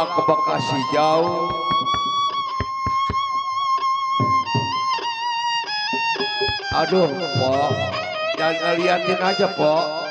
pulang ke Bekasi jauh. Aduh, Pok, jangan liatin aja, Pok.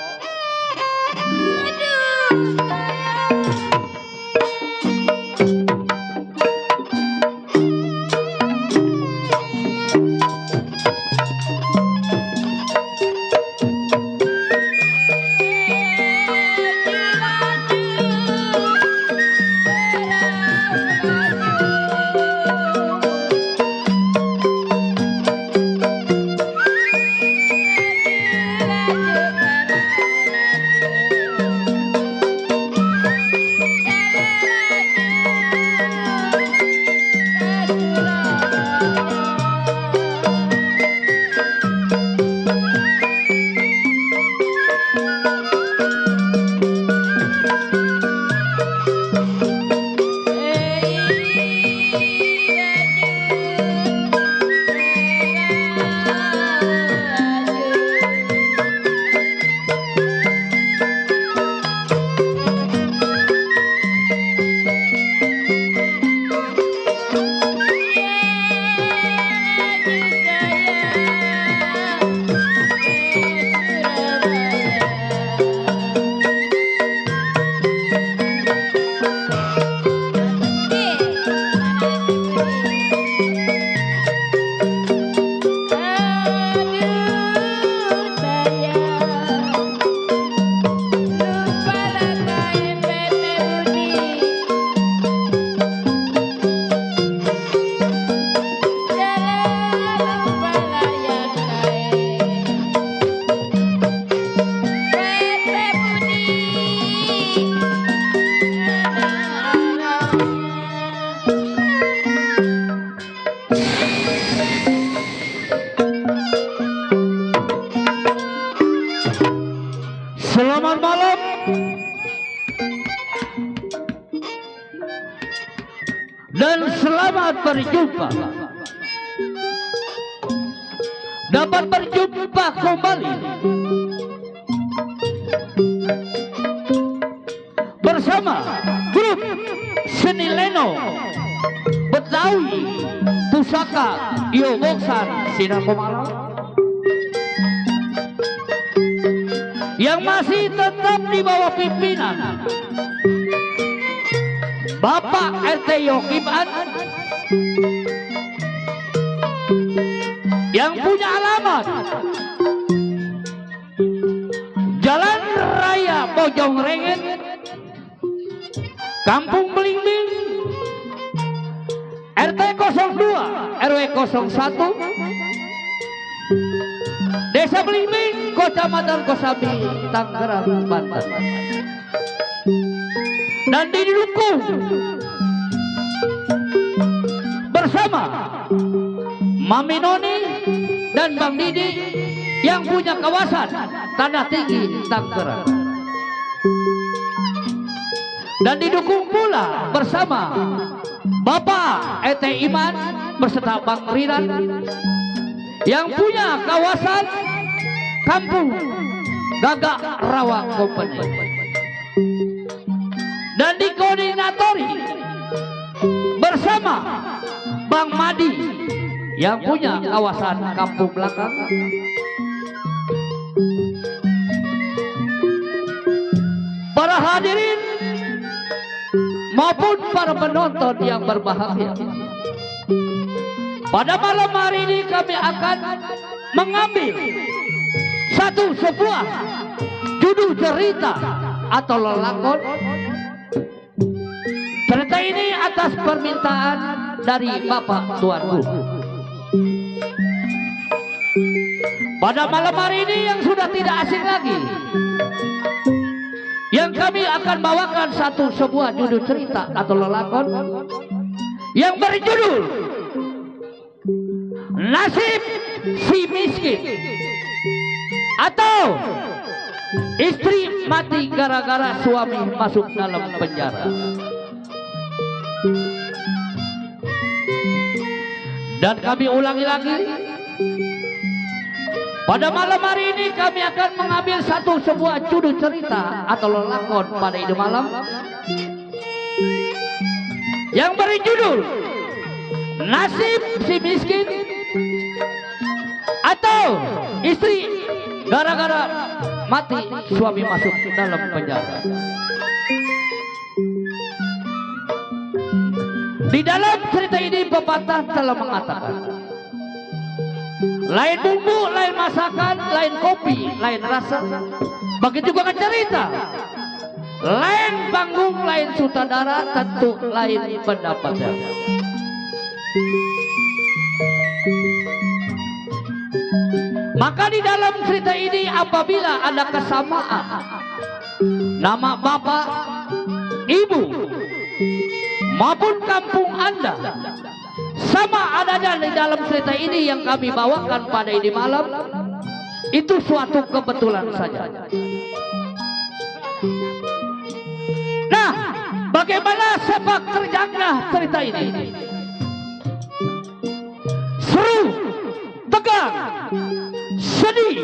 Selamat malam. Dan selamat berjumpa. Dapat berjumpa kembali bersama grup Seni Leno Betawi Pusaka Yogoksan Sinar Pemalang yang masih tetap di bawah pimpinan Bapak RT Yokiman yang punya alamat Jalan Raya Bojongrenget, Kampung Belimbing, RT 02 RW 01, Desa Belimbing, Kecamatan Kosambi, Tangerang, Banten. Dan didukung bersama Mami Noni dan Bang Didi yang punya kawasan Tanah Tinggi, Tangerang. Dan didukung pula bersama Bapak Ete Iman beserta Bang Riran yang punya kawasan Kampung Gagak Rawa Company. Dan dikoordinatori bersama Bang Madi yang punya kawasan Kampung Belakang. Para hadirin maupun para penonton yang berbahagia, pada malam hari ini kami akan mengambil satu sebuah judul cerita atau lelakon. Cerita ini atas permintaan dari Bapak Tuan Guru. Pada malam hari ini yang sudah tidak asing lagi, yang kami akan bawakan satu sebuah judul cerita atau lelakon yang berjudul Nasib Si Miskin, atau istri mati gara-gara suami masuk dalam penjara. Dan kami ulangi lagi, pada malam hari ini kami akan mengambil satu sebuah judul cerita atau lelakon pada ide malam yang beri judul Nasib Si Miskin atau Istri Gara-gara Mati Suami Masuk Dalam Penjara. Di dalam cerita ini pepatah telah mengatakan, lain bumbu, lain masakan, lain kopi, lain rasa. Begitu juga cerita, lain panggung, lain sutradara, tentu lain pendapatnya. Maka di dalam cerita ini apabila ada kesamaan nama bapak, ibu maupun kampung Anda sama adanya di dalam cerita ini yang kami bawakan pada ini malam, itu suatu kebetulan saja. Nah, bagaimana sepak terjangnya cerita ini? Seru, tegang, sedih,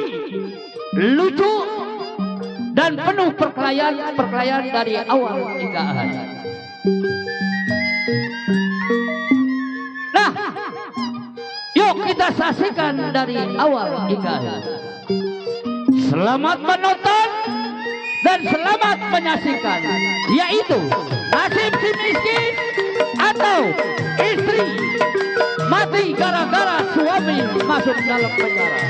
lucu, dan penuh perkelahian dari awal hingga akhir. Nah, yuk kita saksikan dari awal hingga akhir. Selamat menonton dan selamat menyaksikan, yaitu Nasib Si Miskin atau Istri Mati Gara-gara Suami Masuk Dalam Penjara.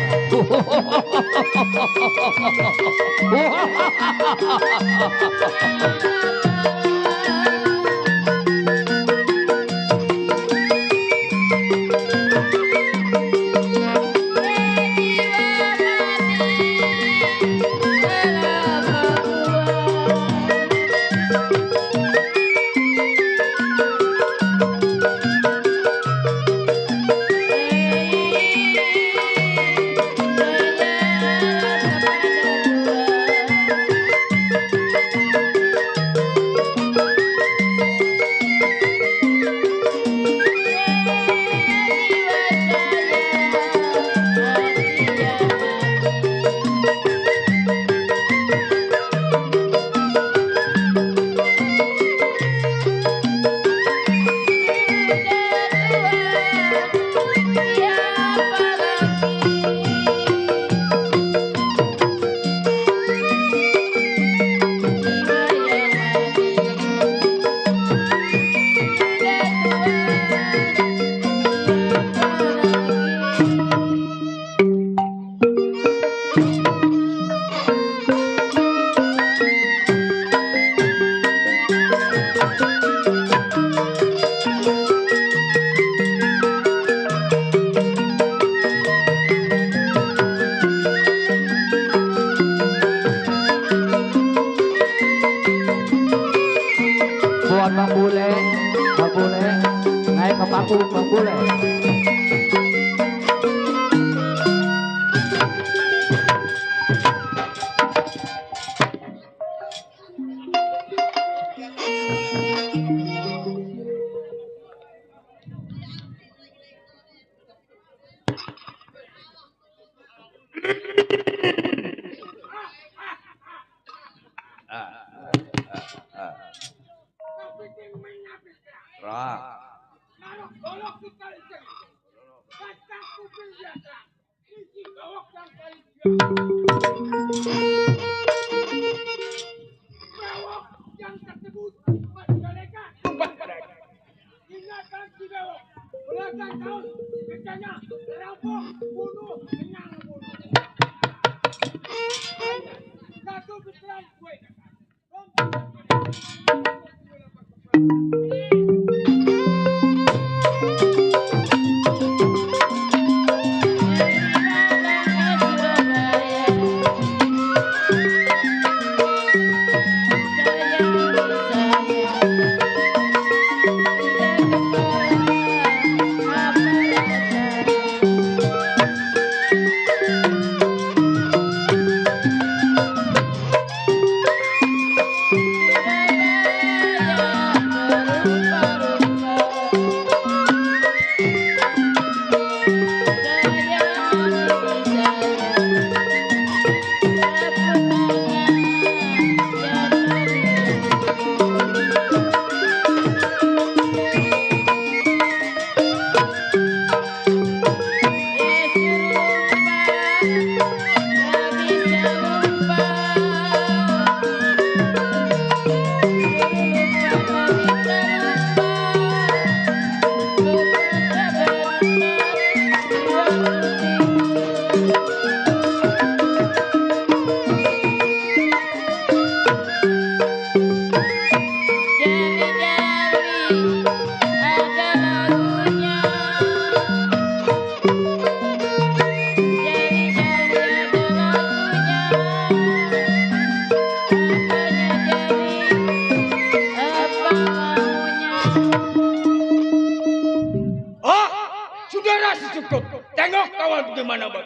bagaimana bang?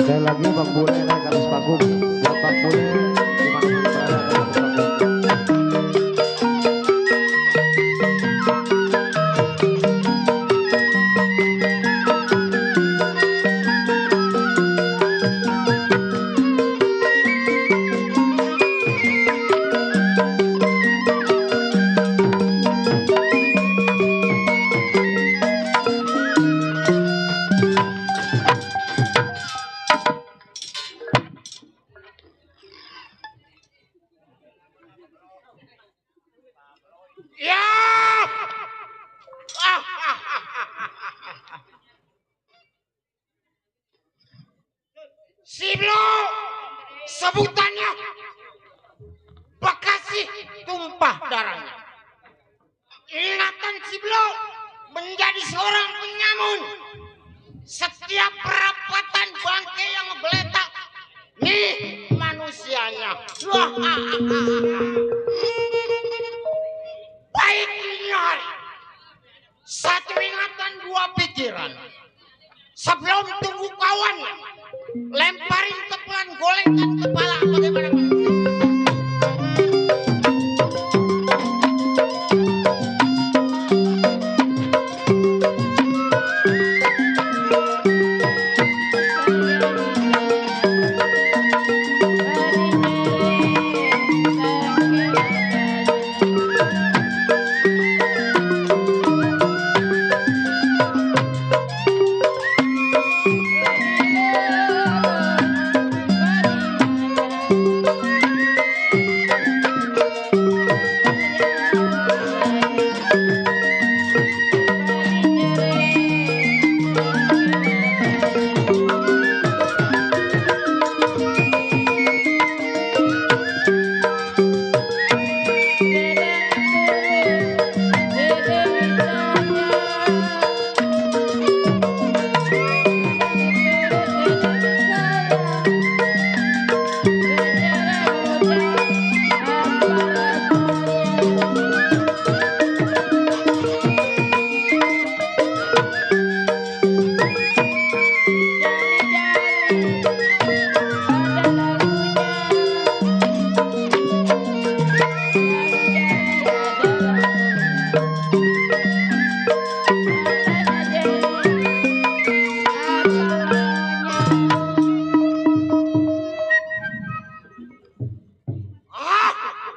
Sekali lagi Bang Bule naik atas panggung. Buat Bang Bule dimanapun berada naik atas panggung. Ya. Siblo sebutannya Bekasi tumpah darahnya. Ingatan Siblo menjadi seorang penyamun. Setiap perapatan bangke yang menggeletak, nih manusianya. Baik ini hari, satu ingatan dua pikiran. Sebelum tunggu kawannya, lemparin kepelan golengkan kepala bagaimana?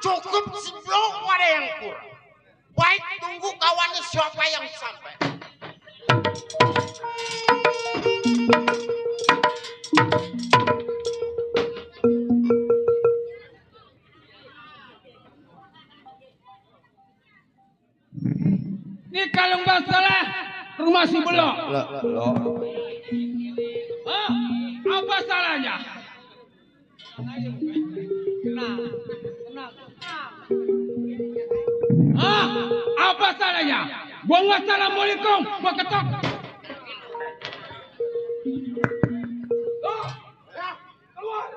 Cukup sebelum ada yang kurang. Baik tunggu kawannya siapa yang sampai. Ini kalau nggak salah rumah si Belo. Lo. Hah? Apa salahnya? Hah? Apa salahnya? Gua nggak assalamualaikum, gua ketok. Keluar.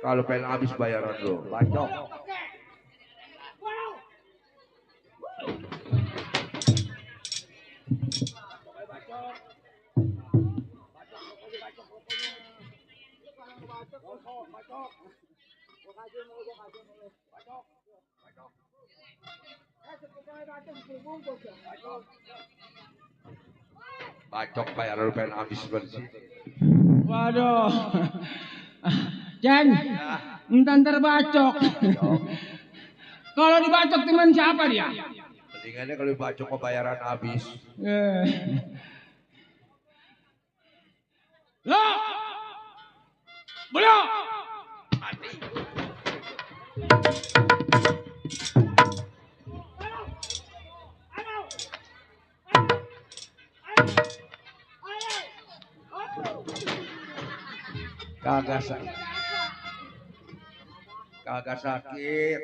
Kalau pengen habis bayaran lo, bacok. Bacok bayaran lo pengen habis bersih. Waduh. Jen, entar terbacok. Kalau dibacok teman siapa dia? Mendingannya kalau bacok kok bayaran habis. Lo, belum. Kagak sakit.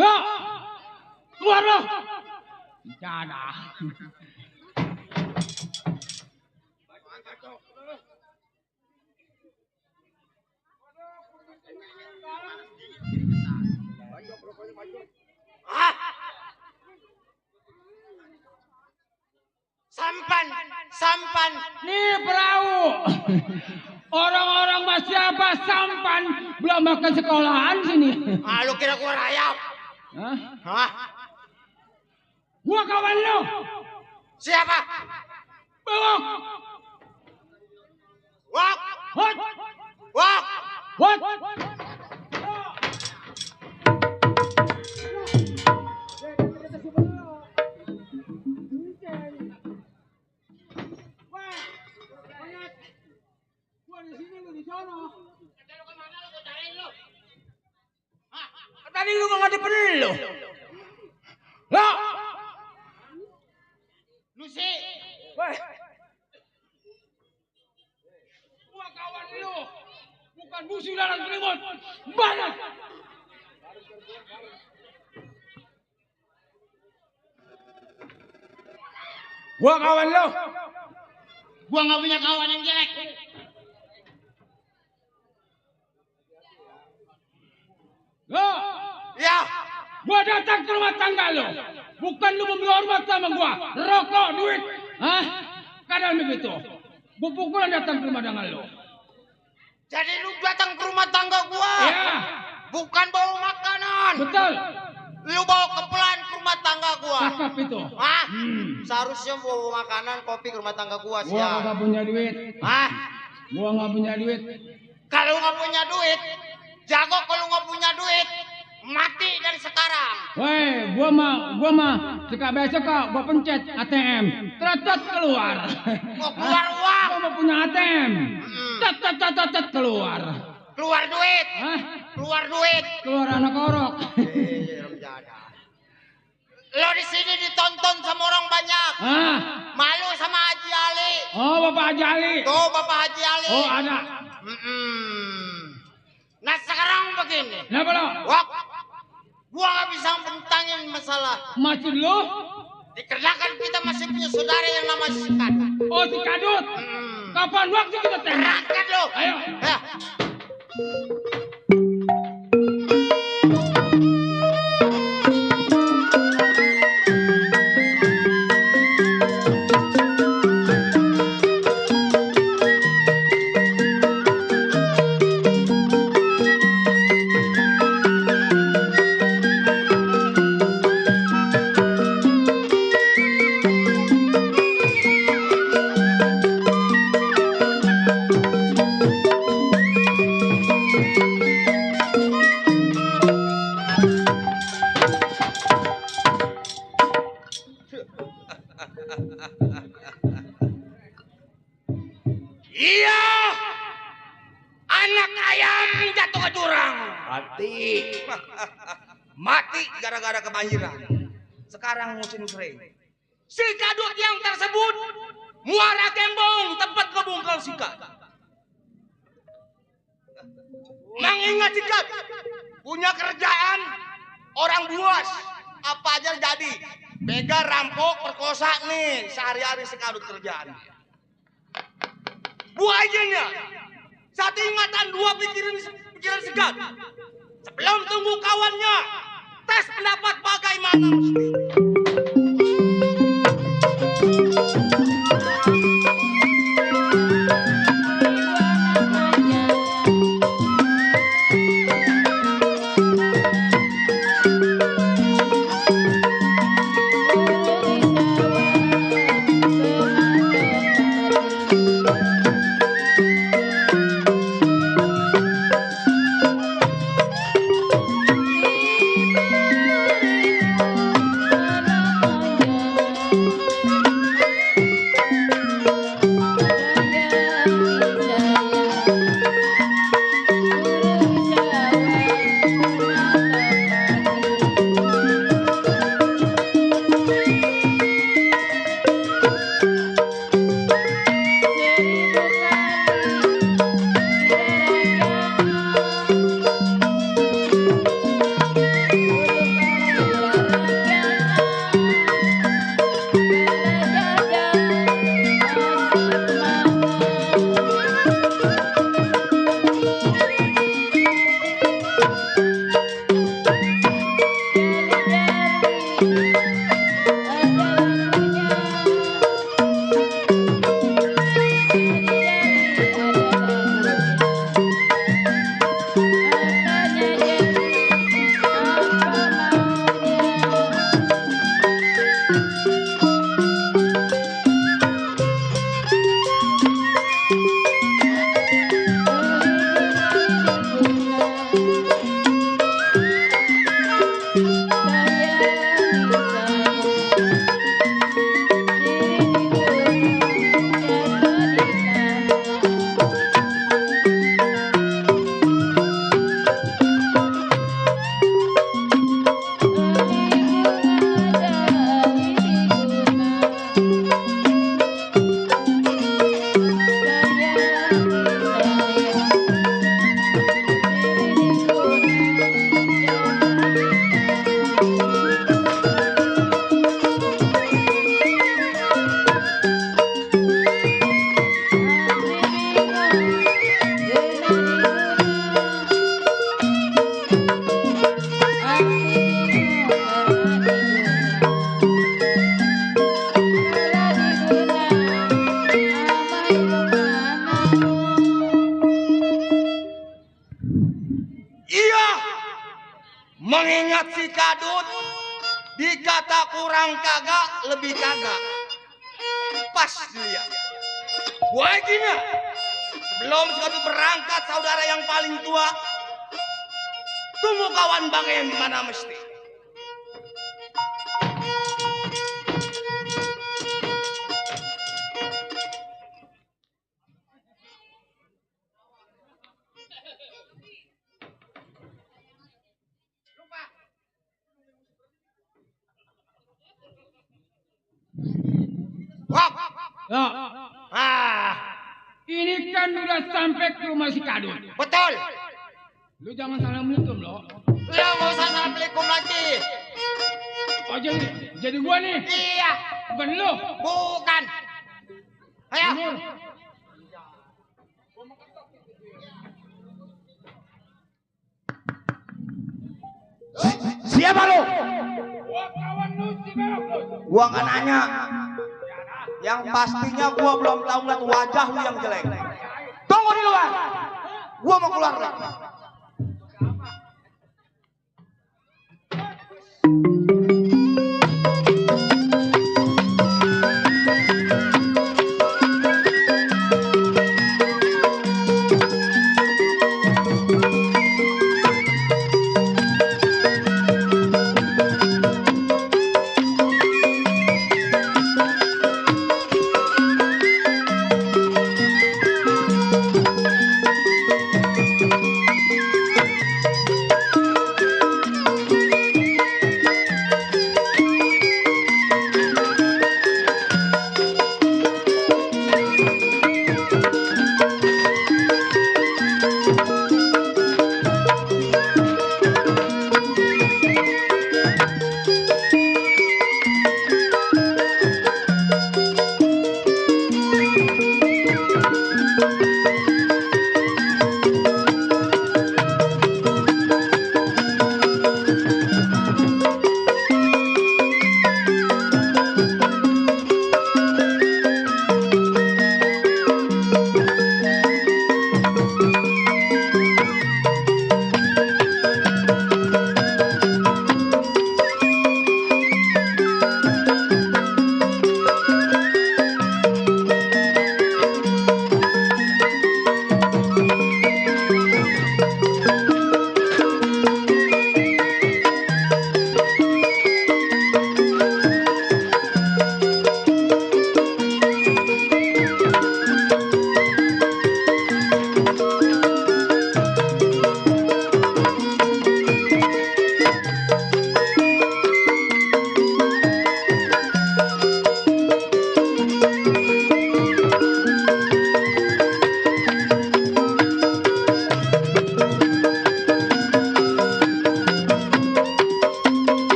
Lo, keluar lo. Bicara. Hah? Sampan. Nih perahu. Orang-orang masih apa sampan belum makan sekolahan sini. Ah, lu kira gua rayap? Hah? Hah? Gua kawan lo. Siapa? Belok. Wak. Hot. Wak. Hot. Tadi lu nggak ngadepin lu. Lo. Lu sih. Gua kawan lu. Bukan musuh dalam selimut. Balas. Gua kawan lu. Gua nggak punya kawan yang jelek. Lo. Ya. Gua datang ke rumah tangga lo. Bukan lu memberi hormat sama gua. Rokok, duit. Hah? Kadang begitu. Gua pukulan datang ke rumah tangga lo. Jadi lu datang ke rumah tangga gua. Ya. Bukan bawa makanan. Betul. Lu bawa kepelan ke rumah tangga gua. Cakep itu. Hah? Seharusnya bawa makanan, kopi ke rumah tangga gua sih. Gua nggak punya duit. Hah? Gua nggak punya duit. Kalau nggak punya duit, jago kalau nggak punya duit, mati dari sekarang. Woi, gua mah suka besok kok gua pencet ATM. Tetot keluar. Mau keluar uang. Gua mau punya ATM. Tet keluar. Keluar duit. Hah? Keluar duit. Keluar anak orok. Lo di sini ditonton sama orang banyak. Hah? Malu sama Haji Ali. Oh, Bapak Haji Ali. Tuh Bapak Haji Ali. Oh, ada. Nah sekarang begini. Kenapa lo? Wak, gua nggak bisa bentangin masalah. Maksud lo? Dikarenakan kita masih punya saudara yang namanya si Kadut. Oh, si Kadut. Kapan waktu kita tembak? Berangkat lo. Ayo. Ya. Iya, anak ayam jatuh ke jurang. Mati gara-gara kebanjiran. Sekarang musim kering. Si Kadut yang tersebut muara Gembong, tempat ngebungkal sikat. Mengingat sikat punya kerjaan orang buas, apa aja jadi. Begal, rampok, perkosa nih sehari-hari sekadut kerjaan. Bu ajennya satu ingatan, dua pikiran segar. Sebelum tunggu kawannya, tes pendapat bagaimana mesti. Mengingat si kadut dikata kurang kagak lebih kagak pas dia wajibnya sebelum si kadut berangkat saudara yang paling tua tunggu kawan bagaimana mesti. Wap. Ya, Ah, ini kan udah sampai ke rumah si Kadut. betul. Lu jangan salah minum loh. Lu nggak usah assalamualaikum lagi. Oh jadi gua nih, Iya, bukan lu. bukan. Ayo. Nur. Siapa lu? Gua kawan lu si Belok. Gua nggak nanya. Yang pastinya gua belum tahu ngeliat wajah lu yang jelek. Tunggu di luar. Gua mau keluar lagi.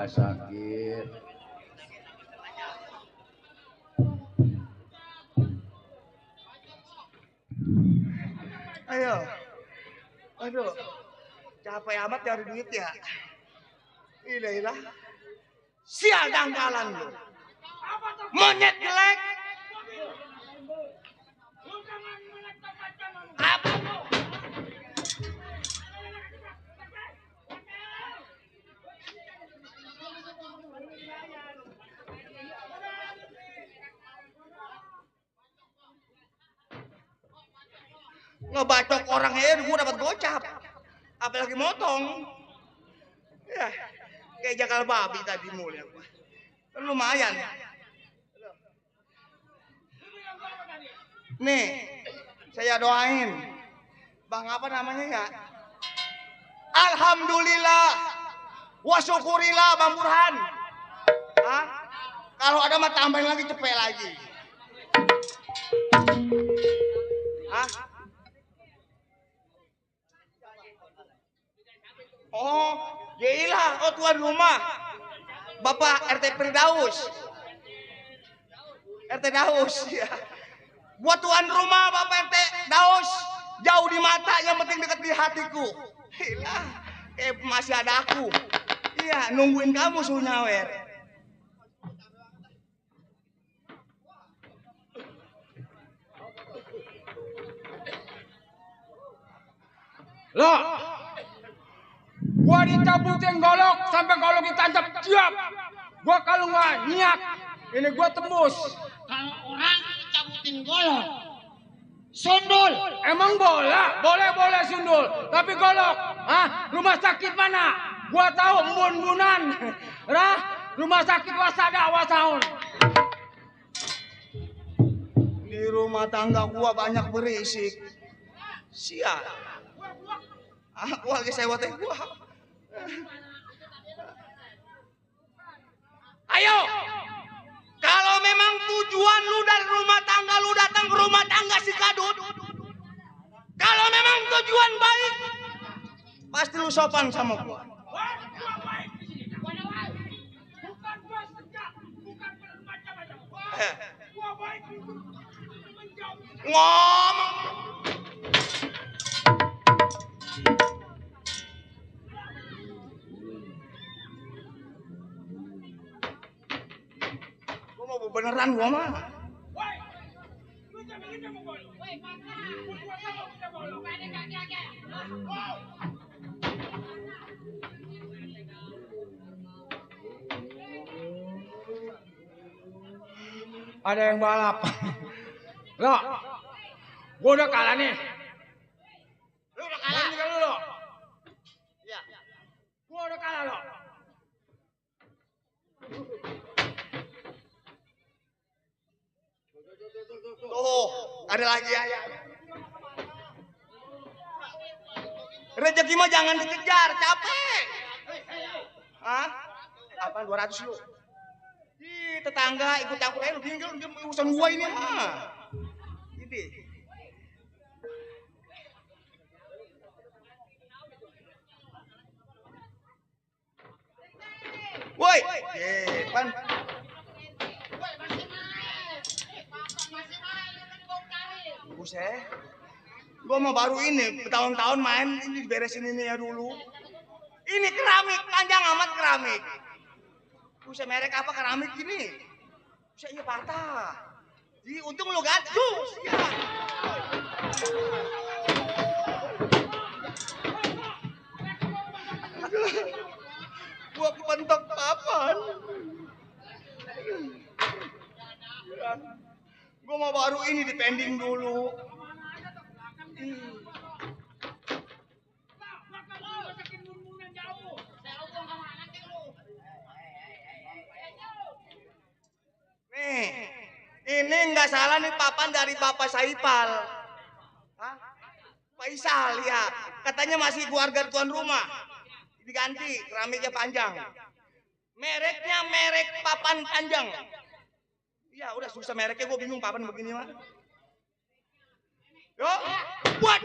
kagak sakit. Ayo. Aduh. Capek amat nyari duit ya. Inilah. Sial dangkalan lu. Monyet jelek. Apa? Ngebacok orang aja gue dapat gocap, apalagi motong. Ya, kayak jakal babi tadi mulia gue. Kan lumayan. Nih, saya doain. Bang apa namanya ya? Alhamdulillah, wa syukurillah Bang Burhan. Hah? Kalau ada mah tambahin lagi cepet lagi. Hah? Oh, yailah, oh tuan rumah. Bapak RT Firdaus. RT Daus, ya. Buat tuan rumah Bapak RT Daus, jauh di mata, yang penting dekat di hatiku. Hilah, masih ada aku. Iya, nungguin kamu suruh nyawer. Lo, gua dicabutin golok sampai golok ditancap siap. Gua kalau nggak niat, ini gua tembus. Kalau orang dicabutin golok, sundul. Emang boleh sundul, tapi golok, rumah sakit mana? Gua tahu embun-embunan, rumah sakit wasada wasaun. Di rumah tangga gua banyak berisik. Sial. Aku lagi sewa teh gua. Ayo. Kalau memang tujuan lu dari rumah tangga lu datang ke rumah tangga si Kadut. Kalau memang tujuan baik, pasti lu sopan sama gua. Ngomong. Gua mau beneran gua mah. Ada yang balap. Lo, gua udah kalah nih. Lu udah kalah. Juga lu lo. Iya. Gua udah kalah lo. Tuh, ada lagi ya. Rezeki mah jangan dikejar, capek. Hah? Apa 200 lu? Di tetangga ikut campur aja lu tinggal dia urusan gua ini mah. Ini. Woi, pan. Buset. Gua mau baru ini, bertahun-tahun main ini diberesin ini ya dulu. Ini keramik, panjang amat keramik. Buset, merek apa keramik ini? Buset, iya patah. Jadi untung lu gadus. Ya. Gua kepentok papan. Gua mau baru ini dipending dulu. Nih, ini nggak salah nih papan dari Bapak Saipal. Hah? Faisal ya, katanya masih keluarga tuan rumah. Diganti, keramiknya panjang. Mereknya merek papan panjang. Iya, udah susah mereknya, gue bingung papan begini mah. Yo, buat.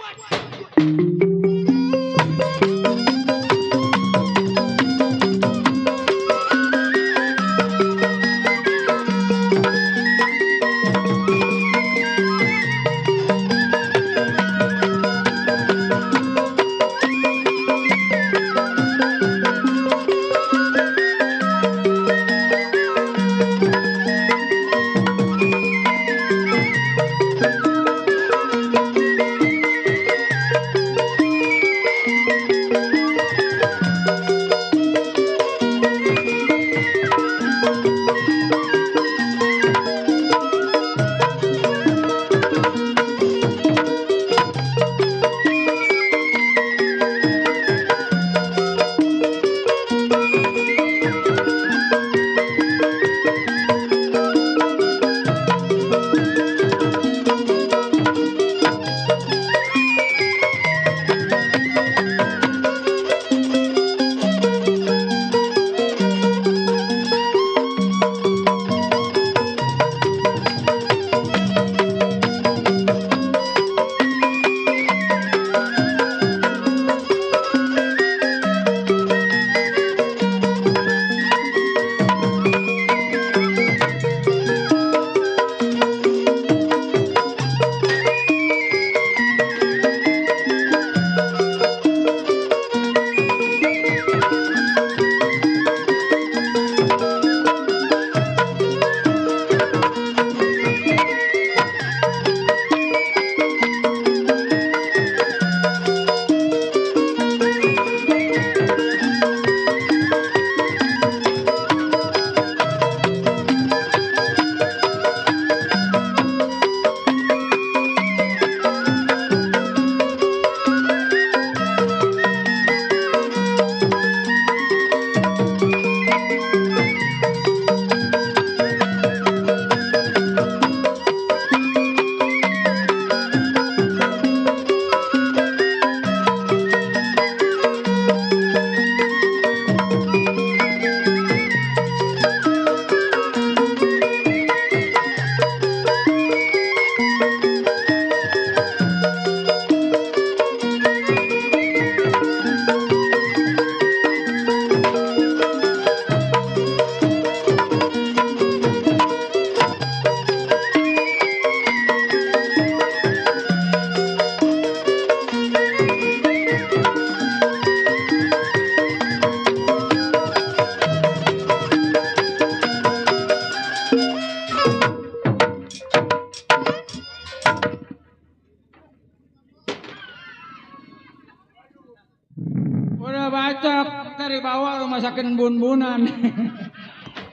Udah bacok dari bawah rumah sakit bun-bunan.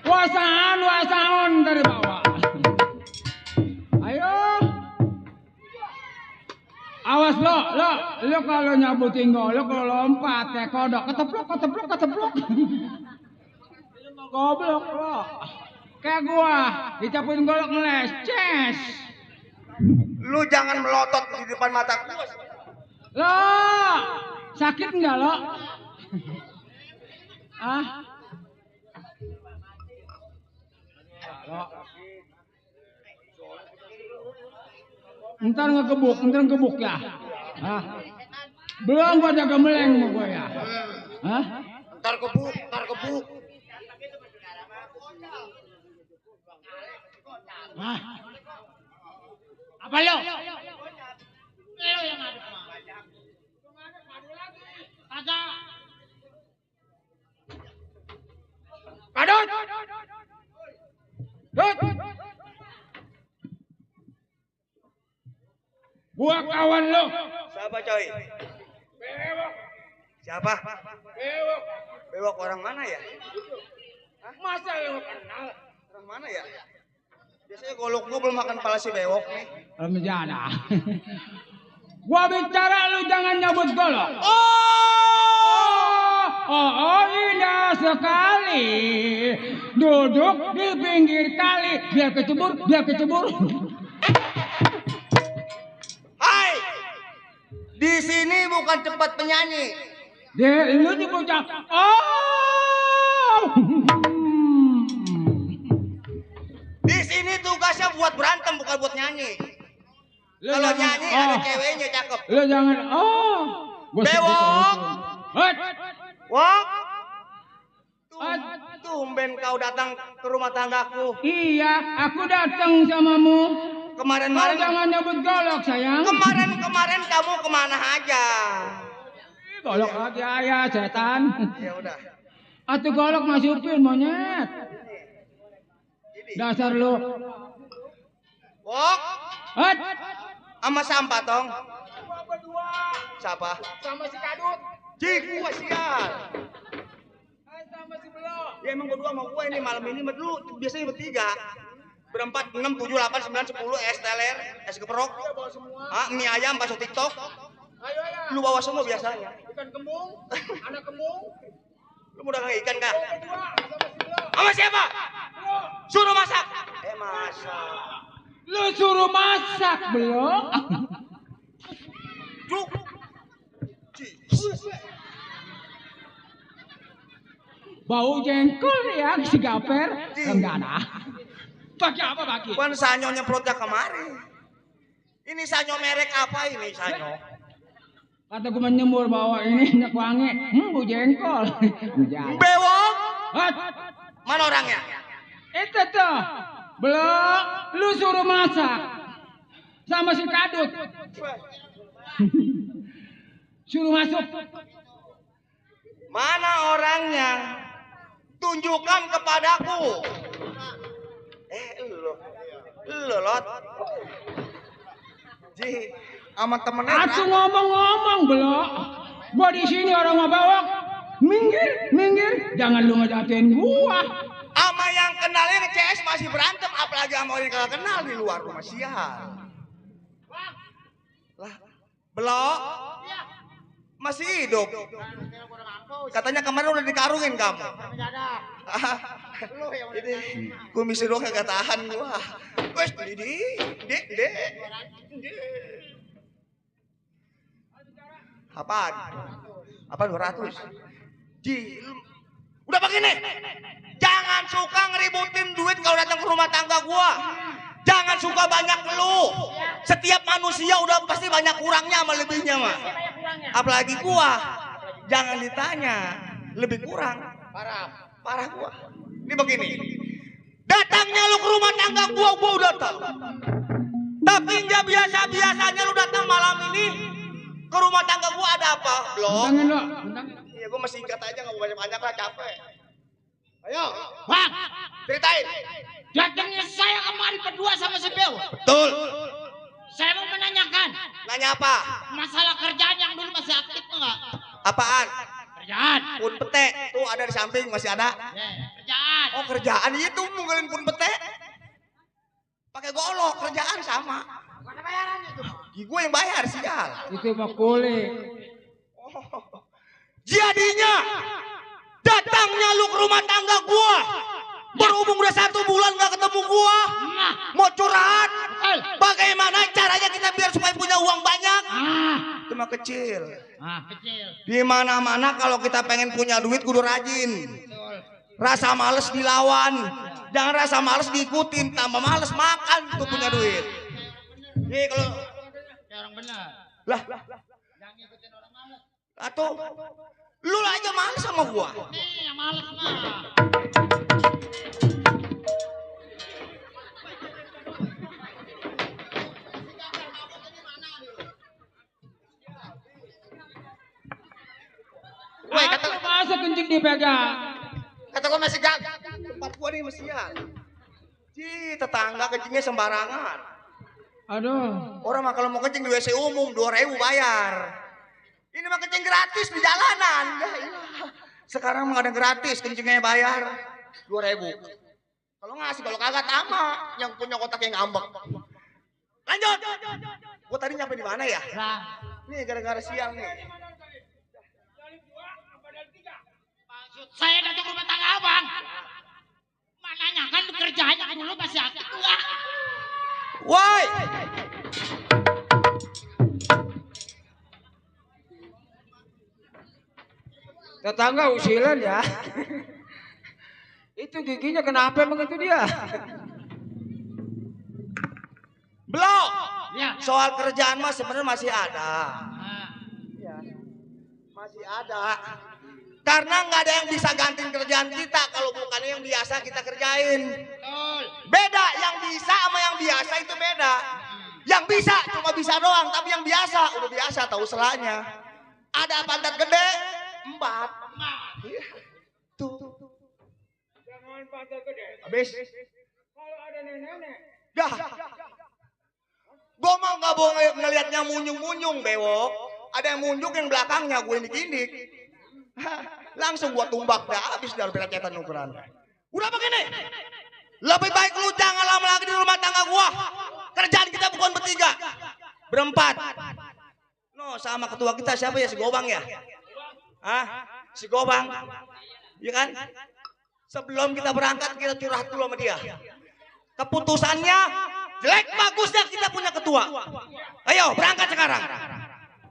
Wasaon dari bawah. Ayo. Awas lo kalau nyabutin golok lo lompat ya kodok keteplok. Goblok lo. Kayak gua dicapuin golok ngeles, ces. Lu jangan melotot di depan mata gua. Lo sakit enggak lo? Ah? Lo. Ntar ngegebuk ya. Hah? Belum gua jaga meleng sama gua ya. Hah? Ntar kebuk. Hah? Apa lo? Lo yang ngadep mah. Kagak. Padut! Dut! Gua kawan lo. Siapa coy? Bewok. Siapa? Bewok. Bewok orang mana ya? Masa lo kenal? Orang mana ya? Biasanya golok gua belum makan kepala si bewok nih. Almejana. Gua bicara lu jangan nyabut golok. Oh, indah sekali. Duduk di pinggir kali. Biar kecebur. Hai! Di sini bukan tempat penyanyi. Lu di bocah. Oh! Di sini tugasnya buat berantem bukan buat nyanyi. Kalau nyanyi ada ceweknya cakep. Lu jangan. Gua Bewok. Hot. Wok. Tumben kau datang ke rumah tanggaku. Iya, aku datang samamu. Kemarin-kemarin Jangan nyebut golok, sayang. Kemarin kamu kemana aja? Golok aja ya, setan. Ya udah. Atuh golok masukin monyet. Dasar lu. Wok, Hot. sama sampah tong. Siapa? Sama si Kadut. Gua sial. Sama si Belo. Ya emang berdua sama gua ini malam ini dulu biasanya bertiga. Berempat, 6, 7, 8, 9, 10, es teler, es geprok, mie ayam, bakso TikTok. Lu bawa semua biasanya. Ikan kembung, anak kembung. Lu mau dagang ikan kah? Sama siapa? Suruh masak. Masak. Lu suruh masak, Belo. Cuk. Bau jengkol ya si Gaper. Enggak ada. Pakai apa pakai? Bukan sanyo nyemprotnya kemari. Ini sanyo merek apa ini sanyo? Kata gue menyemur bawa ini minyak wangi. Bau jengkol. Bewok. Hot. Mana orangnya? Itu tuh. Belum. Lu suruh masak. Sama si Kadut. Suruh masuk. Mana orangnya? Tunjukkan kepadaku. Lu lot. Ji, sama temennya. Aku ngomong-ngomong belum. Gua di sini orang mau bawa. Minggir. Jangan lu ngejatin gua. Sama yang kenalnya nge-CS masih berantem, apalagi sama orang yang kagak kenal di luar rumah sial. Lah, Belok? Masih hidup. Katanya kemarin udah dikarungin kamu. Ini kumis doang kagak tahan gua. Wes, dik. Apaan? Apa 200? Ji, udah begini. Jangan suka ngeributin duit kalau datang ke rumah tangga gua. Jangan suka banyak ngeluh. Setiap manusia udah pasti banyak kurangnya sama lebihnya mah. Apalagi gua. Jangan ditanya, lebih kurang. Parah gua. Ini begini. Datangnya lu ke rumah tangga gua udah tahu. Tapi nggak biasa-biasanya lu datang malam ini ke rumah tangga gua ada apa? Belum. Tangan lo. Iya, gua masih singkat aja, nggak mau banyak-banyak lah, capek. Ayo, Bang, ceritain. datangnya saya kemarin berdua sama si Bel. Betul. Saya mau menanyakan Nanya apa? masalah kerjaan yang dulu masih aktif enggak? Apaan? Kerjaan. Pun pete tuh ada di samping masih ada. Ya, kerjaan. Oh kerjaan itu mungkin pun pete. Pakai golok kerjaan sama. Mana bayarannya tuh? Gue yang bayar sial. Itu mah kulit. Jadinya datangnya lu ke rumah tangga gua. Berhubung udah 1 bulan gak ketemu gua. Nah, Mau curhat. betul. Bagaimana caranya kita biar supaya punya uang banyak? Ah, Itu mah kecil. kecil. Di mana-mana kalau kita pengen punya duit kudu rajin. Betul. Rasa males dilawan. Jangan rasa males diikutin, tambah males makan tuh punya duit. Nih kalau Ya orang benar. lah Jangan ngikutin orang males. atau lu aja males sama gua. Nih yang males mah. Woi Apa masa kencing dipegang? kata gua masih gak tempat gua nih mestian. Ji tetangga kencingnya sembarangan. Aduh. Orang mah kalau mau kencing di WC umum 2.000 bayar. Ini mah kencing gratis di jalanan. Ya ilah. Sekarang mah ada gratis kencingnya bayar 2.000. Kalau ngasih kalau kagak tama yang punya kotak yang ngambek. Lanjut. Gua tadi nyampe di mana ya? Lah, Nih gara-gara siang nih. maksud saya datang ke rumah tangga abang. Mananya kan kerjanya dulu masih aktif gua. Woi. Tetangga usilan ya. Itu giginya kenapa emang itu dia? Belum. Ya. Soal kerjaan mah sebenarnya masih ada. Nah, Masih ada. Karena nggak ada yang bisa gantiin kerjaan kita kalau bukan yang biasa kita kerjain. betul. Beda yang bisa sama yang biasa itu beda. Yang bisa cuma bisa doang, tapi yang biasa udah biasa tahu selanya. Ada pantat gede, 4. Iya. Tuh. Jangan pantai gede. Habis. Kalau ada nenek-nenek. Dah. Gua mau nggak bohong ngelihatnya munyung-munyung bewok. Ada yang munjuk yang belakangnya gue dik-dik. Langsung gua tumbak dah habis dari pelecetan ukuran. Udah begini. Lebih baik lu jangan lama lagi di rumah tangga gua. Kerjaan kita bukan bertiga. Berempat. No, sama ketua kita siapa ya si Gobang ya? Hah? Si Gobang. Iya kan? Sebelum kita berangkat kita curhat dulu sama dia. Keputusannya jelek bagusnya kita punya ketua. Ayo berangkat sekarang.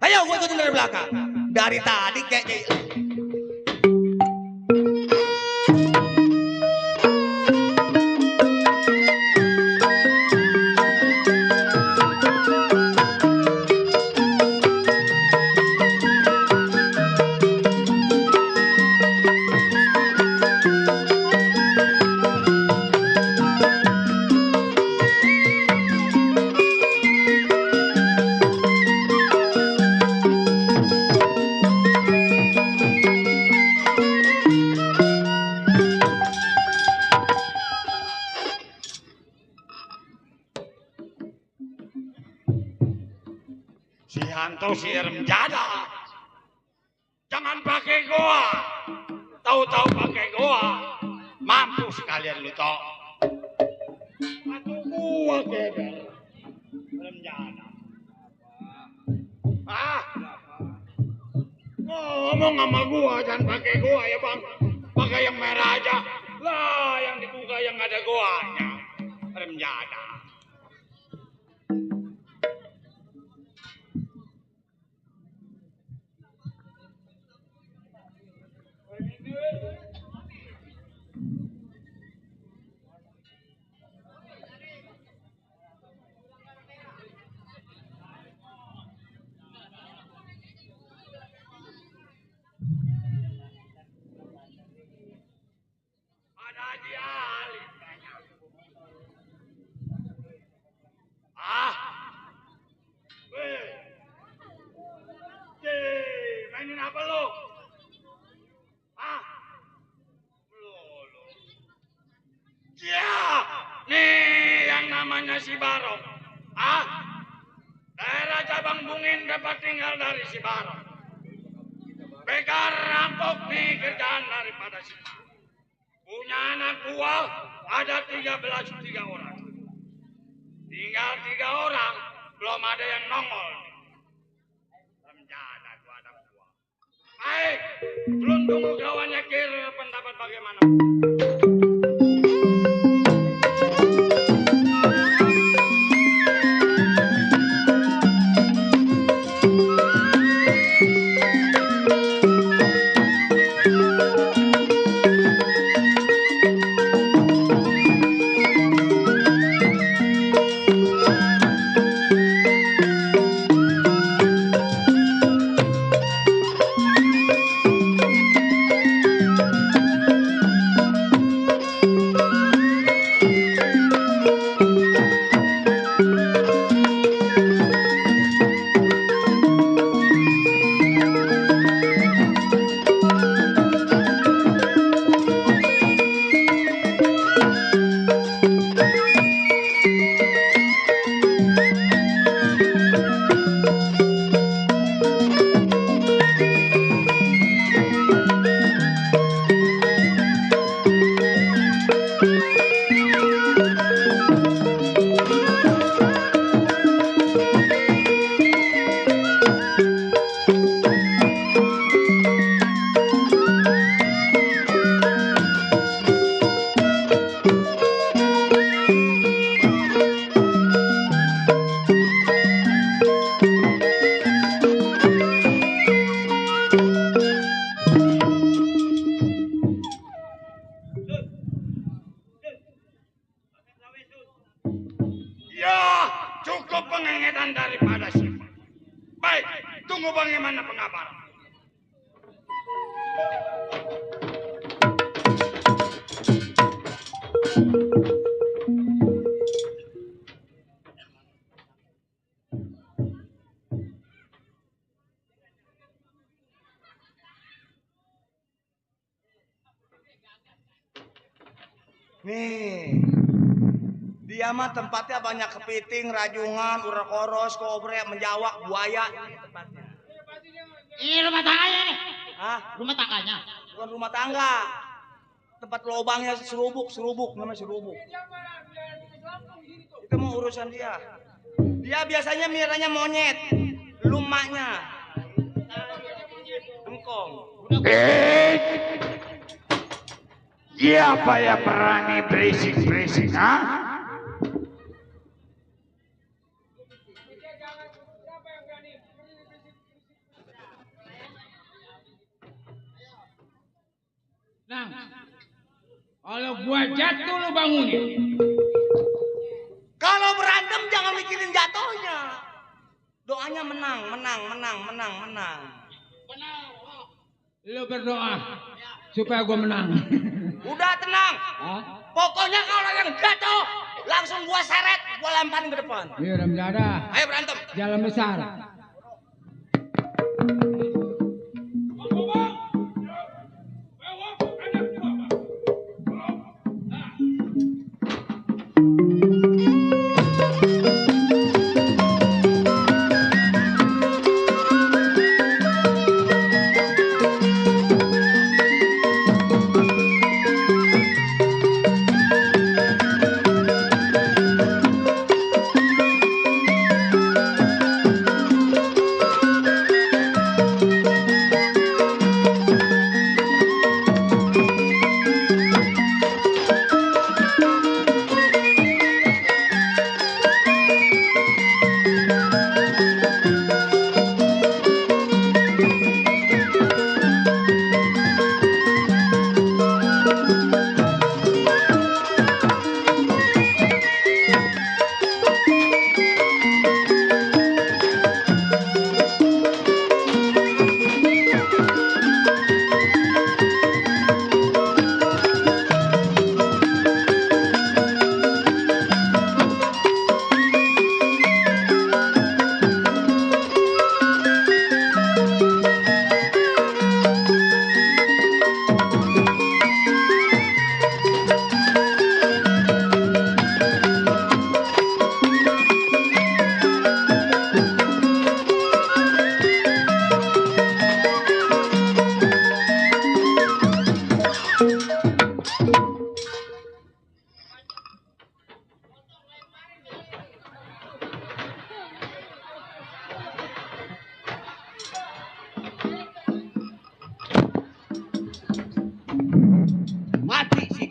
Ayo gue ikutin dari belakang. Dari tadi kayak Si hantu si remjada. Jangan pakai goa. Tahu-tahu pakai goa. Mampus kalian lu toh. Atau gua keber. Remjada. Ah. Ngomong sama gua jangan pakai goa ya bang. Pakai yang merah aja. Lah yang dibuka yang ada goanya. Remjada. Ada Haji Ali. Ah. Weh. Mainin apa lo? Ah. Lo. Ya. Nih yang namanya si Barok. Ah. Daerah cabang Bungin dapat tinggal dari si Barok. Mereka rampok nih kerjaan daripada si Pak. Punya anak buah ada 13 orang. Tinggal 3 orang, belum ada yang nongol. Remjada gua ada buah. Baik, belum tunggu kawannya kira pendapat bagaimana. Cukup pengengetan daripada siapa. Baik, tunggu bagaimana pengabaran. Nih, dia mah tempatnya banyak kepiting, rajungan, urak-oros, kobre, menjawak, buaya. Ini tempatnya. Ini rumah tangganya nih. Hah? Rumah tangganya. Bukan rumah tangga. Tempat lobangnya serubuk, namanya serubuk. Itu mau urusan dia. Dia biasanya miranya monyet, lumaknya. Engkong. Siapa yang berani berisik-berisik, ha? Nah, kalau gua jatuh lu bangunin. Kalau berantem jangan mikirin jatuhnya. Doanya menang. Lu berdoa supaya gua menang. Udah tenang. Hah? Pokoknya kalau yang jatuh langsung gua seret, gua lemparin ke depan. Iya, Ramjada. Ayo berantem. Jalan besar.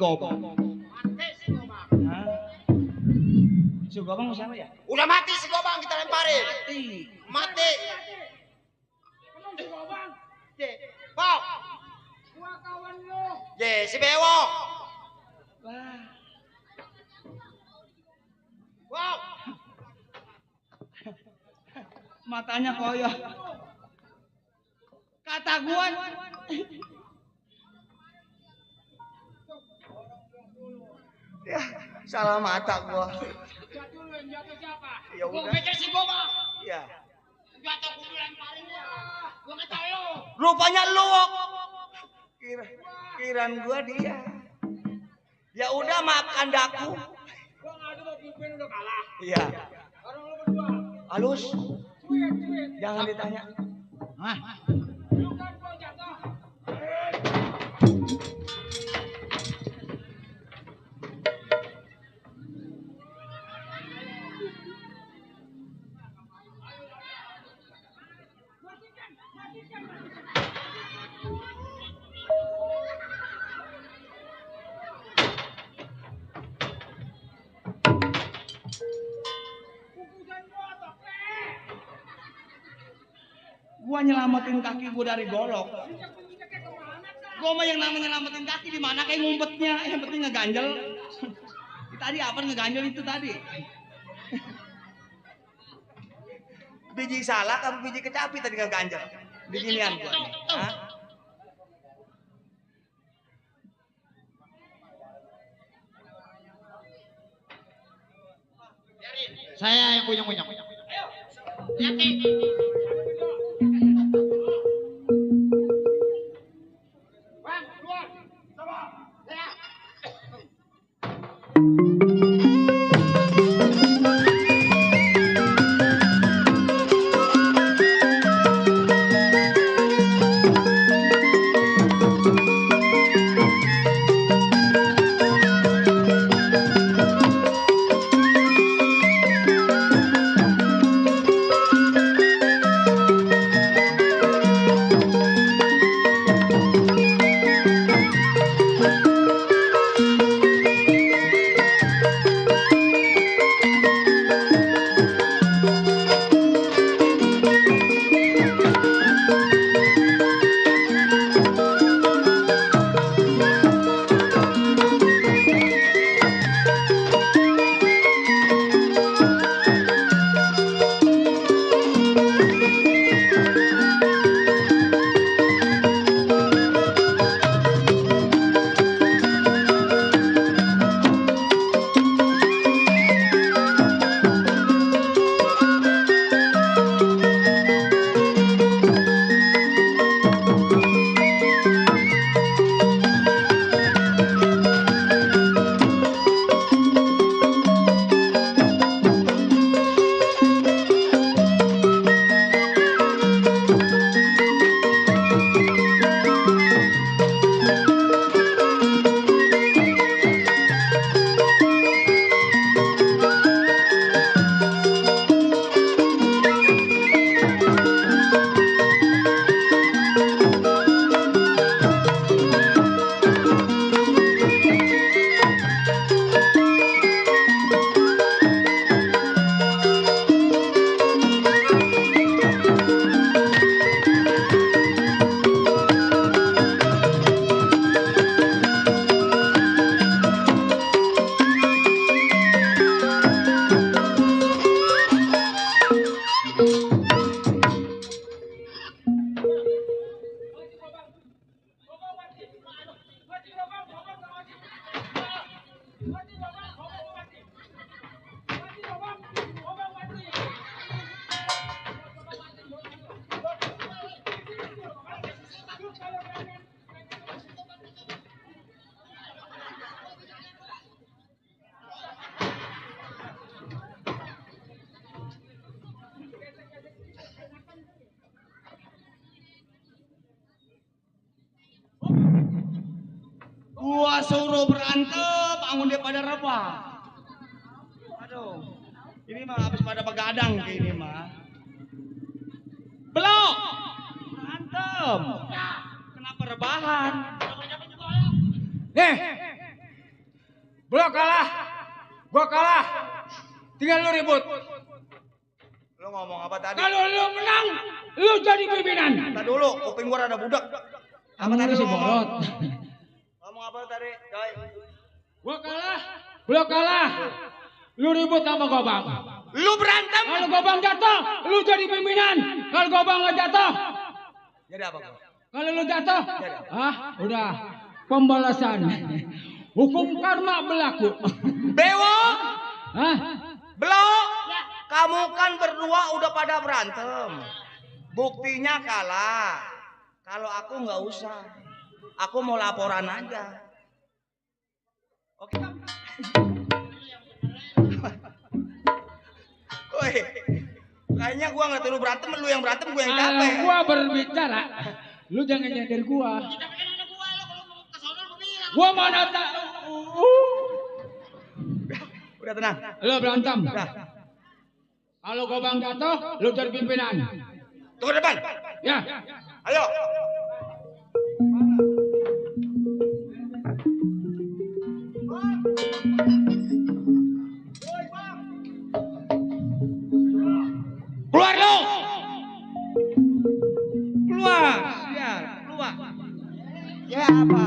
Gobang. Hah? Si Gobang siapa ya? Udah mati si Gobang, kita lemparin. Mati. Bok. Gua kawan lu. Ye, si Bewok. Wah. Wow. Matanya koyo. Kata gua ya, salah mata gua. Jatuh lu yang jatuh siapa? Ya Gua udah. pikir si Gobang. Ya. Jatuh kudu lemparin dia. Gua nggak tahu lu. Rupanya lu. Kiran gua dia. Ya udah maafkan daku. Gua ngadu mau pimpin udah kalah. Iya. Orang lu berdua. Halus. Cuit. Jangan ditanya. Hah? Lu kan gua jatuh. Gua nyelamatin kaki gua dari golok. Gua mah yang namanya nyelamatin kaki di mana kayak ngumpetnya, yang penting ngeganjel. Tadi apa ngeganjel itu tadi? Biji salah apa biji kecapi tadi ngeganjel? Beginian gua. Hah? Saya yang kunyong-kunyong. Lihat nih. Bang, keluar. Coba. Ya. Gua suruh berantem, bangun dia pada rebah. Aduh, ini mah habis pada begadang kayak ini mah. Belum, berantem. Kenapa rebahan? Tinggal lu ribut. Lu ngomong apa tadi? Kalau lu menang, lu jadi pimpinan. Entar dulu, kuping gua ada budak. Apa Kamu tadi si lu ngomong? bolot. Ngomong apa tadi? Coy. Gua kalah. Lu ribut sama Gobang. Lu berantem. Kalau Gobang jatuh, lu jadi pimpinan. Kalau Gobang nggak jatuh, Jadi apa gua? kalau lu jatuh, udah pembalasan. Hukum karma berlaku. Bewo, Hah? Belok. Kamu kan berdua udah pada berantem. Buktinya kalah. Kalau aku nggak usah. Aku mau laporan aja. Oke. Woi, kayaknya gua nggak terlalu berantem, lu yang berantem, gua yang Kalau capek. gua berbicara, lu jangan nyender gua. Tapi kan ada gua lo kalau mau ke sono lu bilang. Gua mana tak. Udah tenang. Lu berantem. Udah. Kalau Gobang jatuh, lu jadi pimpinan. Tunggu depan. Ya. Ayo. Keluar lu. Keluar. Sial, keluar. Ya apa?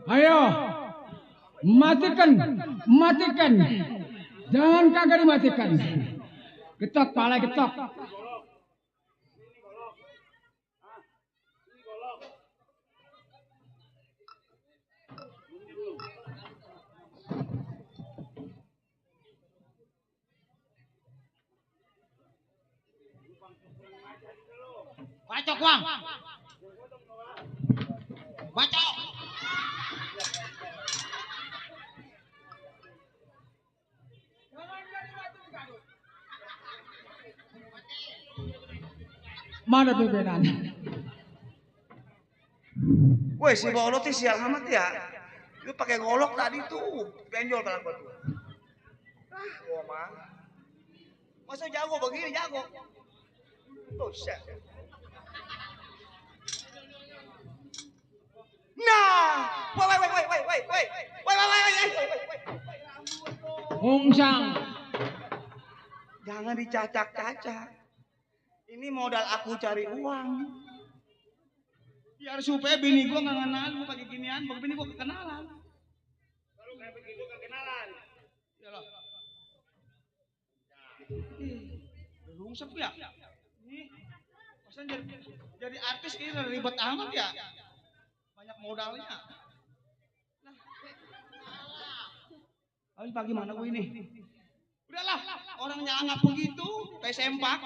Ayo, matikan. Jangan kagak dimatikan. Ketok, pala ketok. Bacok Wang. Bacok. Mana pimpinan? Woi, si Bolot sial amat ya. Lu pakai golok tadi tuh, benjol kalau gua tuh. Gua mah. Masa jago begini jago. Tuh, set. Nah, woi. Hungsang. Jangan dicacak-cacak. Ini modal aku cari uang. Biar supaya bini gua nggak kenal gua pakai ginian, bang bini gua kenalan. Kalau kayak begitu kenalan. Iyalah. Rungsep ya. Nih, masa jadi artis ini ribet amat ya. Banyak modalnya. Nah, pagi mana gue ini? Udahlah, orang nyanggap begitu, kayak sempak.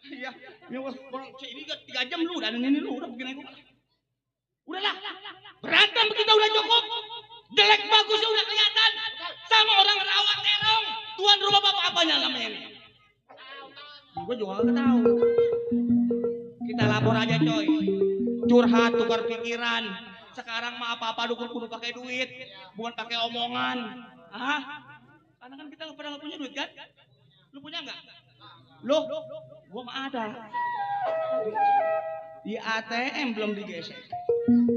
Iya, ini orang ini 3 jam lu dan ini lu udah begini gua. Udahlah, berantem kita udah cukup. Jelek bagus udah kelihatan. Sama orang rawat terong. Tuan rumah bapak apanya namanya ini? Gua juga nggak tahu. Kita lapor aja coy. Curhat, tukar pikiran. Sekarang mah apa-apa kudu pakai duit, bukan pakai omongan. Hah? Karena kan kita nggak pernah punya duit kan? Lu punya nggak? Loh, gua mah ada. Di ATM belum digesek.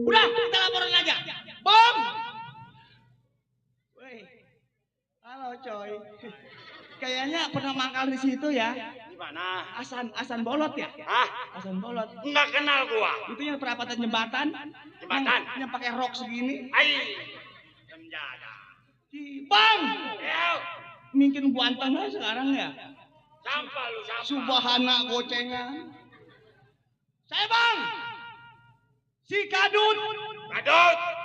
Udah, kita laporin aja. Bom! Woi, halo coy. Kayaknya pernah mangkal di situ ya. Di mana? Asan bolot ya? Hah? Asan bolot. Enggak kenal gua. Itu yang perapatan jembatan. Jembatan? Yang pakai rok segini. Ai. Menjaga. Bang! Yo. Mungkin gua anteng aja sekarang ya. Sampah lu sampah. Subahana gocengan. Saya bang, si Kadut,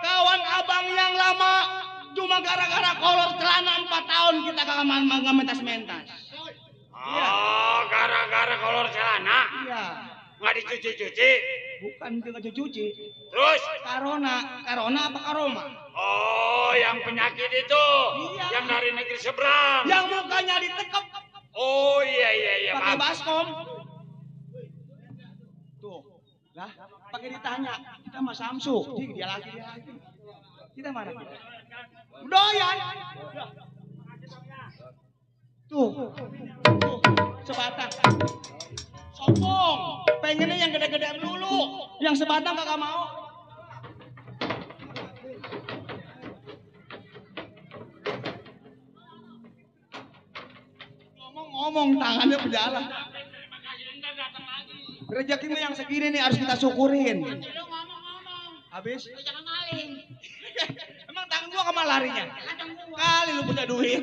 kawan abang yang lama, cuma gara-gara kolor celana 4 tahun kita kagak mentas-mentas. Oh, gara-gara kolor celana? Iya. Nggak dicuci-cuci? Bukan nggak cuci. Terus? Karona apa karoma? Oh, yang penyakit itu? Iya. Yang dari negeri seberang? Yang mukanya ditekep. Oh iya. Pakai paham. baskom. Tuh, lah, pakai ditanya. Kita mah Samsu. Dia lagi. Kita mana? Doyan. Tuh, sebatang. Sombong. Pengennya yang gede-gede dulu. Yang sebatang kagak mau. Ngomong tangannya berjalan. Rezekimu yang segini nih harus kita syukurin. Habis? Jangan maling. Emang tangan gua kemana larinya? Kali lu punya duit.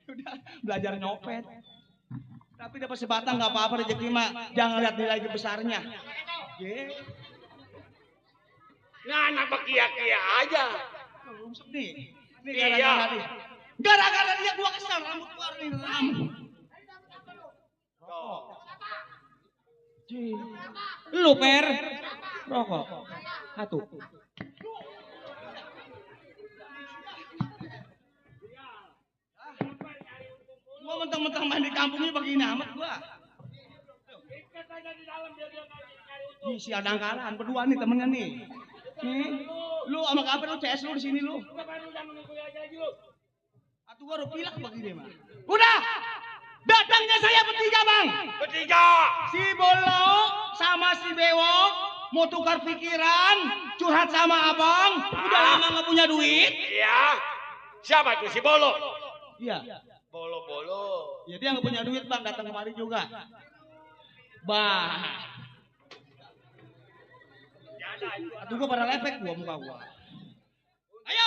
Udah belajar nyopet. Tapi dapat sebatang nggak apa-apa rezeki mah. Jangan lihat nilai besarnya. Nah, anak kia-kia aja. Rungsep nih. Ini Iya. gara-gara nih. Gara-gara dia gua kesel rambut gua nih rambut. Lu per rokok satu. Gua mentang-mentang main di kampungnya begini amat gua. Ih, si adangkalan berdua nih temennya nih. Nih, lu sama kapan lu CS lu di sini lu. Atuh gua udah pilak begini mah. Udah. Datangnya saya bertiga, Bang. Bertiga. Si Bolo sama si Bewok mau tukar pikiran, curhat sama abang. Udah lama nggak punya duit. Iya. Siapa itu si Bolo? Iya. Bolo. Ya dia nggak punya duit, Bang. Datang kemari juga. Bah. Aduh gua pada lepek gua muka gua. Ayo.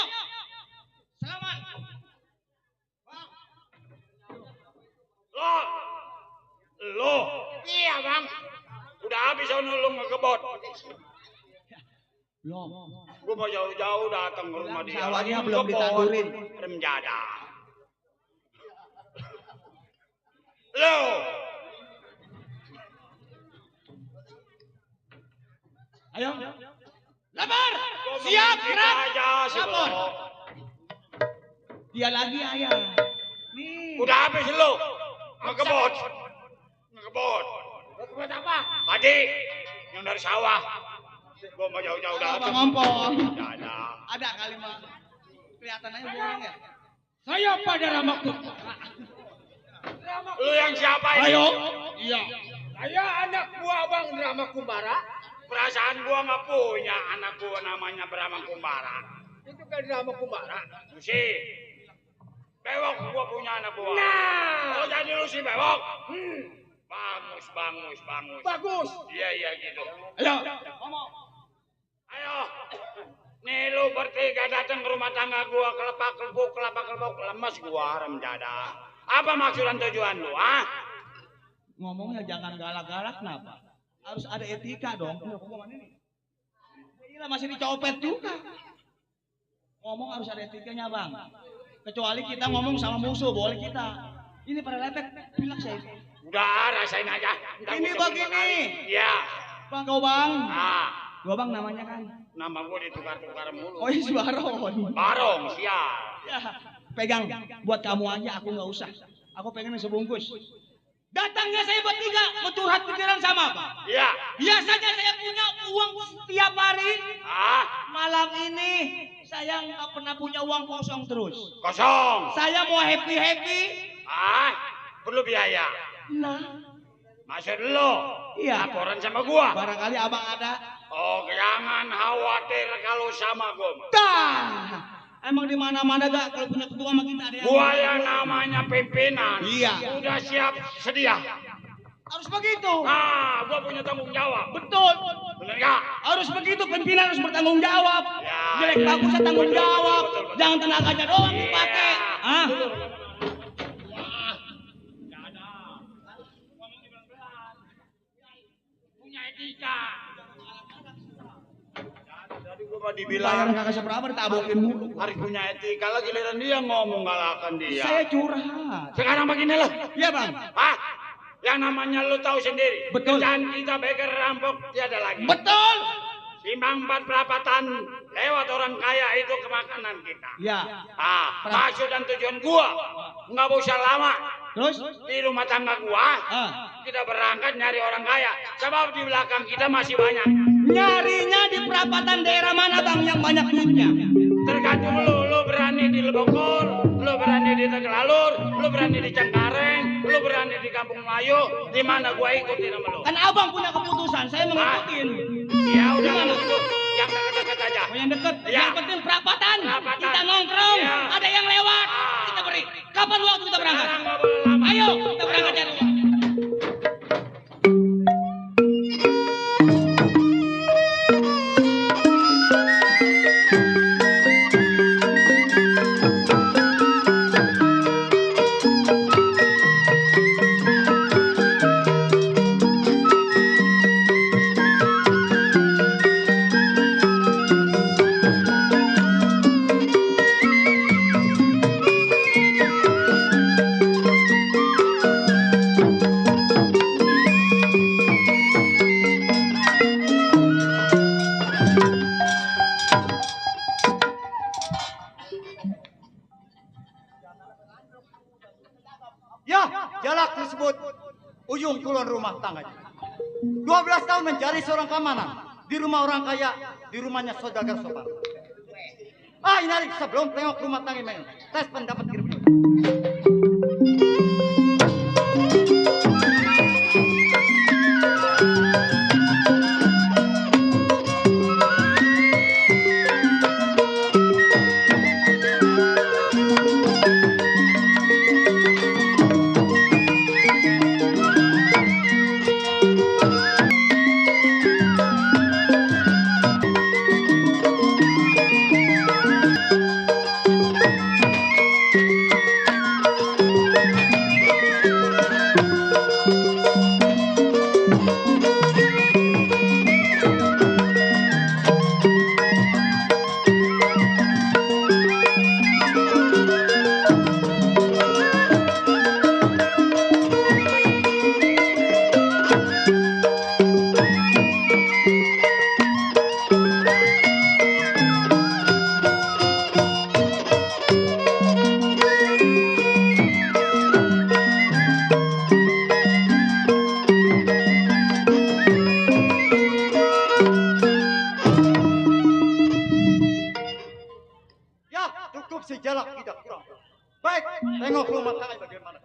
Selamat. Lo. Iya bang. Udah habis lu ngegebot. Belum. Gua mau jauh-jauh datang ke rumah dia. Sawahnya lagi belum ngebot. ditandurin. Rem jada. Lo. Ayo. Lapor. Siap, gerak. Aja si Lapor. Bolo. Dia lagi ayah. Nih. Udah habis lu. Ngegebot. Ngegebot apa? Tadi yang dari sawah. Gua mau jauh-jauh Apa datang. ngompong? Ada. Kali mah. Kelihatan aja bohong ya. Saya pada Ramaku. Lu yang siapa ini? Ayo. Iya. Saya anak buah Bang Rama Kumbara. Perasaan gua nggak punya anak gua namanya Brahma Kumbara. Itu kan Rama Kumbara. Si Bewok gua punya anak gua. Nah. Oh jadi lu si Bewok? Bagus Bagus. Iya gitu. Ayo. Ayo. Nih lu bertiga datang ke rumah tangga gua kelapa kelbuk lemes gua haram dada. Apa maksud dan tujuan lu, ah? Ngomongnya jangan galak-galak kenapa? Harus ada etika dong. Gila masih dicopet juga. Ngomong harus ada etikanya bang. Kecuali kita ngomong sama musuh boleh kita. Ini pada lepek pilek saya. Udah rasain aja. Ntar Ini gua begini. Iya. Bang kau bang. Ah, Gua bang namanya kan. nama gua ditukar-tukar mulu. Oh iya Suaron. Barong, siap. Ya, pegang. Buat kamu aja aku nggak usah. Aku pengen sebungkus. Datangnya saya bertiga mau curhat pikiran sama Pak. Iya. Biasanya saya punya uang setiap hari. Ah, Malam ini saya nggak pernah punya uang kosong terus. kosong. Saya mau happy. Ah, perlu biaya. Nah, Maksud lo? Iya. Laporan sama gua. barangkali abang ada. Oh, jangan khawatir kalau sama gua. Dah. Emang di mana-mana gak kalau punya ketua sama kita ada yang. Gua yang namanya pimpinan. Iya. Udah siap sedia. Harus begitu. Ah, gua punya tanggung jawab. Betul. Bener gak? Harus begitu pimpinan harus bertanggung jawab. Ya, Jelek iya. bagusnya tanggung Betul, jawab. betul. Jangan tenaganya doang dipakai. Ah. Punya etika. Tadi gua mah Bayar dibilang kakak seberapa ditabokin mulu. harus punya etika. Lagi giliran dia ngomong galakan dia. Saya curhat. Sekarang begini loh. Iya bang. Hah? Yang namanya lu tahu sendiri. Betul. Kerjaan kita beker rampok tiada lagi. Betul. Timbang 4 perapatan lewat orang kaya itu ke makanan kita. Ya. Maksud dan tujuan gua nggak usah lama. Terus? Di rumah tangga gua kita berangkat nyari orang kaya. Sebab di belakang kita masih banyak. Nyarinya di perapatan daerah mana bang yang banyak duitnya? Tergantung lu berani di Lebokor, lu berani di Tegalalur, lu berani di Cengkareng, lu berani di Kampung Melayu. Di mana gua ikutin sama lu. Kan abang punya keputusan, saya mengikutin. Ya udah gitu. Yang dekat-dekat aja. Oh yang deket. Ya. Yang penting perapatan. Perapatan. Kita nongkrong. Ya. Ada yang lewat. Kita beri. Kapan waktu kita berangkat? Sekarang nggak boleh lama. Ayo kita berangkat cari uang. Ya, jalak tersebut ujung kulon rumah tangganya. 12 tahun mencari seorang keamanan di rumah orang kaya, di rumahnya saudagar sopan. Ini sebelum tengok rumah tangga men, tes pendapat kirim. Cukup sejalak tidak kurang. Baik, tengok rumah tangga bagaimana.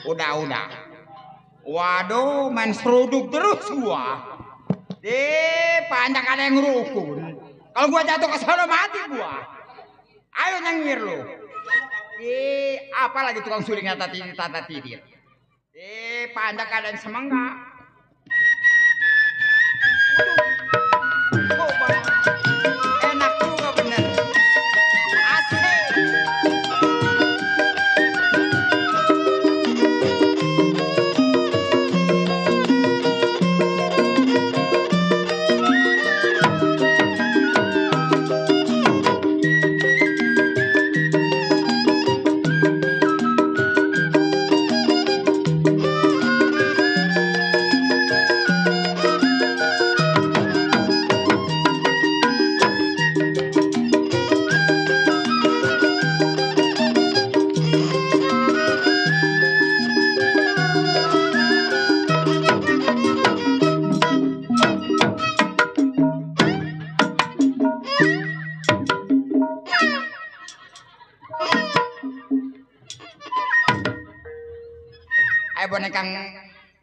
Udah. Waduh, main seruduk terus gua. Banyak ada yang rukun. Kalau gua jatuh ke sana mati gua. Ayo nyengir lu. Apa lagi tukang suling tata tidir. Banyak ada yang semangat. Enak juga bener. Asik.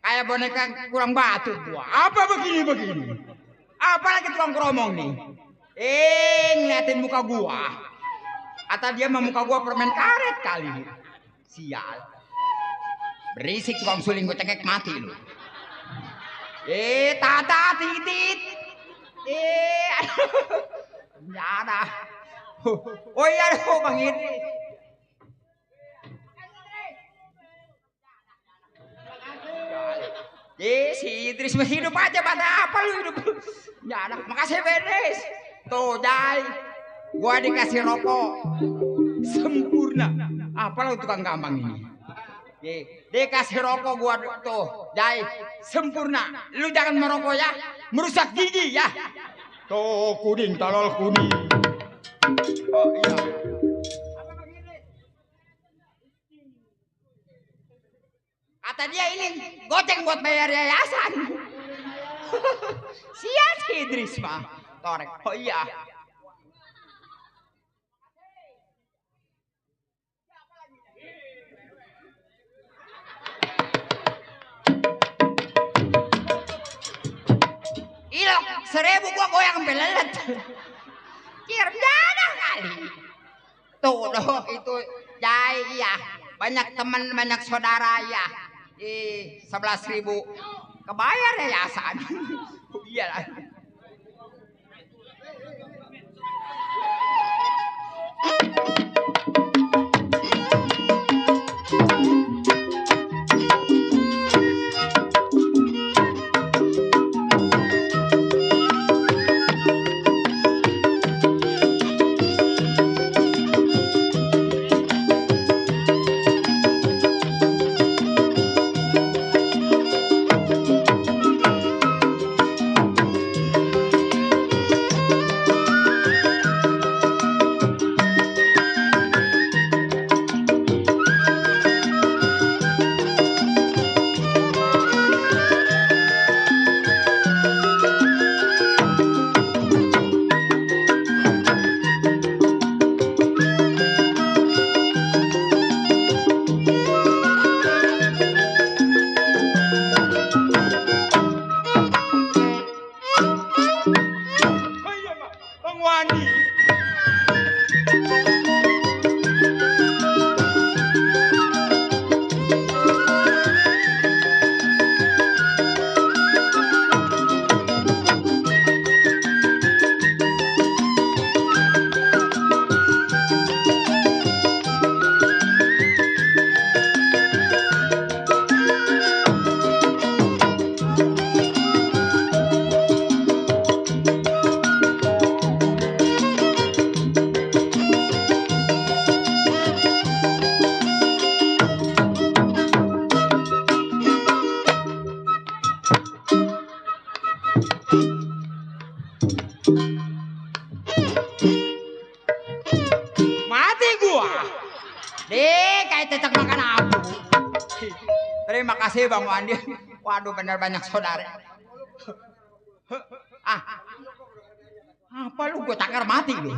Kayak boneka kurang batu gua. Apa begini? Apalagi tukang keromong nih. Ngeliatin muka gua. Kata dia mau muka gua permen karet kali. Sial. Berisik tukang suling gua cekek mati lu. Tata titit. Ada. Oh iya Bang Idris. Si Idris masih hidup aja, pada apa lu hidup? Ya anak, makasih beres. Tuh, Jai, gua dikasih rokok sempurna. Apa lu tukang gampang ini? Dikasih rokok gua tuh, Jai, sempurna. Lu jangan merokok ya, merusak gigi ya. Tuh, kuning, tolol kuning. Oh iya. Kata dia ini goceng buat bayar yayasan. Siap si Idris mah. Torek. Oh iya. Ilok 1000 gua goyang belelet. Kirim jana kali. Tuh itu Jai ya. Banyak teman, banyak saudara ya. 11.000 kebayar yayasan. Iyalah. cecek makan abu. Terima kasih Bang Wandi. Waduh benar banyak saudara. Apa lu gue takar mati lu?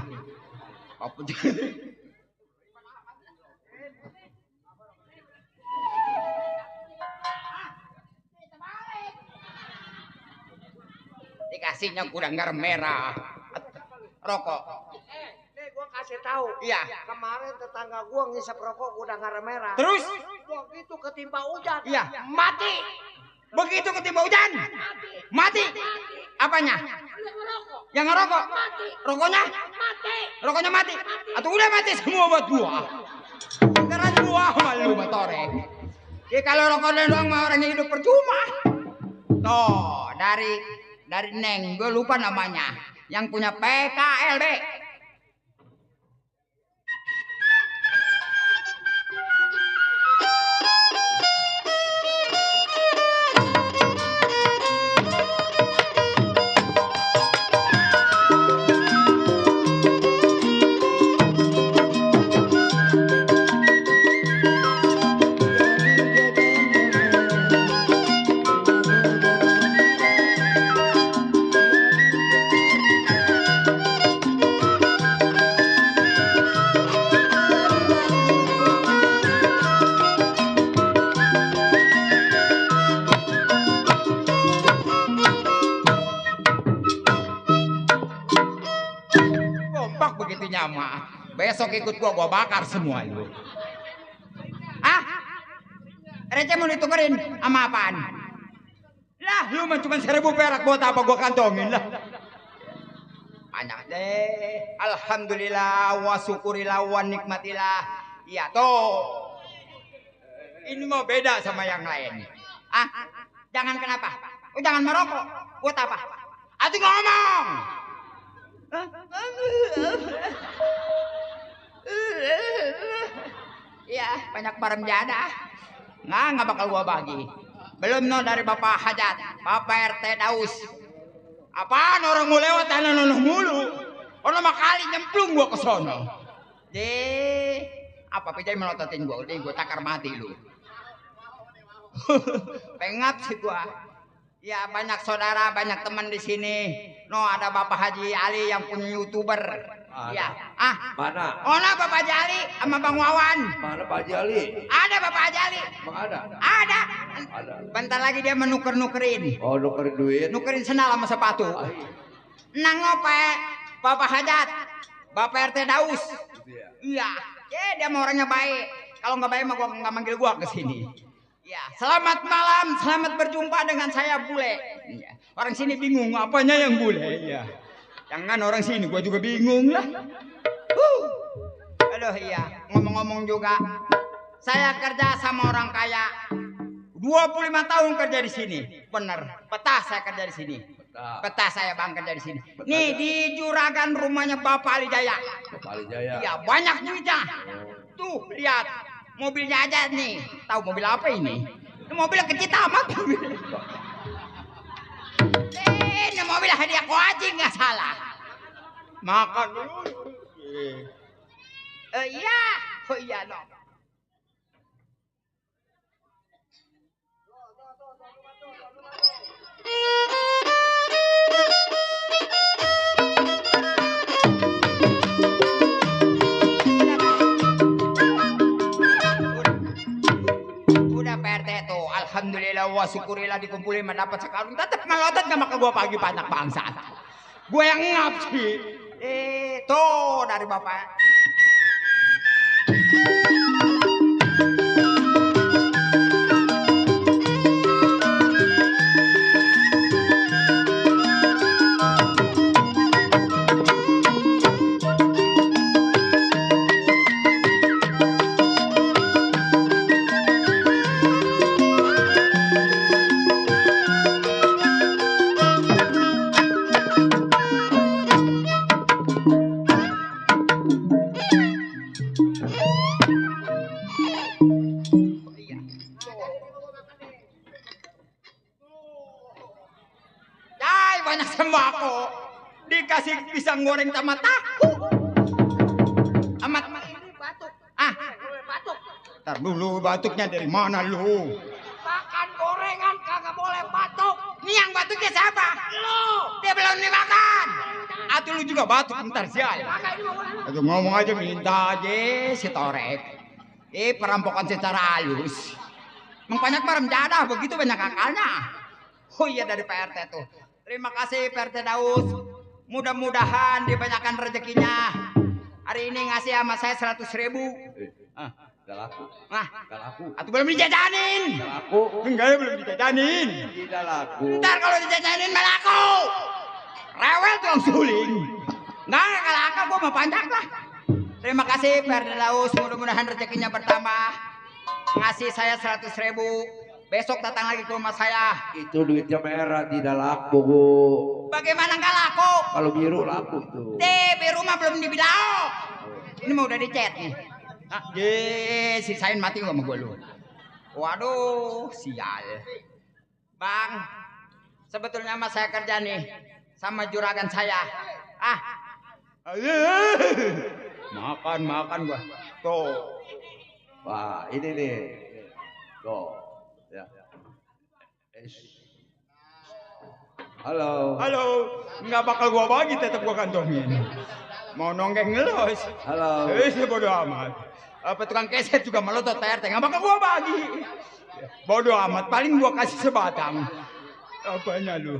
dikasihnya gudang garam merah. Rokok. Nih gua kasih tahu. Iya. Kemarin tetangga gua ngisep rokok udah garam merah. Terus? Begitu ketimpa hujan. Iya. Mati. Begitu ketimpa hujan? Mati. Apanya? Yang ngerokok? Rokoknya? Rokoknya mati. Atau udah mati semua buat gua. Karena gua malu motorek. Ya kalau rokoknya doang mah orang hidup percuma. Tuh, dari Neng, gue lupa namanya. Yang punya PKLB. Besok ikut gua bakar semua lu. Ah? Receh mau ditukerin sama apaan? Lah, lu mah cuma 1.000 perak buat apa gua kantongin lah. Banyak deh. Alhamdulillah wa syukurillah wa nikmatillah. Iya tuh. Ini mah beda sama yang lain. Ah? Jangan kenapa? Oh, jangan merokok. Buat apa? Atuh ngomong. Iya, banyak barang jadah. Nggak bakal gua bagi. Belum no dari Bapak Hajat, Bapak RT Daus. Apaan orang mau lewat tanah nono mulu? Orang mah kali nyemplung gua ke sono. Apa pijai melototin gua? Udah gua takar mati lu. Pengap sih gua. Ya banyak saudara, banyak teman di sini. No ada Bapak Haji Ali yang punya YouTuber. Ya. Ah. Mana? Oh nah Bapak Haji Ali sama Bang Wawan. Mana Pak Haji Ali? Ada Bapak Haji Ali. Emang ada? Ada. Ada. Bentar lagi dia menuker-nukerin. Oh, nukerin duit. Nukerin sendal sama sepatu. Nang ngope Bapak Hajat, Bapak RT Daus. Iya. Dia mau orangnya baik. Kalau nggak baik mah gua nggak manggil gua ke sini. Ya, selamat malam, selamat berjumpa dengan saya Bule. Ya. Orang sini bingung, apanya yang Bule? Ya. Jangan orang sini, gua juga bingung lah. Aduh iya, ngomong-ngomong juga, saya kerja sama orang kaya. 25 tahun kerja di sini, bener. Petah saya kerja di sini. Petah saya bang kerja di sini. Nih di juragan rumahnya Bapak Ali Jaya. Bapak Ali Jaya. Iya, banyak duitnya. Tuh lihat. Mobilnya aja nih, tahu mobil apa ini? Ini mobilnya kecil amat. Ini mobil hadiah ko aja nggak salah. Makan dulu. Iya, oh iya no. PRT tuh, alhamdulillah wa syukurillah dikumpulin mendapat sekarang. Tetap melotot gak makan gua pagi banyak bangsa. Gua yang ngap sih. Tuh dari Bapak. Banyak sembako dikasih pisang goreng sama tahu amat ini batuk batuk. Ntar dulu batuknya dari mana lu? Makan gorengan kagak boleh batuk. Ini yang batuknya siapa? Lu. Dia belum dimakan. Atuh lu juga batuk ntar sial. Aduh ngomong aja minta aja si Torek. Perampokan secara halus. Banyak barang jadah begitu banyak akalnya. Oh iya dari PRT tuh. Terima kasih Pak RT Daus. Mudah-mudahan dibanyakan rezekinya. Hari ini ngasih sama saya 100.000. Gak laku. Nah, Gak laku. atau belum dijajanin. Gak laku. Enggak, belum dijajanin. Tidak laku. Ntar kalau dijajanin malah laku. Rewel tukang suling. Enggak laku, gua mau panjang lah. Terima kasih Pak RT Daus. Mudah-mudahan rezekinya bertambah. Ngasih saya 100.000. Besok datang lagi ke rumah saya. Itu duitnya merah, tidak laku, Bu. Bagaimana nggak laku? Kalau biru laku tuh. Biru mah belum dibilang. Ini mau udah dicet nih. Sisain mati gak sama gue lu. Waduh, sial. Bang, sebetulnya mas saya kerja nih sama juragan saya. Makan gua. Tuh. Wah, ini nih. Tuh. Ya. Halo. Halo, nggak bakal gua bagi, tetap gua kantongin. Mau nonggeng ngelos. Halo. Bodo amat. Apa tukang keset juga melotot PRT, nggak bakal gua bagi. Bodo amat, paling gua kasih sebatang. Apanya lu?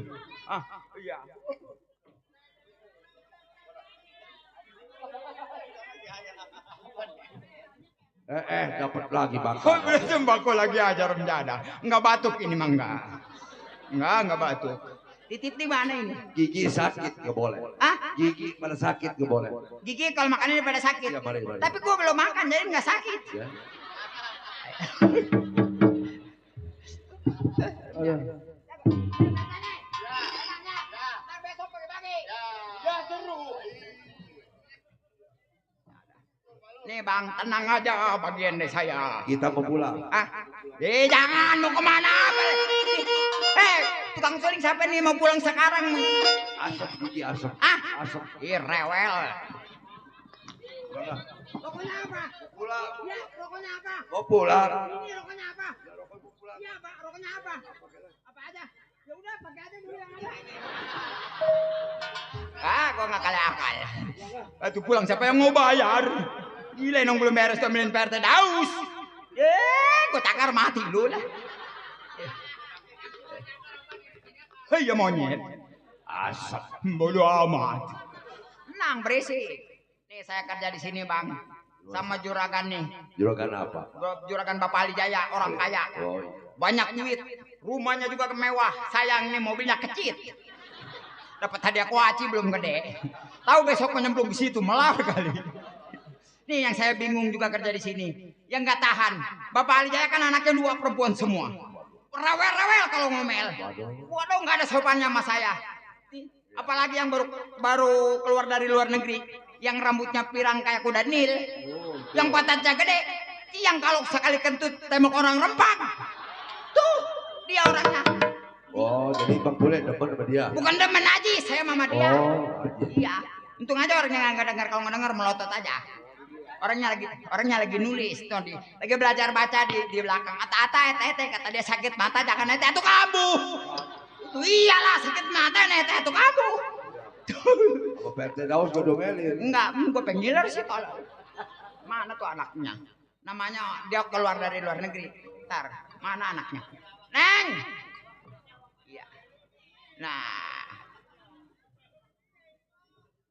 Iya. Dapat lagi bang. Kok sembako lagi aja remjada? Nggak batuk ini mah nggak batuk. Titik di mana ini? Gigi sakit gak boleh. Gigi pada sakit gak boleh. Gigi kalau makannya pada sakit. Ya, mari. Tapi gua belum makan jadi nggak sakit. Ya. Nih bang, tenang aja bagian deh saya. Kita mau pulang. Jangan mau kemana? Tukang suling siapa nih mau pulang sekarang? Asap gigi asap. Asap. Rewel. Rokoknya apa? Pulang. Ya, rokoknya apa? Mau pulang. Ini rokoknya apa? Iya, Pak, rokoknya apa? Apa aja? Ya udah, pakai aja dulu yang ada. Gua nggak kalah akal. Itu pulang siapa yang mau bayar? Gila nong belum beres temenin PRT Daus. Gua takar mati lu lah. Hei ya monyet. Asap. Bodo amat. Tenang berisik. Nih saya kerja di sini bang. Sama juragan nih. Juragan apa? Juragan Bapak Ali Jaya, orang kaya. Oh, iya. Banyak duit. Rumahnya juga mewah. Sayang nih mobilnya kecil. Dapat hadiah kuaci belum gede. Tahu besok nyemplung di situ melar kali. Nih yang saya bingung juga kerja di sini. Yang nggak tahan. Bapak Ali Jaya kan anaknya 2 perempuan semua. Rewel-rewel kalau ngomel. Waduh nggak ada sopannya sama saya. Apalagi yang baru keluar dari luar negeri. Yang rambutnya pirang kayak kuda Nil. Yang patatnya gede. Yang kalau sekali kentut tembok orang rempang. Tuh dia orangnya. Oh, jadi Bang Bule demen sama dia? Bukan demen aja, saya mama dia. Oh, iya. Untung aja orangnya nggak dengar, kalau nggak dengar melotot aja. Orangnya lagi nulis, tuh lagi belajar baca di belakang. Ata kata dia sakit mata, jangan itu kamu. Tuh iyalah sakit mata itu kamu. apa PRT Daus gue domelin? Enggak, gue pengiler sih kalau. Mana tuh anaknya? Namanya dia keluar dari luar negeri. Ntar, mana anaknya? Neng. Nah,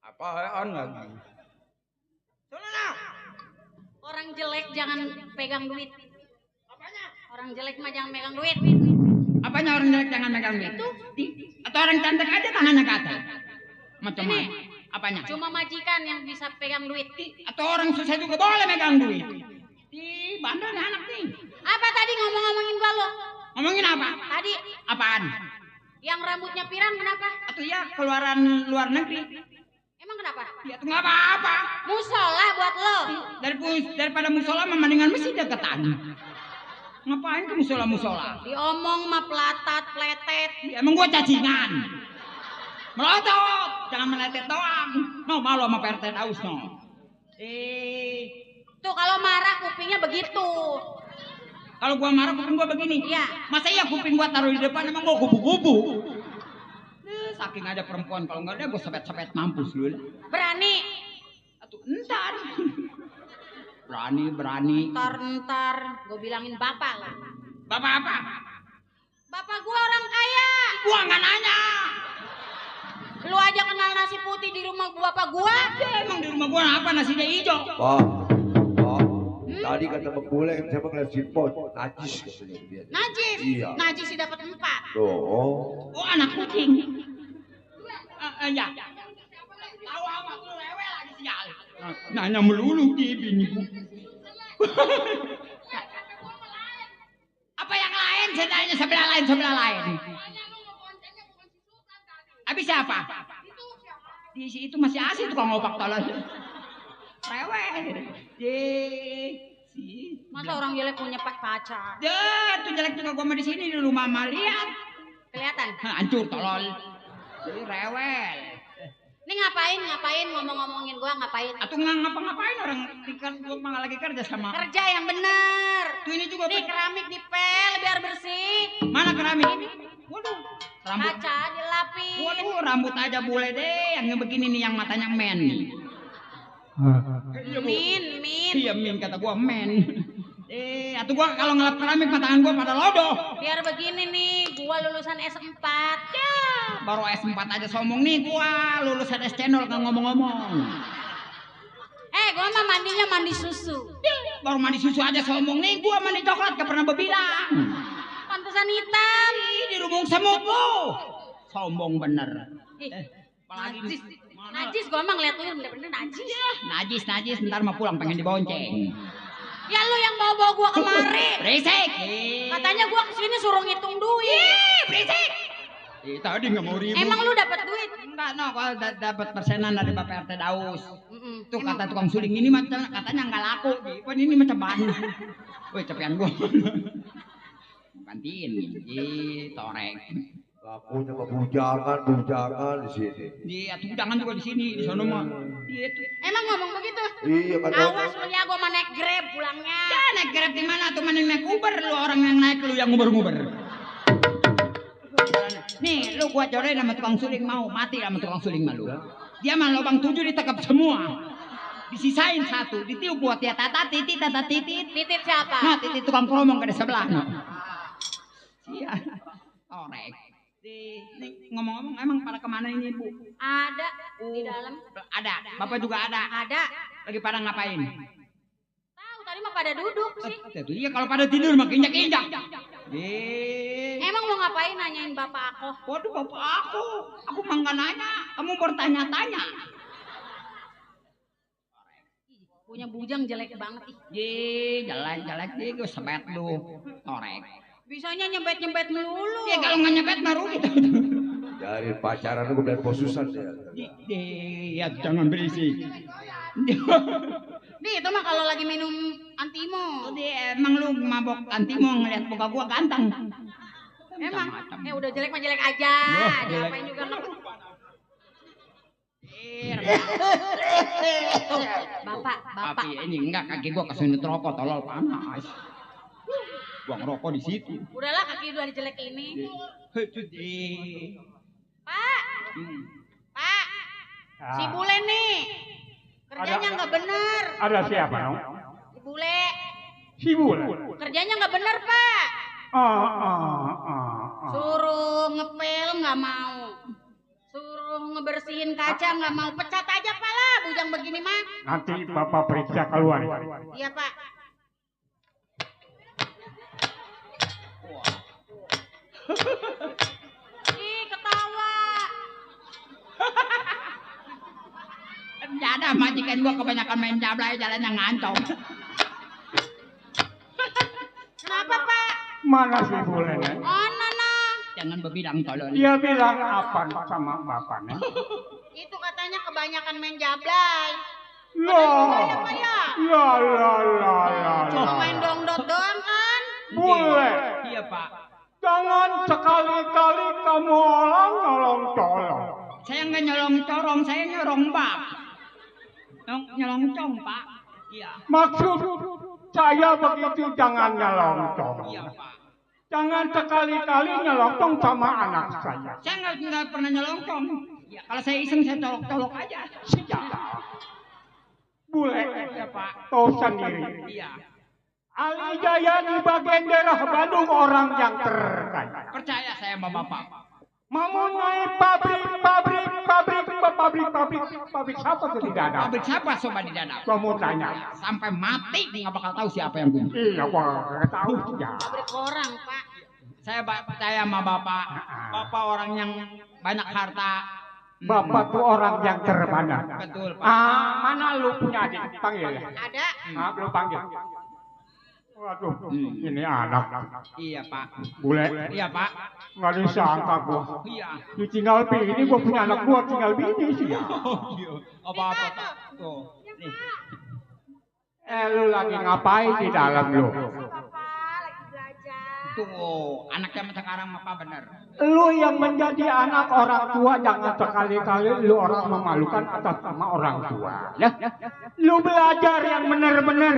apaan lagi? Soalnya orang jelek jangan pegang duit. apanya? Orang jelek mah jangan pegang duit. Apanya orang jelek jangan megang duit? Atau orang cantik aja tangannya gatal? Macam Ini mana? Apanya? cuma majikan yang bisa pegang duit. Atau orang susah juga boleh megang duit? Di bandel nih anak nih. Apa tadi ngomongin gua lo? Ngomongin apa? Tadi Apaan? yang rambutnya pirang kenapa? Atau ya keluaran luar negeri? Emang kenapa? Ya tuh nggak apa-apa. Musola buat lo. Daripada musola mendingan masjid deketan. Ngapain ke musola? Diomong mah pelatat, pletet. Ya, emang gua cacingan. Melotot, jangan meletet doang. No, malu sama PRT Daus no. Tuh kalau marah kupingnya begitu. Kalau gua marah kuping gua begini. Iya. Masa iya kuping gua taruh di depan emang gua kubu-kubu. Saking ada perempuan kalau nggak ada gua sepet-sepet mampus lu. Berani. Atuh entar. Berani. Ntar gue bilangin bapak lah. Bapak apa? Bapak gua orang kaya. Gua nggak nanya. Lu aja kenal nasi putih di rumah gua apa gua? Ya, emang di rumah gua apa nasinya hijau? Pak, tadi kata Bang Bule saya ngeliat si Pot, najis katanya dia. Najis? Iya. Najis sih dapat 4. Oh, anak kucing. Ya. Tahu apa lu rewel lagi sial. Nanya melulu di biniku. Apa yang lain? Saya tanya sebelah lain. Habis siapa? Di situ masih asing tukang ngopak tolong. Rewel. Masa orang jelek punya pacar? Ya, tuh jelek juga gua mah di sini di rumah mah lihat. Kelihatan? Hancur tolol. Jadi rewel. Ini ngapain ngomong-ngomongin gua ngapain? Atau ngapa-ngapain orang gua mah lagi kerja sama. Kerja yang bener. Tuh ini juga nih keramik dipel biar bersih. Mana keramik ini? Waduh, rambut. Kaca dilapis. Waduh, rambut aja boleh deh. Yang begini nih yang matanya men. Min. Iya min kata gua men. Atau gua kalau ngelap keramik tangan gua pada lodoh. Biar begini nih, gua lulusan S4. Ya, baru S4 aja sombong nih gua, lulusan S channel kan ngomong-ngomong. Gua mah mandinya mandi susu. Baru mandi susu aja sombong nih, gua mandi coklat gak pernah berbilang. Pantesan hitam. Di rumung semut lu. Sombong bener. Najis gua mah ngeliat lu bener-bener najis. Najis, ntar mah pulang pengen dibonceng. Ya lu yang bawa gua kemari. Berisik. Katanya gua kesini suruh ngitung duit. Berisik. Tadi nggak mau ribut. Emang lu dapat duit? Enggak, kalau dapat persenan dari Bapak RT Daus. Tuh kata tukang suling ini macam katanya nggak laku. Ini macam bahan. Woi, cepetan gua. Gantiin nih, torek. Lakunya bujangan di sini. Iya, tuh jangan juga di sini, di sono mah. Iya tuh. Emang ngomong begitu? Iya, kata. Awas lu ya, gua mah naik Grab pulangnya. Ya, naik Grab di mana tuh mending naik Uber, lu orang yang naik lu yang nguber-nguber. Nih, lu gua coret sama tukang suling mau mati sama tukang suling malu. Dia mah lubang 7 ditekap semua. Disisain 1, ditiup buat dia tata titit. Titit siapa? Nah, titit tukang kromong ke sebelah. Iya. Orek. Nih, ngomong-ngomong emang pada kemana ini Bu? Ada di dalam. Ada. Bapak juga ada. Ada. Lagi pada ngapain? Tahu tadi mah pada duduk sih. Iya kalau pada tidur mah injak-injak. Emang mau ngapain nanyain bapak aku? Waduh bapak aku mah nggak nanya. Kamu bertanya-tanya. Punya bujang jelek banget ih. Jelek gue sebet lu. Torek. Bisanya nyebet melulu. Ya kalau nggak nyebet mah rugi tuh. Dari pacaran gue biar posusan ya. Ya jangan berisik. Nih itu mah kalau lagi minum antimo. Emang lu mabok antimo ngeliat muka gua ganteng. Emang? Udah jelek mah jelek aja. Diapain juga lu. Bapak. Ini enggak kaki gua kesunut rokok tolol panas. Buang rokok di situ. Udahlah kaki udah jelek ini. Pak. Si Bule nih. Kerjanya nggak bener. Ada siapa dong? Si Bule. Si Bule. Kerjanya nggak bener Pak. Suruh ngepel nggak mau. Suruh ngebersihin kaca nggak mau. Pecat aja Pak lah bujang begini mah. Nanti Bapak periksa keluar. Iya Pak. Ih ketawa. Ada majikan gua kebanyakan main jablay jalannya ngancong. Kenapa Pak? Mana si Bule? Jangan berbilang tolong. Dia bilang apa sama bapaknya? Itu katanya kebanyakan main jablay. Ya. Cuma main dongdot doang kan? Bule. Iya Pak. Jangan sekali-kali kamu orang nyolong-colong. Saya nggak nyolong-corong, saya nyorong bak. Nyolong-cong Pak. Iya. Maksud saya begitu jangan nyolong-colong. Iya Pak. Jangan sekali-kali nyolong sama anak saya. Saya nggak pernah nyolong-cong. Ya, kalau saya iseng saya colok-colok aja. Siap. Bule. Iya Pak. Tahu sendiri. Iya. Ali Jaya di bagian daerah Bandung orang yang terkaya. Percaya saya sama Bapak. Mempunyai pabrik pabrik siapa tuh di Dadap? Pabrik siapa coba di Dadap? Kamu tanya. Sampai mati dia nggak bakal tahu siapa yang bunuh. Iya, gua nggak tahu ya. Pabrik orang, Pak. Saya percaya sama bapak. Bapak orang yang banyak harta. Bapak tuh orang yang terpandang. Betul, Pak. Mana lu punya adik? Panggil ya. Ada. Lu panggil. Waduh, ini anak. Iya, Pak. Bule. Iya, Pak. Nggak disangka gua. Iya. Lu tinggal bini, gua punya anak gua tinggal bini sih ya. Apa-apa, Pak. Tuh. Nih. Lu lagi ngapain di dalam lu? Tuh, anak zaman sekarang apa bener? Lu yang menjadi anak orang tua jangan sekali-kali lu orang memalukan atas nama orang tua. Ya, lu belajar yang benar-benar.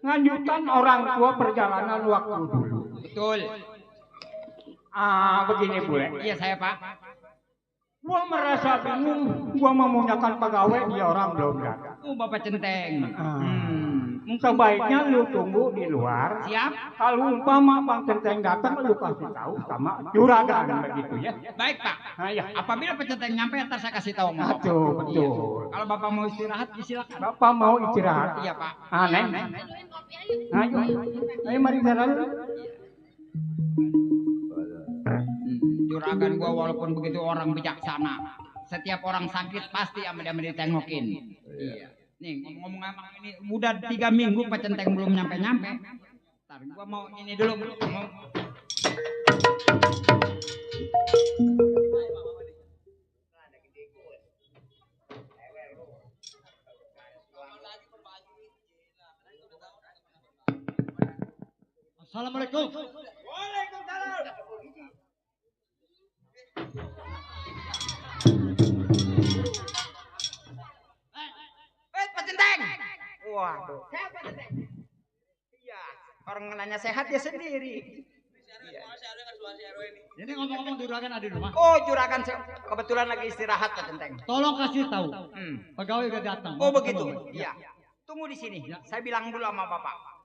Lanjutkan orang tua perjalanan waktu dulu. Betul. Begini bule. Iya saya Pak. Gua merasa bingung. Gua mau menggunakan pegawai dia orang belum datang. Bapak Centeng. Sebaiknya lu tunggu di luar. Siap. Kalau umpama Bang Centeng datang, lu kasih tahu sama juragan begitu ya. Baik Pak. Ya. Apabila Pak Centeng nyampe, ntar saya kasih tahu sama Bapak. Betul. Kalau Bapak mau istirahat, silakan. Bapak mau istirahat? Iya Pak. Neng. Ayo mari sana dulu. Juragan gua walaupun begitu orang bijaksana. Setiap orang sakit pasti sama dia ditengokin. Iya. Nih ngomong ini udah 3 minggu Pak Centeng belum nyampe-nyampe. Ntar gua mau ini dulu. Assalamualaikum. Waalaikumsalam. Pak Centeng. Waduh. Siapa Centeng? Iya. Orang nanya sehat dia sendiri. Ini ngomong-ngomong juragan ada di rumah. Oh juragan kebetulan lagi istirahat Pak Centeng. Tolong kasih tahu. Pegawai udah datang. Oh begitu. Iya. Tunggu di sini. Saya bilang dulu sama Bapak.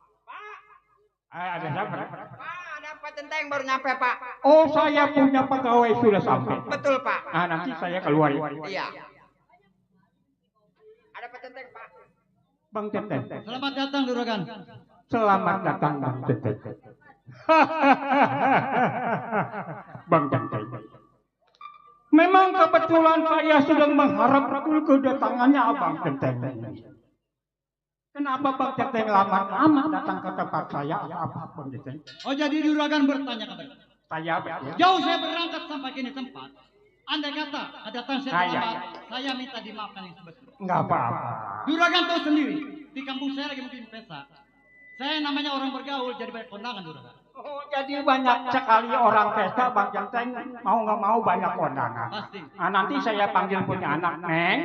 Ada siapa? Pak, ada Pak Centeng baru nyampe Pak. Oh saya punya pegawai sudah sampai. Betul Pak. Nanti saya keluar. Iya. Ada Pak Centeng Pak. Bang Centeng. Selamat datang juragan. Selamat datang Bang Centeng. Bang Centeng. Memang kebetulan saya sedang mengharap kedatangannya Abang Centeng. Kenapa Bang Centeng lama-lama datang ke tempat saya apa Bang Centeng? Oh jadi juragan bertanya kepada saya jauh saya berangkat sampai kini tempat. Andai kata kedatangan saya terlambat, saya minta dimaafkan yang sebesar. Enggak apa-apa. Juragan tahu sendiri, di kampung saya lagi mungkin pesta. Saya namanya orang bergaul, jadi banyak kondangan juragan. Oh, jadi banyak sekali orang pesta Bang Centeng, mau nggak mau banyak kondangan. Pasti. Nanti saya panggil punya anak Neng.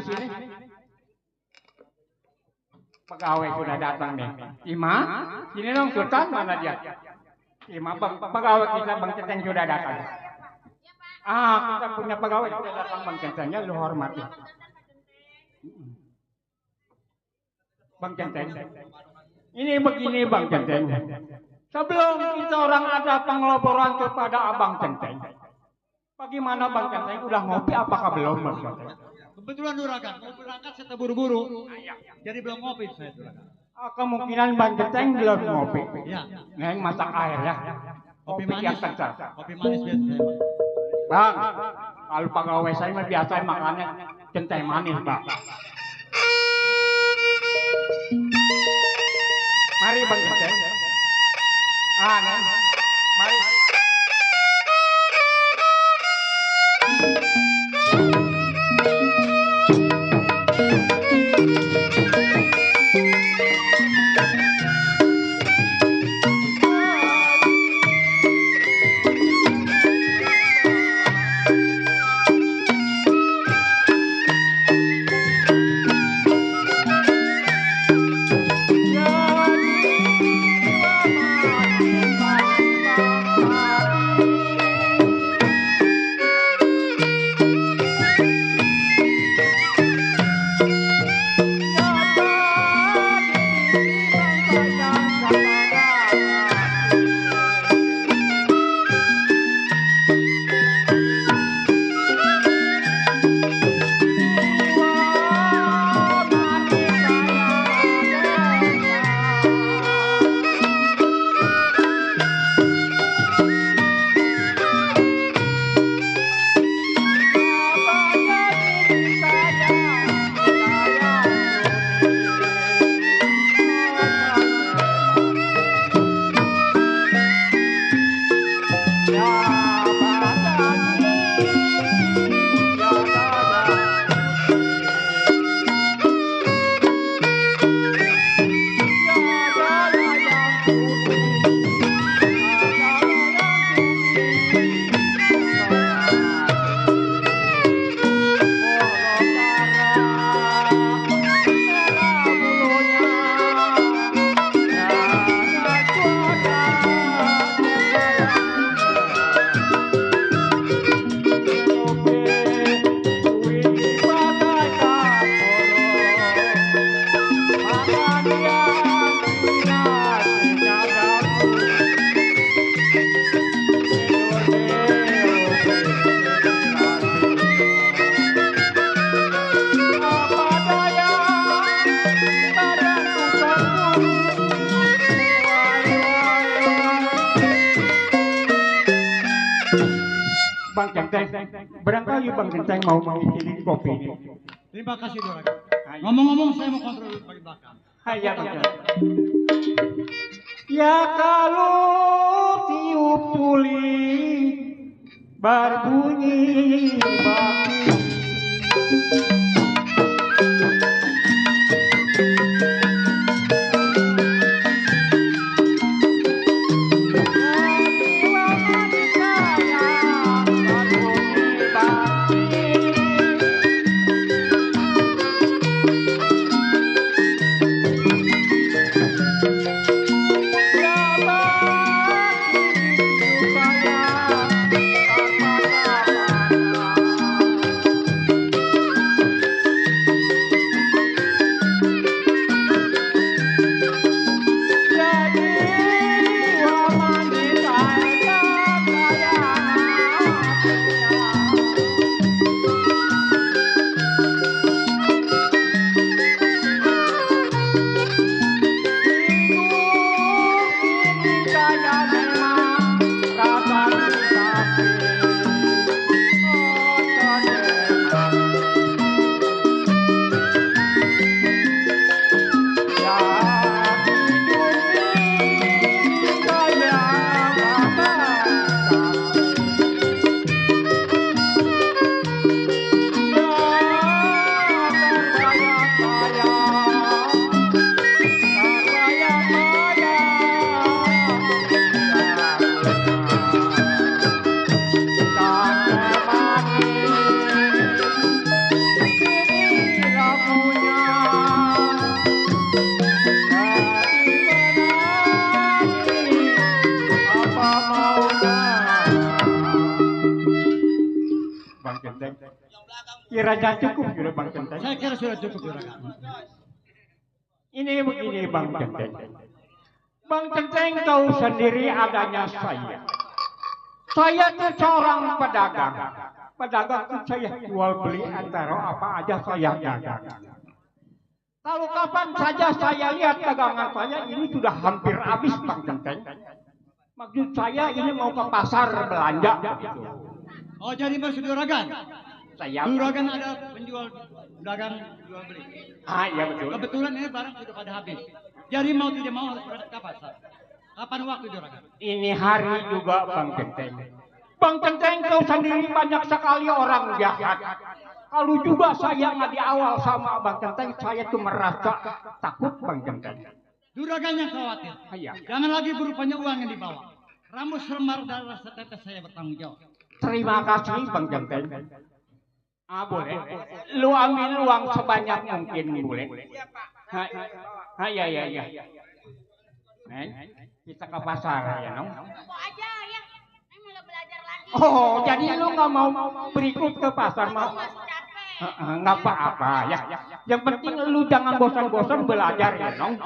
Sini. Pegawai sudah datang nih. Ima, sini dong Sultan, mana dia? Ima, pegawai kita Bang Centeng sudah datang. Kita punya pegawai sudah datang Bang Centengnya, lu hormati. Bang Centeng. Ini begini Bang Centeng. Sebelum kita orang ada pengelaporan kepada Abang Centeng. Bagaimana Bang Centeng? Udah ngopi apakah belum Bang Centeng? Kebetulan juragan, mau berangkat saya terburu-buru. Jadi belum ngopi saya juragan. Kemungkinan Bang Centeng belum ngopi. Iya. Neng masak air ya. Kopi Yang manis. kencang. Kopi manis biasa saya. Bang, kalau pegawai saya mah biasa makannya centeng manis Bang. Mari Bang Centeng. Neng. Mari. Bang Genteng, barangkali Bang Genteng mau bikinin kopi ini. Terima kasih Juragan. Ngomong-ngomong saya mau kontrol dulu di belakang. Hayya Bang Genteng. Ya kalau tiup tuli berbunyi baki. Kira cukup sudah Bang Genteng. Saya kira sudah cukup Juragan. Ini begini Bang Genteng. Bang Genteng tahu sendiri adanya saya. Saya itu seorang pedagang. Pedagang itu saya jual beli antara apa aja saya dagang. Kalau kapan saja saya lihat dagangan saya ini sudah hampir habis Bang Genteng. Maksud saya ini mau ke pasar belanja. Gitu. Oh jadi maksud Juragan? Juragan ada penjual dagang jual beli. Ah iya betul. Kebetulan ini barang sudah pada habis. Jadi mau tidak mau harus berangkat ke pasar. Kapan waktu Juragan? Ini hari juga Bang Genteng. Bang Genteng tahu sendiri banyak sekali orang jahat. Kalau juga saya nggak di awal sama Bang Genteng, saya tuh merasa takut Bang Genteng. Juragan yang khawatir. Iya. Jangan lagi berupanya uang yang dibawa. Rambut semar dan rasa tetes saya bertanggung jawab. Terima kasih Bang Genteng. Ah boleh. Lu ambil uang sebanyak mungkin boleh. Iya. Neng, kita ke pasar ya Nong. Mau aja ya. Saya mau belajar lagi. Oh jadi lu nggak mau berikut ke pasar mau? Nggak apa-apa ya. Yang penting lu jangan bosan-bosan belajar ya Nong.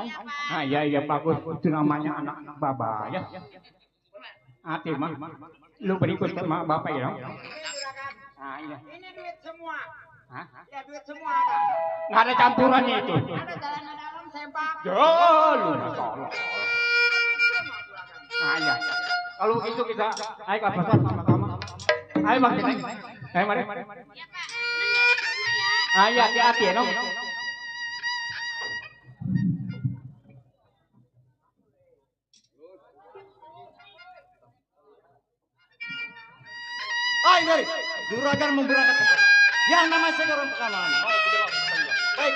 Iya bagus. Itu namanya anak baba ya. Hati mah. Lu berikut sama bapak ya Nong. Ah, iya. Ini duit semua. Hah? Ya duit semua ada. Nggak ada campurannya itu. Ada jalan dalam sempak. Lu tolong. Ah iya. Kalau gitu kita ayo ke pasar sama-sama. Ayo Bang Genteng. Ayo mari. Ya Pak. Ah iya hati-hati ya Nong. Ayo mari, Juragan mau berangkat ke pasar. Yang nama saya orang Pekalongan. Mau tidak mau. Baik.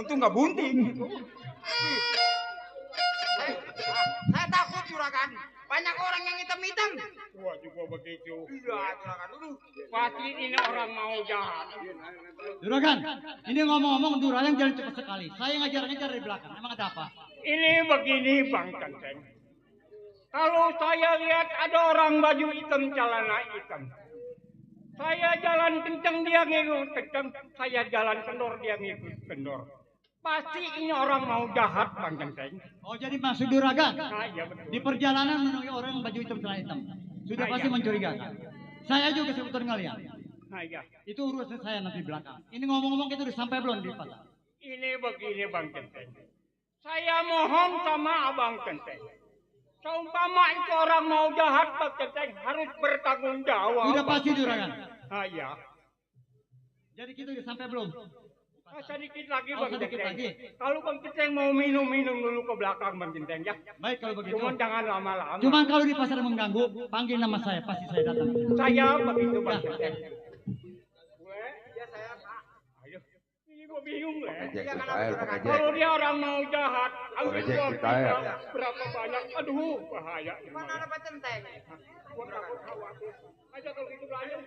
Untung nggak bunting. Saya takut juragan. Banyak orang yang hitam-hitam. Gua juga begitu. Iya, juragan dulu. Pasti ini orang mau jahat. Juragan, ini ngomong-ngomong Durayang jalan cepat sekali. Saya ngajar-ngajar dari belakang. Emang ada apa? Ini begini Bang Kenceng. Kalau saya lihat ada orang baju hitam, celana hitam. Saya jalan kenceng dia ngikut kenceng, saya jalan kendor dia ngikut kendor. Pasti ini orang mau jahat Bang Genteng. Oh jadi maksud Juragan? Nah, iya betul. Di perjalanan menemui orang baju hitam celana hitam. Sudah pasti mencurigakan. Saya juga sebetulnya ngeliat. Nah, iya. Itu urusan saya nanti belakang. Ini ngomong-ngomong kita udah sampai belum di pasar? Ini begini Bang Genteng. Saya mohon sama Abang Genteng. Seumpama itu orang mau jahat Bang Genteng harus bertanggung jawab. Sudah pasti Juragan. Ah iya. Jadi kita udah sampai belum? Sedikit lagi Oh, Bang sedikit Genteng. lagi. Kalau Bang Genteng mau minum dulu ke belakang Bang Genteng ya. Baik kalau begitu. Cuman jangan lama-lama. Cuman kalau di pasar mengganggu, panggil nama saya, pasti saya datang. Saya begitu Bang Ya. Genteng. Ya saya Pak. Ayo. Ini gua bingung lah. Kalau dia orang mau jahat, ambil Ojek uang kita ya. kita berapa banyak. Aduh, bahaya. Mana ada Pak Centeng? Gua takut khawatir. Aja kalau gitu aja.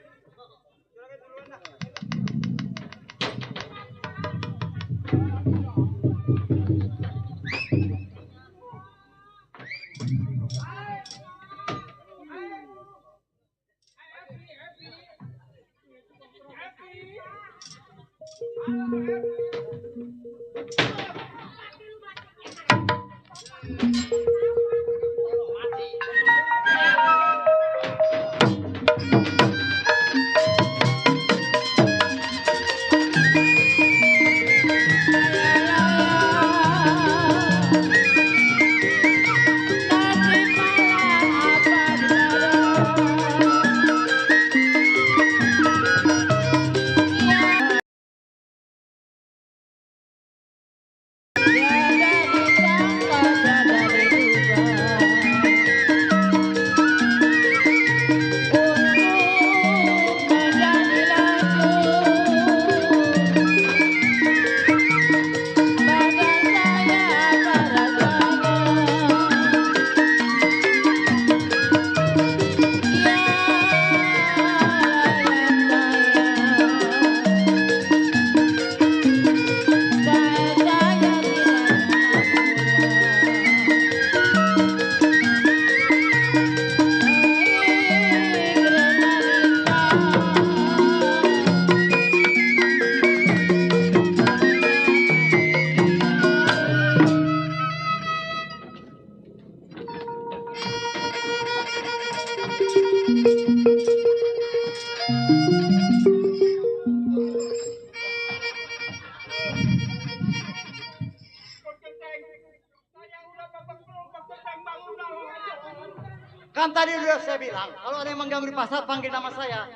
Kan tadi udah saya bilang, kalau ada yang mengganggu di pasar, panggil nama saya.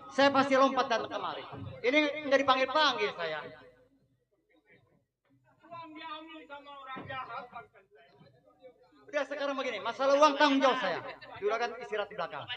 Saya pasti lompat datang kemari. Ini nggak dipanggil-panggil saya. Udah sekarang begini, masalah uang tanggung jawab saya. Juragan istirahat di belakang.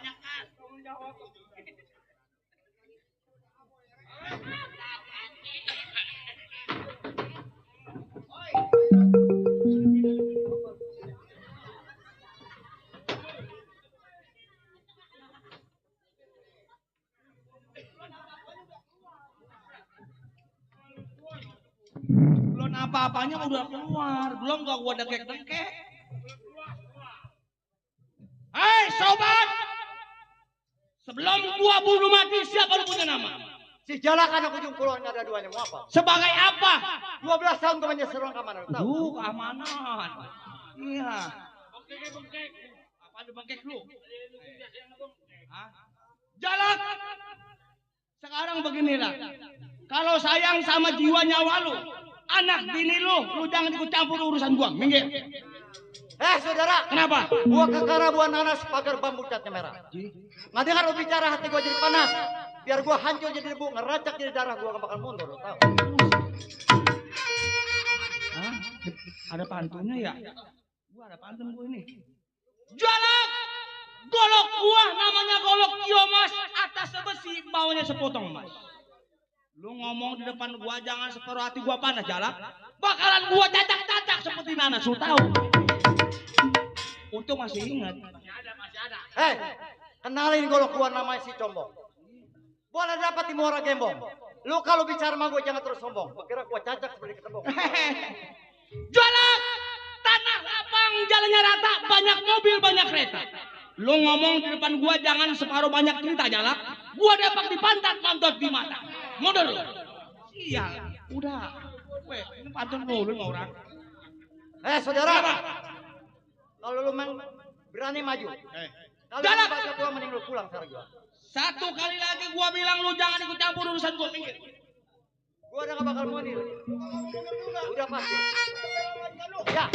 Belum apa-apanya udah keluar, belum gak gua dengkek-dengkek. Hei sobat, sebelum gua bunuh mati siapa lu punya nama? Si Jalak anak ujung kulon nggak ada duanya, mau apa? Sebagai apa? 12 tahun gue menyesal orang keamanan, lu tahu? Duh, keamanan. Iya. Bengkek. Apa ada bengkek lu? Hah? Jalak. Sekarang beginilah. Kalau sayang sama jiwa nyawa lu, anak bini lu jangan ikut campur urusan gua. Minggir. Saudara. Kenapa? Gua kekarabuan nanas pagar bambu catnya merah. Nggak dengar lu bicara, hati gua jadi panas. Biar gua hancur jadi debu, ngeracak jadi darah, gua gak bakal mundur, lu tahu? Hah? Ada pantunnya ya? Gua ada pantun gua ini. Jalak! Golok gua namanya golok Kiomas, atas sebesi, bawahnya sepotong emas. Lu ngomong di depan gua jangan separuh hati gua panas, Jalak. Bakalan gua cacak-cacak seperti nanas, lu tahu. Untung masih ingat. Masih ada. Kenalin golok gua namanya si Combong. Boleh dapat di Muara Gembong. Lu kalau bicara sama gua jangan terus sombong. Gua kira gua cacak seperti ketembong. Jalak! Tanah lapang, jalannya rata, banyak mobil, banyak kereta. Lu ngomong di depan gua jangan separuh banyak cerita, Jalak. Gua depak di pantat, mantot di mata. Mundur lu. Sial, udah. Weh, ini pantun dulu sama orang. Saudara. Kalau lu berani maju. Kalau lu baca gua mending lu pulang sekarang gua. Satu kali lagi gua bilang lu jangan ikut campur urusan gua, minggir. Gua udah gak bakal mundur. Udah pasti. Ya.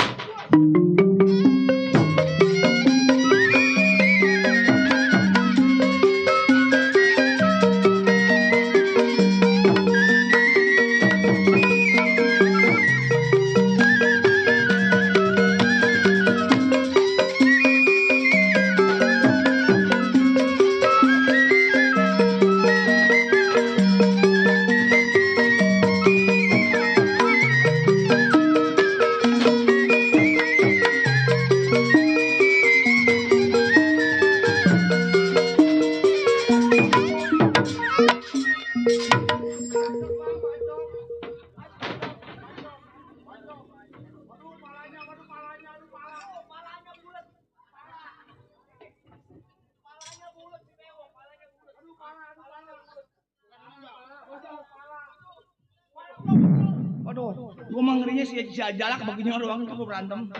Waduh, gua mah ngerinya si Jalak begini doang itu berantem.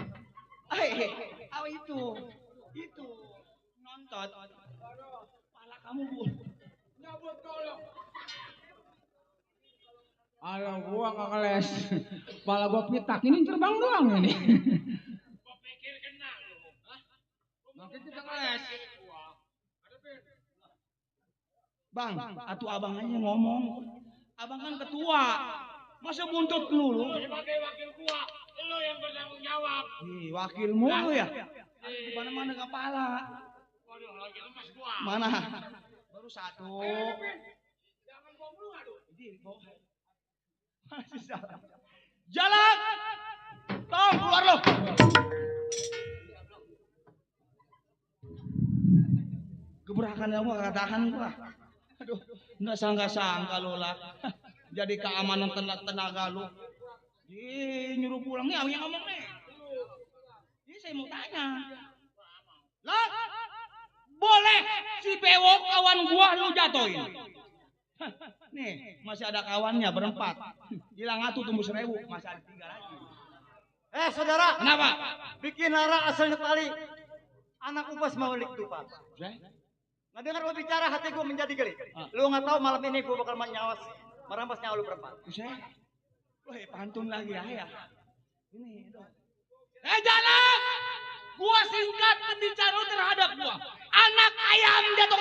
Apa itu? Itu nonton. Pala kamu bu. Nyabut golok. Alah gua nggak ngeles. Kepala gua pitak ini terbang doang ini. Gua pikir kena lu. Makin kita ngeles. Bang, atuh abang aja ngomong. Abang kan ketua. Masa buntut lu? Sebagai wakil gua, lu yang bertanggung jawab. Wakilmu lu ya? Di mana-mana kepala. Waduh, lagi lemas gua. Mana? Baru satu. Jangan bom lu aduh. Masih salah. Jalan! Tong, keluar lo! Gebrakan gua, katakan gua. Aduh, nggak sangka lo lah. Jadi keamanan tenaga lu. Nyuruh pulang nih, yang ngomong nih. Ini saya mau tanya. Lah, boleh si Bewok kawan gua lu jatuhin. Nih, masih ada kawannya berempat. Hilang atuh tumbuh 1000, masih ada 3 lagi. Saudara. Kenapa? Bikin lara asalnya tali. Anak upas mau lik tupas. Nggak dengar lo bicara, hati gua menjadi geli. Lu nggak tahu malam ini gua bakal merampas nyawa lu berempat. Wah, pantun lagi ya. Ini dong. Jalan! Gua singkat pembicara terhadap gua. Anak ayam jatuh.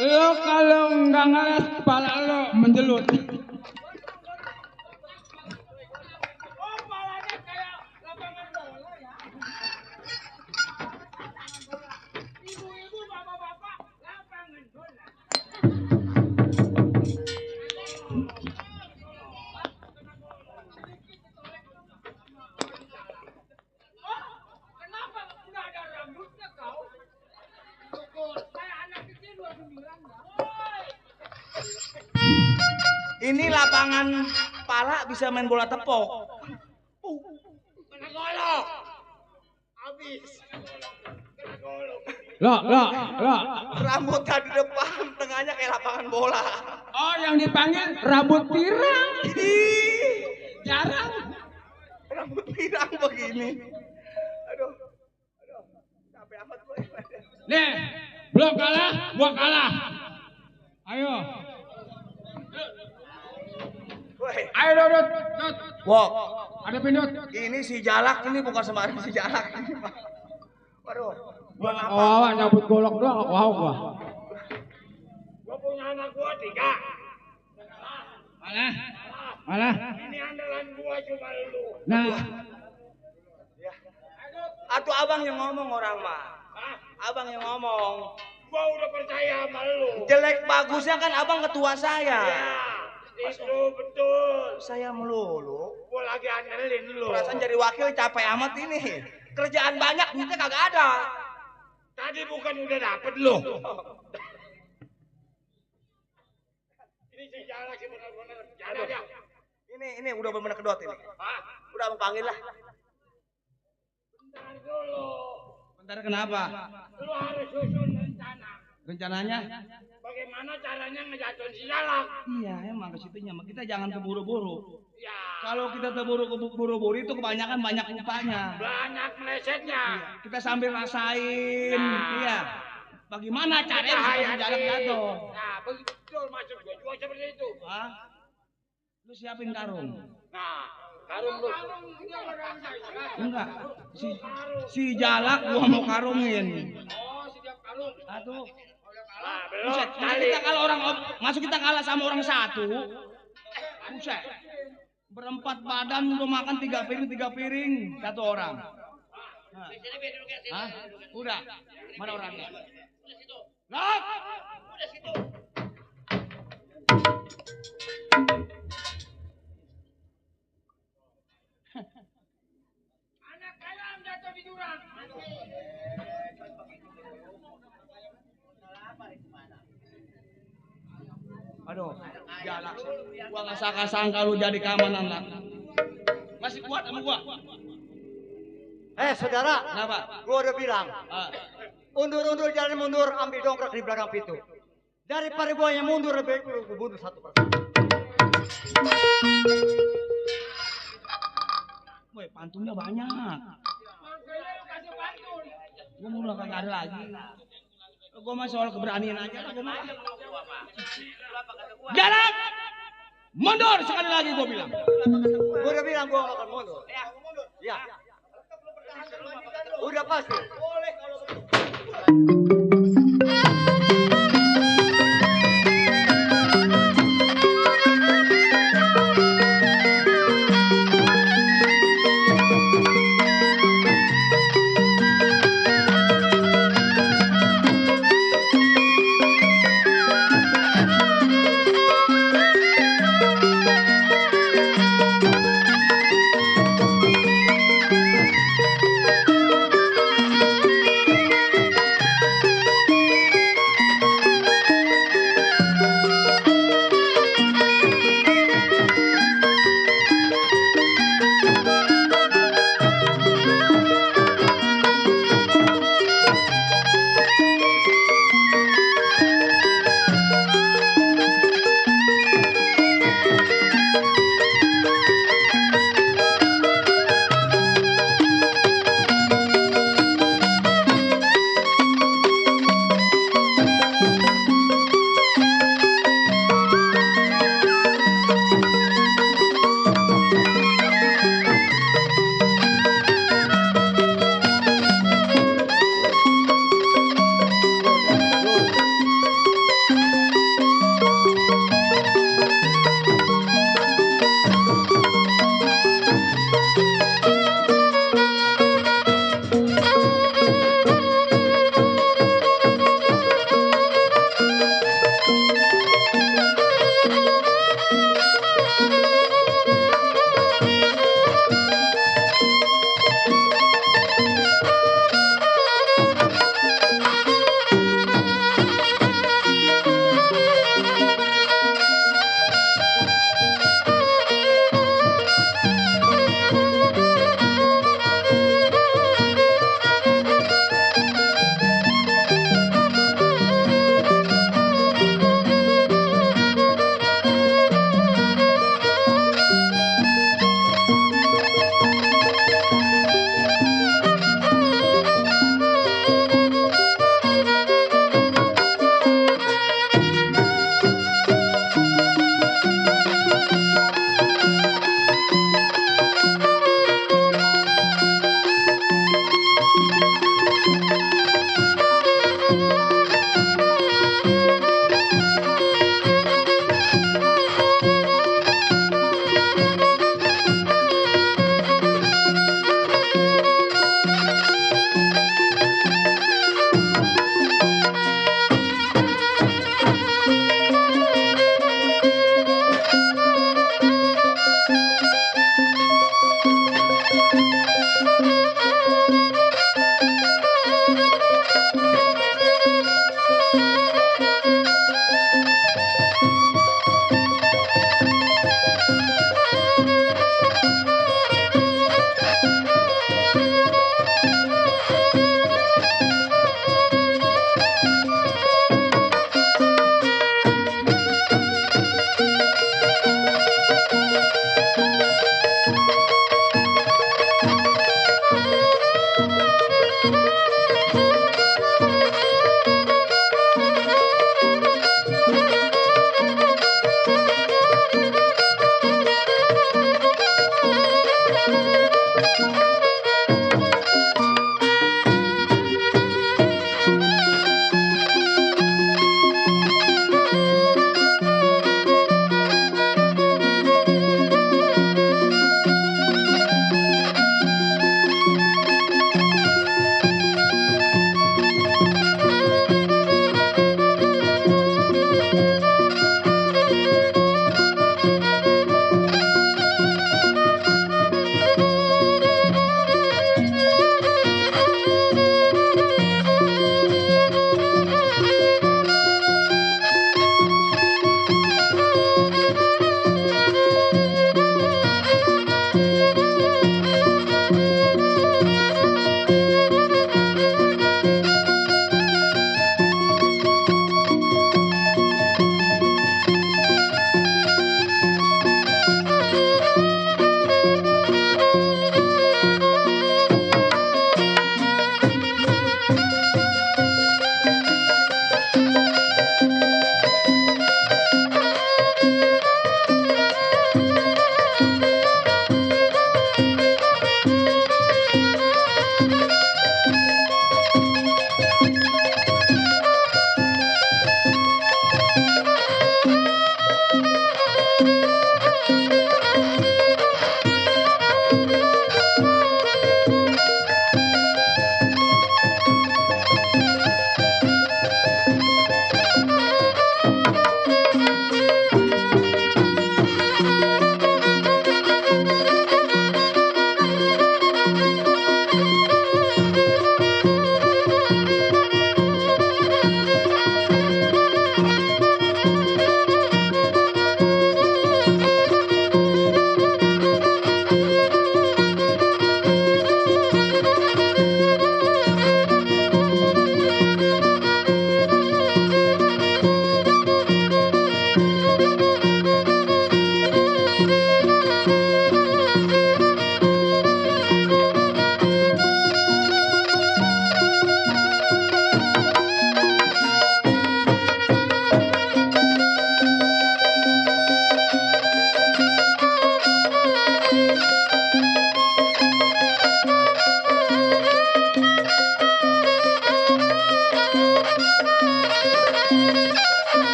Lo kalau nggak ngeles kepala lo menjelut. Ini lapangan pala bisa main bola tepok. Kena golok. Habis. Kena golok. Loh. Rambut tadi depan, tengahnya kayak lapangan bola. Oh, yang dipanggil rambut pirang. Jarang. Rambut pirang begini. Aduh. Capek amat gue. Nih, belum kalah, gua kalah. Ayo. Ayo Dodot. Wow. Ada pindut. Ini si Jalak ini bukan sembarang si Jalak. Waduh. Buat apa? Oh, nyabut golok doang, wow gua. Gua punya anak gua 3. Malah. Ini andalan gua cuma lu. Nah, Atuh abang yang ngomong orang mah. Abang yang ngomong. Gua udah percaya sama lu. Jelek bagusnya kan abang ketua saya. Ya, itu betul. Saya melulu. Gua lagi andelin lu. Perasaan jadi wakil capek amat ini. Kerjaan banyak, duitnya kagak ada. Tadi bukan udah dapet lu. Ini si Jalak sih benar-benar. Ada dia. Ini udah bener-bener kedot ini. Udah abang panggil lah. Bentar dulu. bentar kenapa? Lu harus susun rencana. Rencananya? Bagaimana caranya ngejatuhin si Jalak? Iya, emang kesitunya. Kita jangan keburu-buru. Ya. Kalau kita buru-buru itu kebanyakan banyak lupanya. Banyak melesetnya. Iya, kita sambil rasain. Nah. Iya. Bagaimana caranya supaya si Jalak jatuh? Nah, betul maksud gue juga seperti itu. Hah? Lu siapin karung. Nah, karung lu. Enggak. Si Jalak gua mau karungin. Oh, siap karung. Aduh. Nah, belum. Buset, kita kalau masuk kita kalah sama orang satu. Buset. Berempat badan udah makan 3 piring satu orang. Nah. Hah? Udah. Mana orangnya? Lok. Udah situ. Anak ayam jatuh di jurang. Aduh, Jalak. Gua nggak sangka lu jadi keamanan lah. Masih kuat sama gua? Saudara. Kenapa? Gua udah bilang. Undur jalan mundur, ambil dongkrak di belakang pintu. Daripada gua yang mundur, lebih baik gua mundur 1%. Woi, pantunnya banyak. Gua mau udah kagak ada lagi. Gua mah soal keberanian aja lah gua mah. Jalak! Mundur sekali lagi gua bilang. Gua udah bilang gua akan mundur. Ya. Udah pasti.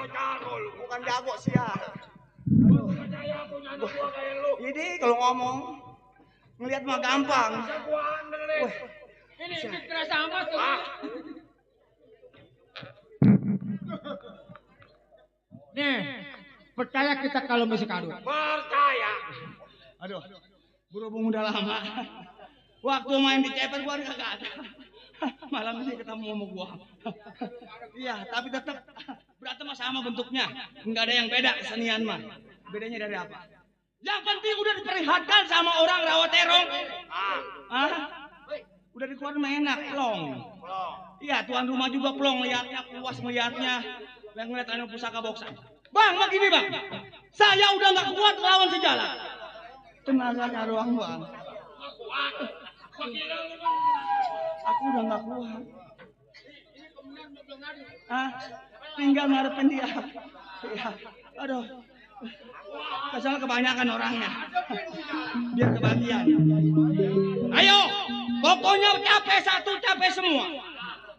Jago lu. Bukan jago sih ya. Percaya aku nyanyi gua kayak lu. Jadi kalau ngomong ngelihat mah gampang. Bisa gua andelin. Ini kira sama tuh. Nih, percaya kita kalau masih kado. Percaya. Aduh, berhubung udah lama. Waktu main di Cepet gua kagak ada. Malam ini ketemu sama gua. Iya, tapi tetap berantem mah sama bentuknya. Enggak ada yang beda kesenian mah. Bedanya dari apa? Yang penting udah diperlihatkan sama orang rawa terong. Udah dikeluarin mah enak, plong. Iya, tuan rumah juga plong liatnya, puas ngeliatnya. Yang ngeliat anu pusaka boksan. Bang, begini bang. Saya udah nggak kuat lawan si Jalak. Tenaganya doang bang. Aku udah nggak kuat. Tinggal ngarepin dia. Ya, aduh. Kesal kebanyakan orangnya. Biar kebagian. Ayo, pokoknya capek satu, capek semua.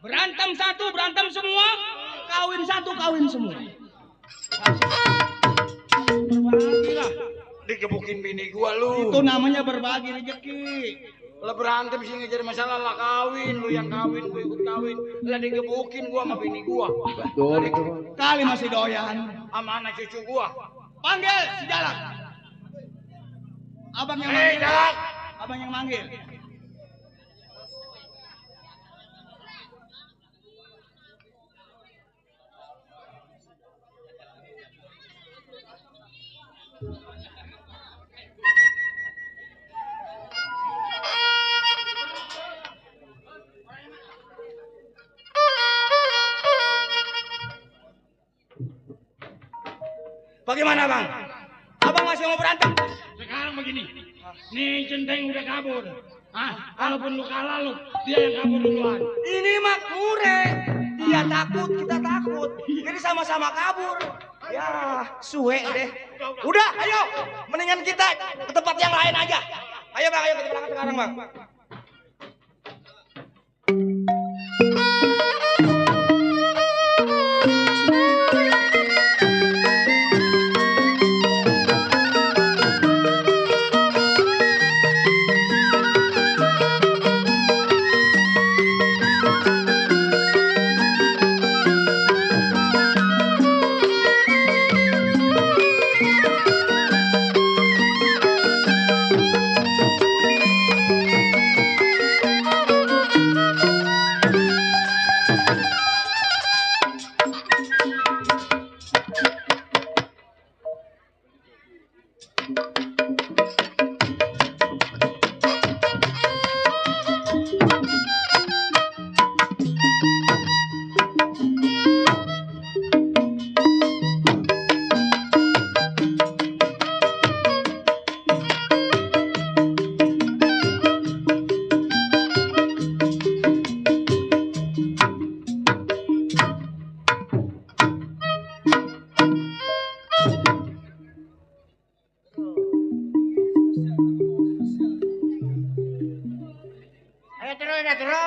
Berantem satu, berantem semua. Kawin satu, kawin semua. Berbagi lah. Digebukin bini gua lu. Itu namanya berbagi rezeki. Lah berantem sih ngejar masalah lah kawin, lu yang kawin, gua ikut kawin. Lah digebukin gua sama bini gua. Betul itu. Kali masih doyan. Sama anak cucu gua. Panggil si Jalak. Abang yang Hei, manggil. Jalak. Abang yang manggil. Bagaimana bang? Abang masih mau berantem? Sekarang begini, nih centeng udah kabur. Kalaupun lu kalah lu, dia yang kabur duluan. Ini mah kure. Dia takut, kita takut. Jadi sama-sama kabur. Ya, suwe deh. Udah, ayo. Mendingan kita ke tempat yang lain aja. Ayo bang, ayo kita berangkat sekarang bang.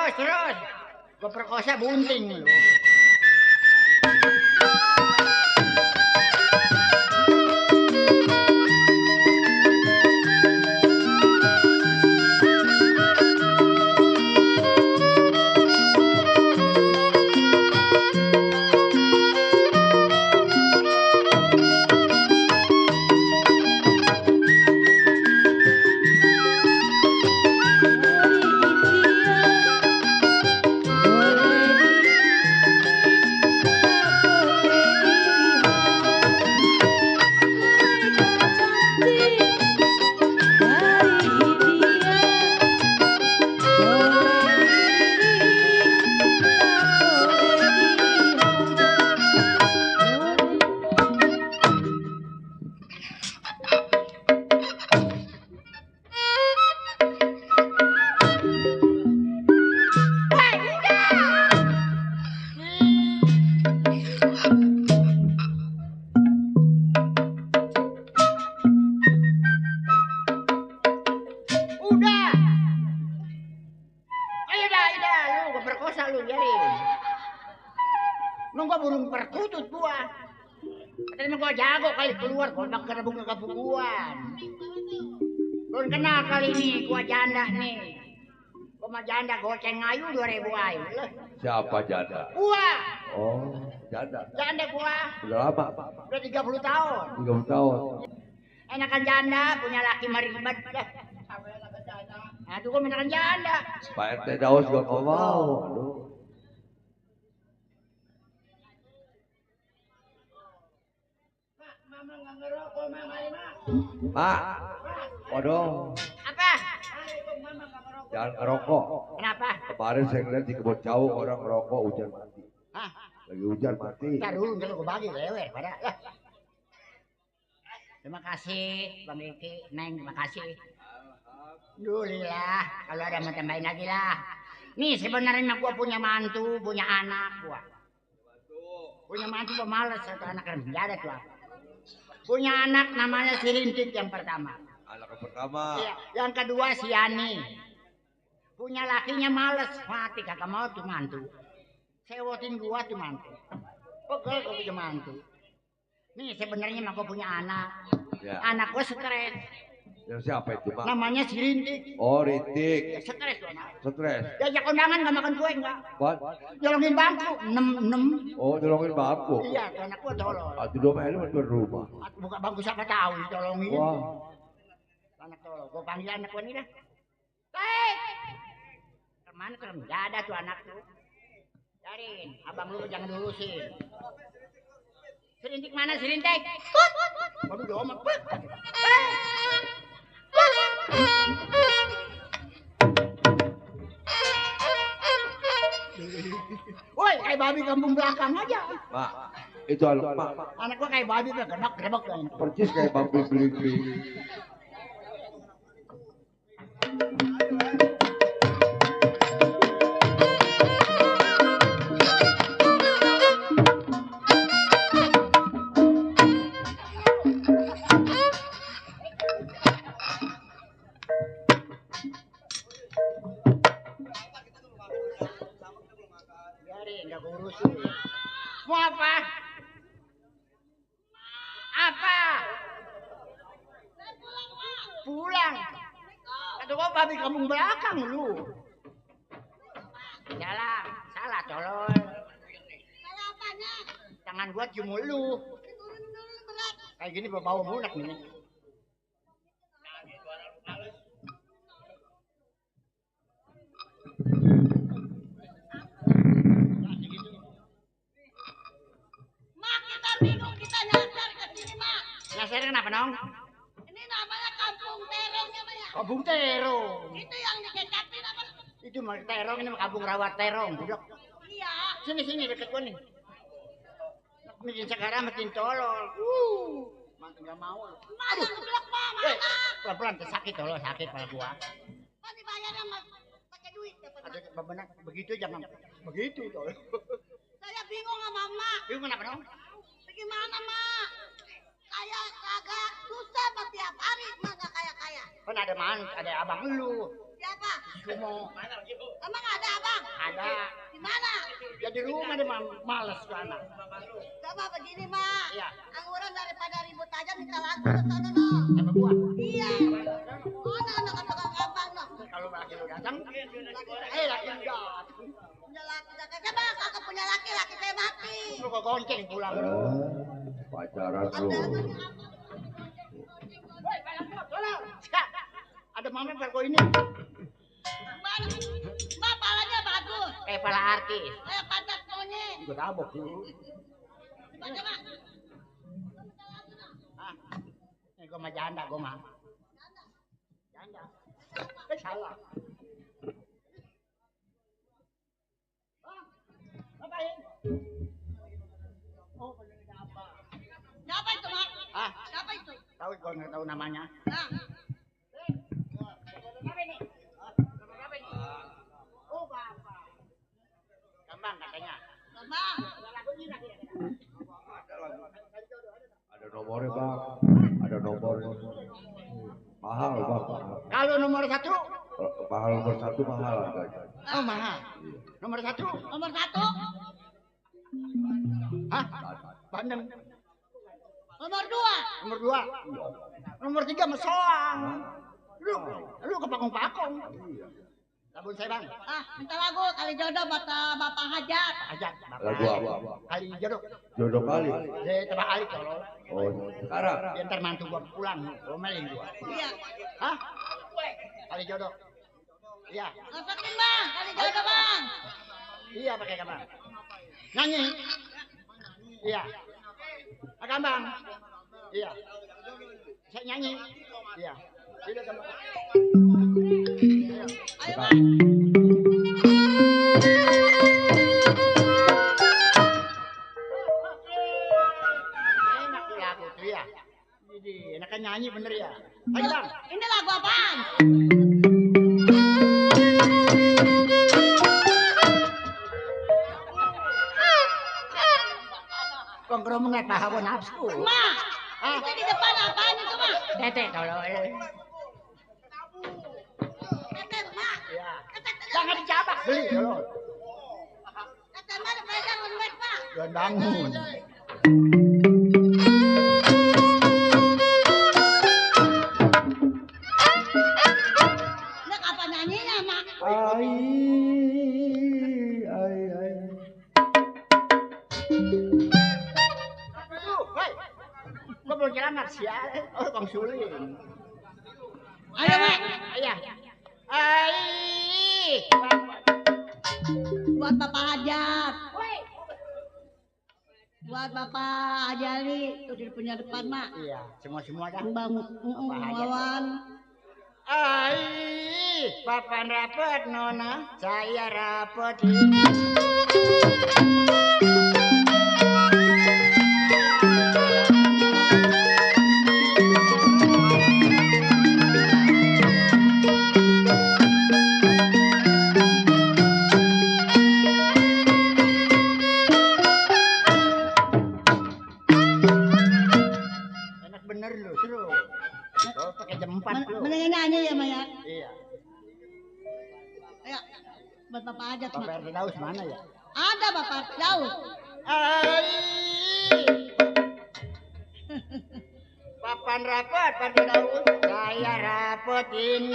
Terus. Gua perkosa bunting lu. Keluar gua kebukuan. Belum kenal kali ini gua janda nih. Gua mah janda goceng ayu 2.000 ayu. Siapa janda? Gua. Oh, janda. Janda gua. Udah lama? Udah 30 tahun. 30 tahun. Enakan janda punya laki maribet. Nah, tuh gua enakan janda. Pak RT Daus gua nggak mau. Aduh. Mak, waduh. Apa? Jangan ngerokok. Kenapa? Kemarin saya ngeliat di kebun jauh orang ngerokok hujan mati. Hah? Lagi hujan mati. Ntar dulu gue bagi lewer pada. Terima kasih Bang Eki, Neng, terima kasih. Alhamdulillah, kalau ada mau tambahin lagi lah. Nih sebenarnya gua punya mantu, punya anak gua. Punya mantu pemalas, satu anak nggak ada tuh. Punya anak namanya si Rintik yang pertama. Anak yang pertama. Iya, yang kedua si Yani. Punya lakinya males, mati kagak mau tuh mantu. Sewotin gua tuh mantu. Pegel gua punya mantu. Nih sebenarnya mah gua punya anak. Ya. Anak gua stres. Yang siapa itu, Mak? Namanya si Rintik. Oh, Rintik. Stres tuh anak. Stres. Diajak kondangan nggak makan kue enggak. What? Nyolongin bangku, 6. Oh, nyolongin bangku. Iya, tuh anak gua tolol. Aduh, domain lu di rumah. Buka bangku siapa tahu ditolongin. Wah. Anak tolol. Gua panggil anak gua nih dah. Hei! Kemana kerem? Gak ada tuh anak tuh. Cariin, abang lu jangan diurusin. Serintik mana Serintik? Waduh, doang. Woi, kayak babi kampung belakang aja. Mak, itu anak Mak. Anak gua kayak babi tuh, gedok. Percis kayak babi beli-beli. Mau apa? Apa? Pulang. Kata gua babi kampung belakang lu. Salah tolol. Salah apanya? Tangan gua cium lu. Kayak gini bawa budak nih. Bingung kita nyasar ke sini, Mak. Nyasar kenapa, Nong? Ini namanya Kampung Terong namanya. Kampung Terong. Itu yang dikecapin apa? Itu mah terong, ini mah kampung rawat terong, budok. Iya. Sini deket gua nih. Makin sekarang makin tolol. Makin gak mau. Mana ngeblok, Mak? Mana? Pelan-pelan, sakit tolol, sakit pada gua. Pak dibayarnya pakai duit. Ada benar begitu jangan begitu tolol. Saya bingung sama Mak. Bingung kenapa, Nong? Gimana, Mak? Kayak kagak susah Mak tiap hari, Mak gak kaya-kaya. Kan ada abang lu. Siapa? Sumo. Emang ada abang? Ada. Di mana? Ya di rumah dia males tuh anak. Coba begini, Mak. Iya. Angguran daripada ribut aja minta lagu ke sana, no. Sama gua. Iya. Mana anak tukang abang, no? Kalau laki lu datang, laki enggak. Punya laki dah coba kagak punya laki saya mati. Lu kok gonceng pulang. Pacaran lu. Ada mama perko ini. Mana? Mak palanya bagus. Kayak pala artis. Kayak pantat monyet. Gua tabok dulu. Coba. Ini gua mah janda gua mah. Janda. Salah. Siapa itu, Mak? Ah, Siapa itu? tahu gua enggak tahu namanya. Nah. Oh, Bapak. Gampang katanya. Gampang. Ada nomornya, Bang. Ada nomornya. Mahal, Bang. Kalau nomor 1? Mahal nomor 1 mahal harganya. Oh, mahal. Nomor 1? Nomor 1. Hah? Bandeng. Nomor 2. Nomor 2. Nomor 3 mesoang. Lu kepakong-pakong. Sabun saya, Bang. Minta lagu kali jodoh buat Bapak Hajat. Hajat. Lagu apa? Kali jodoh. Jodoh kali. Tebak kali kalau. Oh, sekarang. Dia ntar mantu gua pulang, ngomelin gua. Iya. Hah? Kali jodoh. Iya. Masakin, Bang. Kali jodoh, Bang. Iya, pakai gampang. Nyanyi. Iya. Pakai gampang. Iya. Saya nyanyi. Iya. Tidak gampang. Ayo, Bang. Enak tuh lagu tuh ya. Jadi enakan nyanyi bener ya. Ayo, Bang. Ini lagu apaan? buat hawa nafsu. Mak, itu di depan apaan itu, Mak? Tete tolol. Tetet, Mak. Iya. Jangan dicabak beli tolol. Tetet mana pegang duit, Mak? Jangan bangun. Ini kapan nyanyinya, Mak? Gua belum nyelamat sial. Oh, Bang Suling. Ayo, Mak. Iya. Ai. Buat Bapak Hajat. Buat Bapak Ajali, tuh di punya depan, Mak. Iya, semua dah. Bang Wawan. Ai, papan rapet nona, saya rapet. Enak bener lu, seru. Oh, pakai jempat lu. Mendingan nyanyi ya, Maya. Iya. Ayo, buat Bapak Hajat, Mak. Bapak RT Daus mana ya? Ada Bapak Daus. Ai. Papan rapet RT Daus, saya rapetin.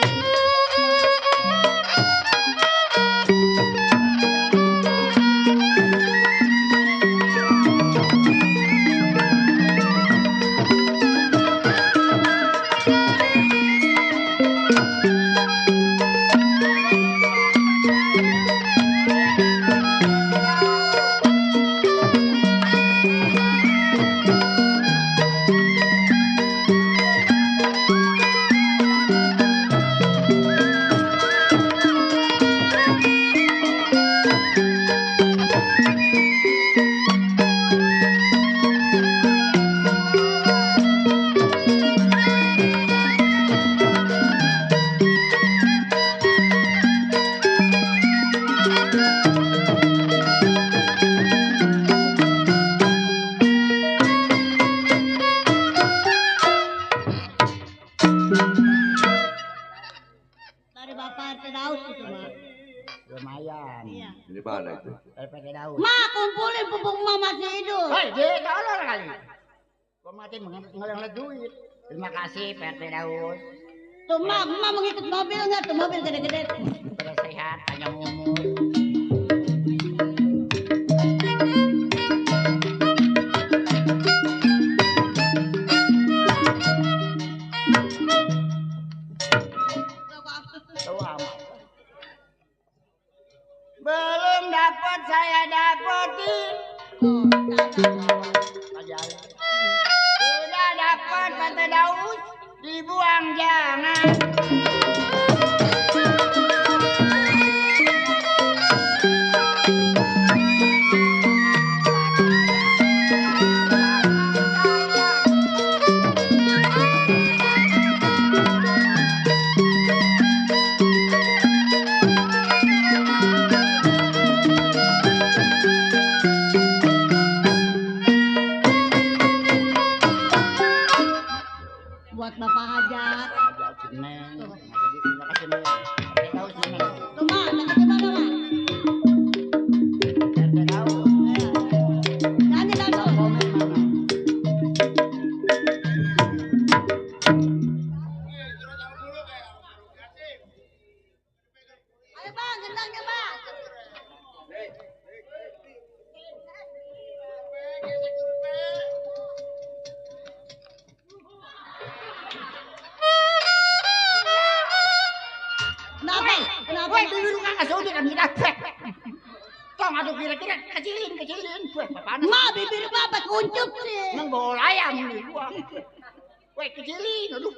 Dari Bapak RT Daus itu, Mak. Lumayan. Iya. Di mana itu? RT Daus. Mak, kumpulin pupuk Mak masih hidup. Hei, dia tolol kali. Gua mati ngeliat duit. Terima kasih RT Daus. Tuh, Mak mau ngikut mobil nggak? Tuh mobil gede-gede. Pada sehat, panjang umur. Tahu amat. Belum dapat saya dapetin. Sudah dapat RT Daus, dibuang jangan. Buat Bapak Hajat. Neng, terima kasih Neng. RT Daus mana? Tuh, Mak, lagi di mana, Mak? RT Daus. Nyanyi dah tuh. Komen mana? Ayo, Bang, gendangnya, Bang. Kenapa? Kenapa? Woi, bibir lu kagak sudi kan dapet. Tong aduh kira-kira kecilin. Woi, panas. Mak, bibir Bapak kuncup sih. Nang bol ayam nih gua. Woi, kecilin. Aduh,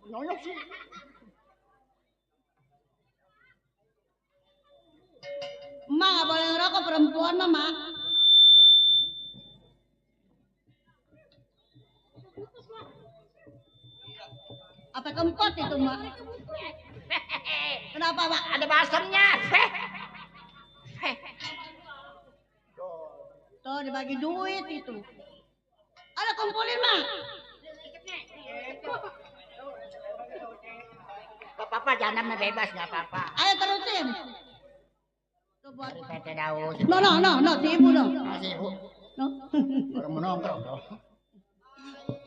nyonyok sih. Mak nggak boleh ngerokok perempuan, Mama. Apa kempot itu, Mak? Kenapa, Mak? Ada basemnya. Tuh dibagi duit itu. kumpulin mah. Gak apa-apa, jangan bebas, gak apa-apa. Ayo terusin. Tuh buat. Dari PT Daus. No, si ibu no. Masih ibu. No. Orang menongkrong dong.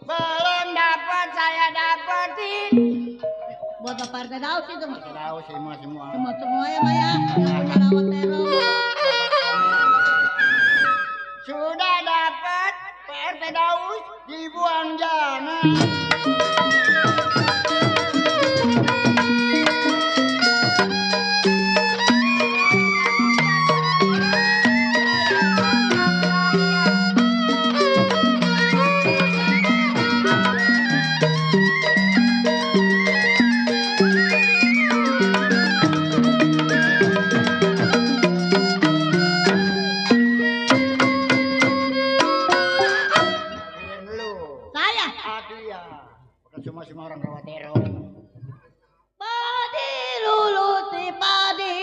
Belum dapat, saya dapetin. Buat Bapak RT Daus itu mah. PT Daus semua. Semua ya Maya. Yang punya rawat terong. Sudah dapat PRT Daus dibuang jangan. Semua orang rawatero. Padi luluti padi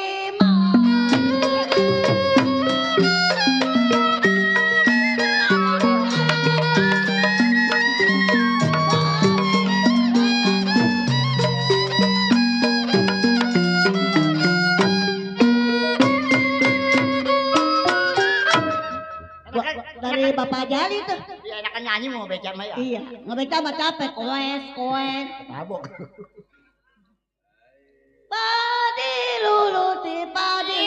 dari Bapak Jali tuh. Dia enakan nyanyi mau beca mah ya. Iya, ngebeca mah capek, koes. Tabok. Padi luluti padi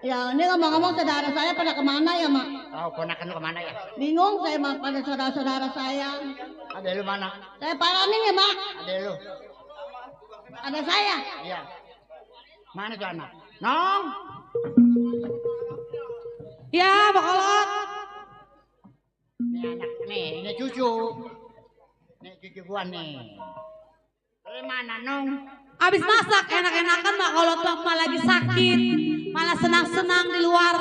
Ya, ini ngomong-ngomong saudara saya pada kemana ya, Mak? Tahu ponakan lu kemana ya? Bingung saya, Mak, pada saudara-saudara saya. Ada lu mana? Saya paranin ya, Mak. Ada lu. Ada saya. Iya. Mana tuh anak? Nong. Ya, Bakolot. Ini anak nih, ini cucu. Ini cucu gua nih. Dari mana, Nong? Abis masak enak-enakan Mak kalau Mak lagi sakit, malah senang-senang di luar.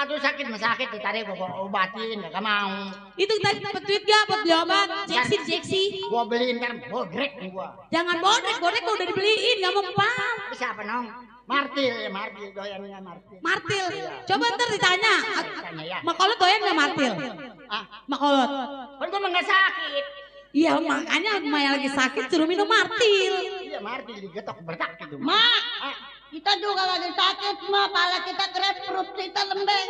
Aduh sakit sakit ditarik gua obatin gak mau. Itu tadi dapat duit gak buat beli obat? Jeksi. Gua beliin kan bodrek nih gua. Jangan bodrek udah dibeliin, gak mau paham. Siapa Nong? Martil doyannya Martil. Martil. Coba ntar ditanya. Ya. Makolot doyan gak Martil? Makolot. Kan gua mah gak sakit. Iya makanya Maya lagi sakit suruh minum Martil. Iya Martil digetok bertak gitu. Mak, kita juga lagi sakit, Mak. Pala kita keras, perut kita lembek.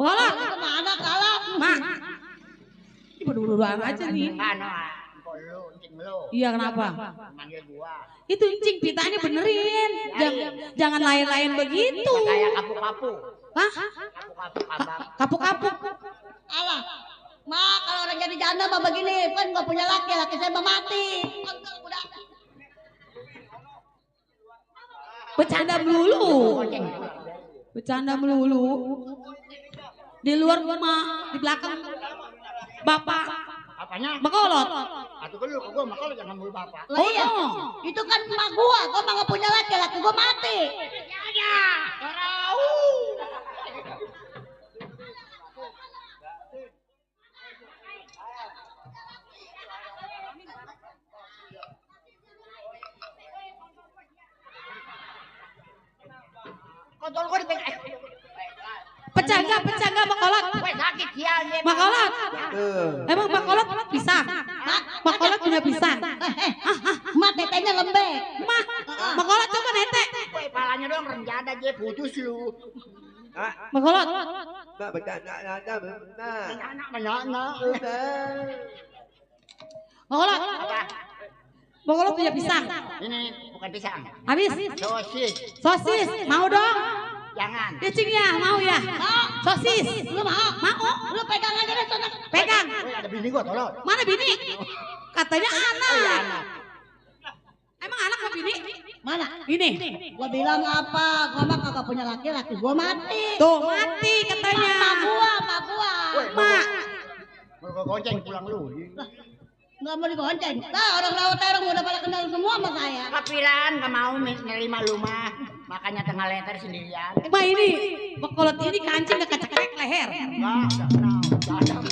Wala. Kemana kalah? Mak. Ini berdua-duaan aja nih. Iya kenapa? Manggil gua. Itu incing pitanya benerin. Jangan lain-lain begitu. Kayak kapu-kapu. Hah? Kapu-kapu. Alah, Mak, kalau orang jadi janda mah begini, kan nggak punya laki saya mah mati. Bercanda melulu. Di luar rumah, di belakang Bapak. Apanya? Makolot. Atuh kan lu gua makolot jangan mulu Bapak. Lah iya. Itu kan emak gua mah nggak punya laki gua mati. Ya. Tahu. Kontol gua dipegang. Pecah enggak Makolot? Sakit ya. Makolot. Emang Makolot pisang? Makolot punya pisang. Mak tetenya lembek. Makolot coba nete. Palanya doang renjada aja putus lu. Makolot. Makolot. Makolot punya pisang. Ini bukan pisang. Habis. Sosis. Sosis. Mau dong? Jangan. Cicingnya mau ya? Sosis. Lu mau? Mau. Lu pegang aja deh sana. Pegang. Ada bini gua tolong. Mana bini? Katanya anak. Oh, iya, anak. Emang anak mau bini? Mana? Ini. Gua bilang apa? Gua mah kagak punya laki-laki. Gua mati. Tuh mati katanya. Mak gua, mak gua. Mak. Mau gonceng pulang lu. Nggak mau digonceng. Nah, orang Lawatero udah pada kenal semua sama saya. Kapiran gak mau nerima lu mah. Makanya tengah letter sendirian. Ma ini, Makolot ini kancing gak kecek leher.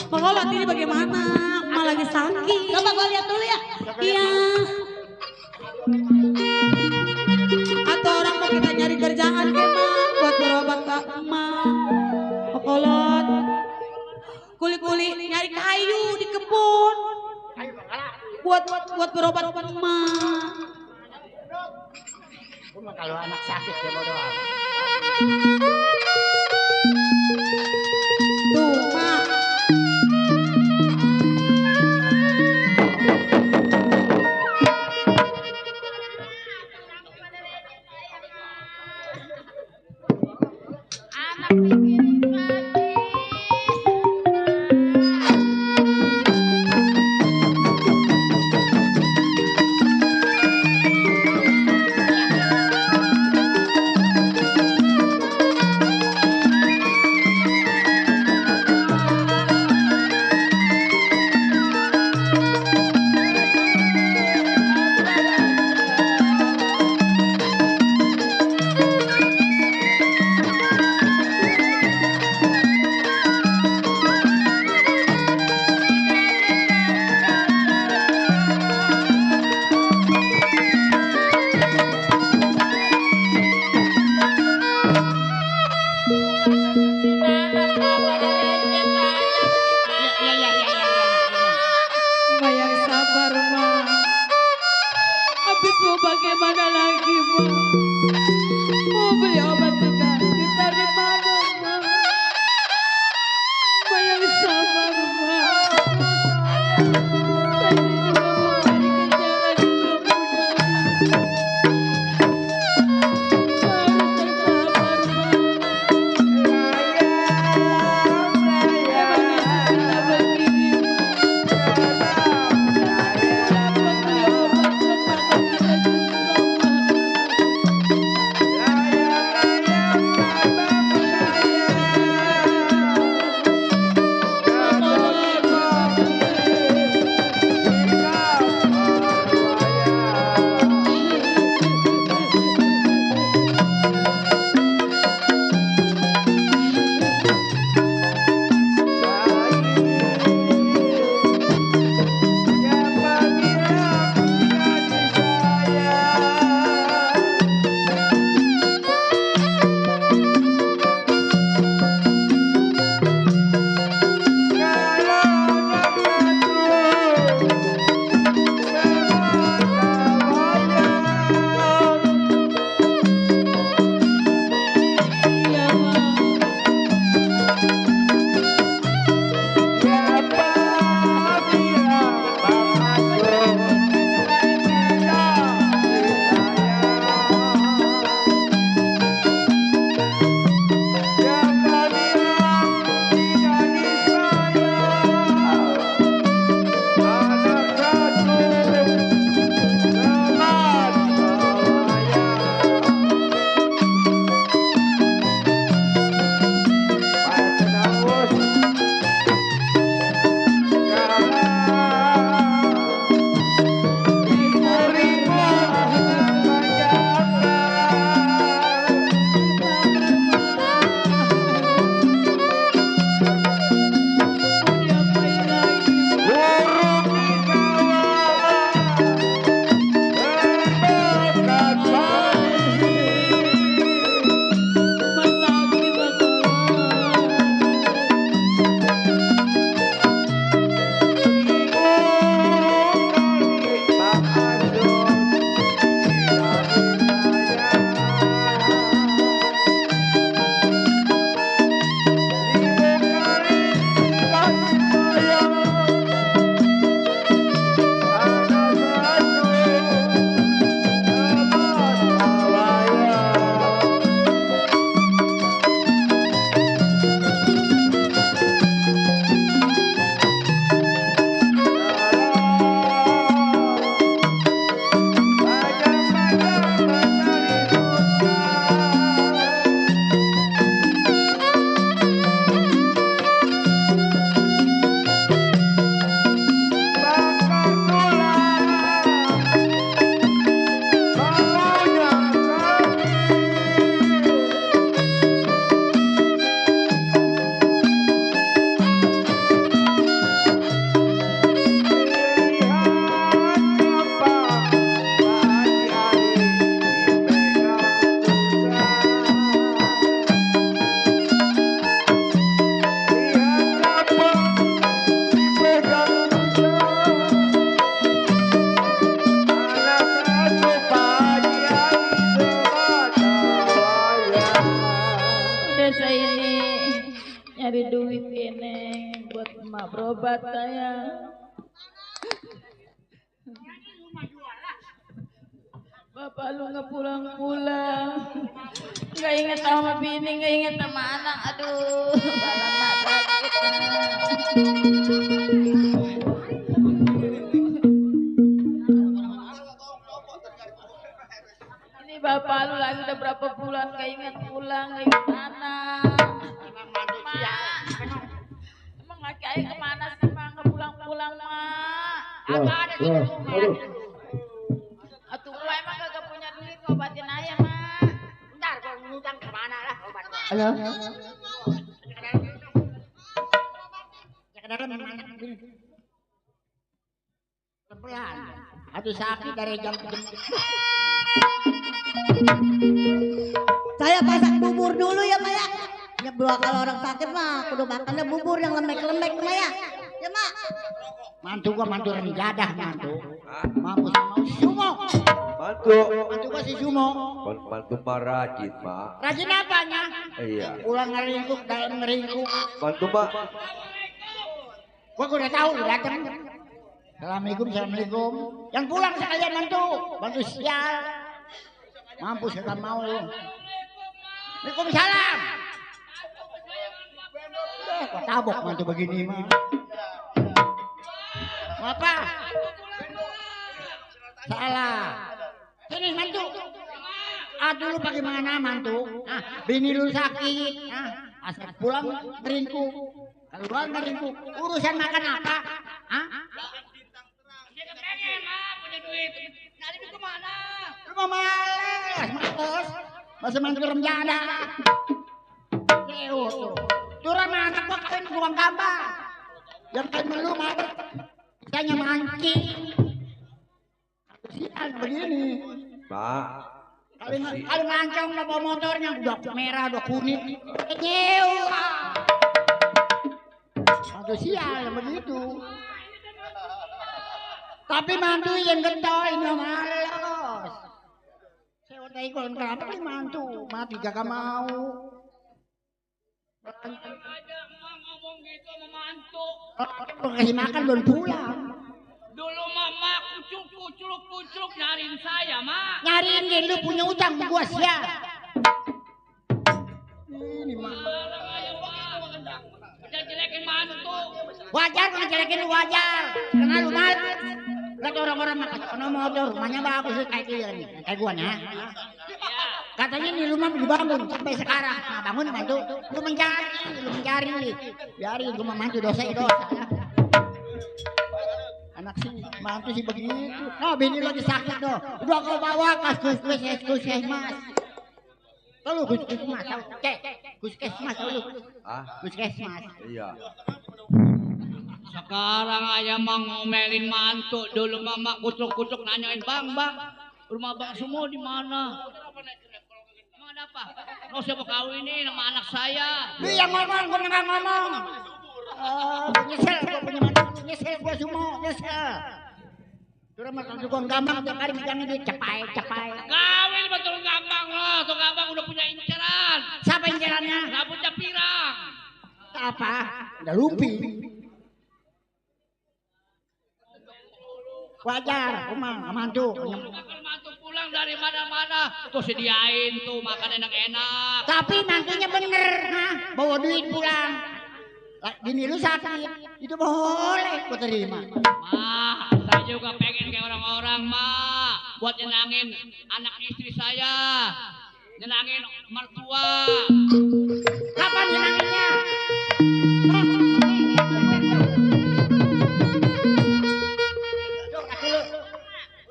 Makolot ini bagaimana? Ma lagi sakit. Coba gua lihat dulu ya. Iya. Atau orang mau kita nyari kerjaan ke Ma buat berobat ke Ma. Makolot. Kuli-kuli nyari kayu di kebun. Buat berobat ke Ma. Kalau anak sakit ya bodo amat. Tuh, Ma. Bagaimana lagi, Ma? Mau beli obat juga dari mana, Ma? Ma yang sabar, Ma. Saya juga mau cari kerjaan juga mudah. desa ini nyari duit ini buat emak berobat saya. Bapak lu nggak pulang-pulang, nggak inget sama bini, nggak inget sama anak. Aduh, balan mata kita. Ini bapak lu lagi udah berapa bulan nggak inget pulang, nggak inget anak. Emang laki ayah kemana sih, Mak? Nggak pulang-pulang, Mak. Apa ada di rumah? Atuh gua emang kagak punya duit ngobatin ayah, Mak. Bentar, kalau ngutang kemana lah obatnya. Halo. Pelan. Aduh sakit dari jam ke jam. Saya masak bubur dulu ya, Mak ya. Ya dua kalau orang sakit mah kudu makannya bubur yang lembek-lembek, Mak ya. Ya, Mak. Mantu gua mantu renjadah mantu. Mampus mau sumo. Mantu. Mantu gua si sumo. Mantu mah rajin, Mak. Rajin apanya? Iya. Pulang ngeringkuk, dalam ngeringkuk. Mantu mah. Gua udah tahu, udah datang. Assalamualaikum, assalamualaikum. Yang pulang sekalian mantu, bantu sial. Mampus kagak mau lu. Waalaikumsalam. Gua tabok mantu begini mah. Apa? Salah. Sini mantu. Aduh lu bagaimana mantu? Bini lu sakit. Asal pulang ngeringkuk. Keluar ngeringkuk. Urusan makan apa? Rumah males, mampus. Masih mantu remjada. Turun anak gua kawin ruang gambar. Yang kayak melu mah. Saya mancing. Sial begini. Pak. Kali ngancong bawa motornya udah merah, udah kuning. Nyewa. Mantu sial begitu. Tapi mantu yang getoin lo malas. Saya udah ikut kenapa nih mantu, mati gak mau. Ngomong gitu sama mantu. Kasih makan belum pulang. Dulu mama kucuk nyariin saya, Mak. Nyariin dia, lu punya utang sama gua sial. Ini mah. Jangan jelekin mantu. Wajar kalau jelekin lu wajar. Karena lu malas. Lihat orang-orang makan ono motor, rumahnya bagus kayak dia nih, kayak gua nih. Katanya nih rumah dibangun sampai sekarang. Nah, bangun mantu, lu mencari. Biarin gua mantu dosa. Anak sih mantu sih begitu. Nah, bini lagi sakit doh. Udah kau bawa puskesmas. Tahu lu puskesmas, tahu? Puskesmas tahu lu? Puskesmas. Iya. Sekarang ayah mah ngomelin mantu. Dulu mama kucuk nanyain bang, rumah bang semua di mana? Emang ada apa? Lo siapa kawinin sama anak saya? Dia ngomong, gua nggak ngomong. Nyesel, gua punya mantu, nyesel gua semua, nyesel. Turun makan tukang gampang tiap hari megangin duit cepai. Kawin betul gampang loh, tuh gampang udah punya inceran. Siapa incerannya? Rambut pirang. Apa? Udah lupi. Wajar, rumah mantu. Mantu pulang dari mana-mana, tuh sediain tuh makan enak-enak. Tapi mantunya bener, bawa duit pulang. Bini lu sakit, itu boleh gua terima. Ma, saya juga pengen kayak orang-orang, Ma, buat nyenangin anak istri saya, nyenangin mertua. Kapan nyenanginnya?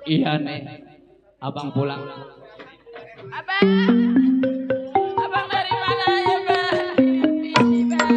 Iya nih, abang pulang. Abang dari mana ya, Bang? Ini, Bang.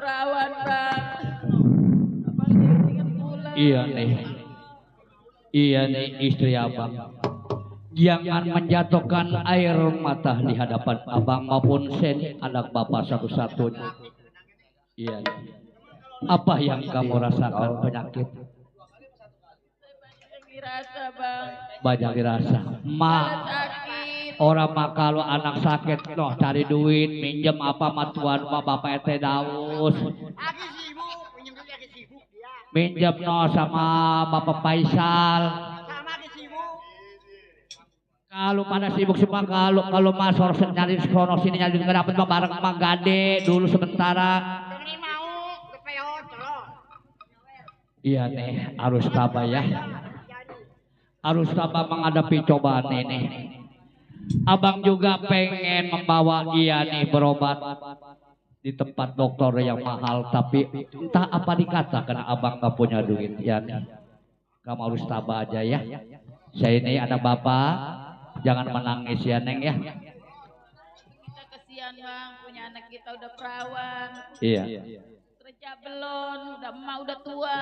perawan, Bang. Abang ingat pulang. Iya nih istri abang. Jangan menjatuhkan air mata di hadapan abang maupun Sen, anak bapak satu-satunya. Iya. Apa yang kamu rasakan penyakit? Dirasa, Bang. Banyak dirasa. Orang mah kalau anak sakit noh cari duit, minjem apa mah tuan mah bapak ete daus. Minjem noh sama bapak Faisal. Kalau pada sibuk semua kalau masor nyari sono sini nyari nggak dapat bareng mah gade dulu sementara. Iya nih harus tabah ya. Harus tabah menghadapi cobaan ini. Abang juga pengen membawa ia nih berobat di tempat dokter yang mahal, tapi entah apa dikata karena abang gak punya duit. Ya nih, kamu harus tabah aja ya. Saya ini anak bapak, jangan menangis ya Neng ya. Kita kesian Bang, punya anak kita udah perawan. Iya. Kerja belum, udah tua.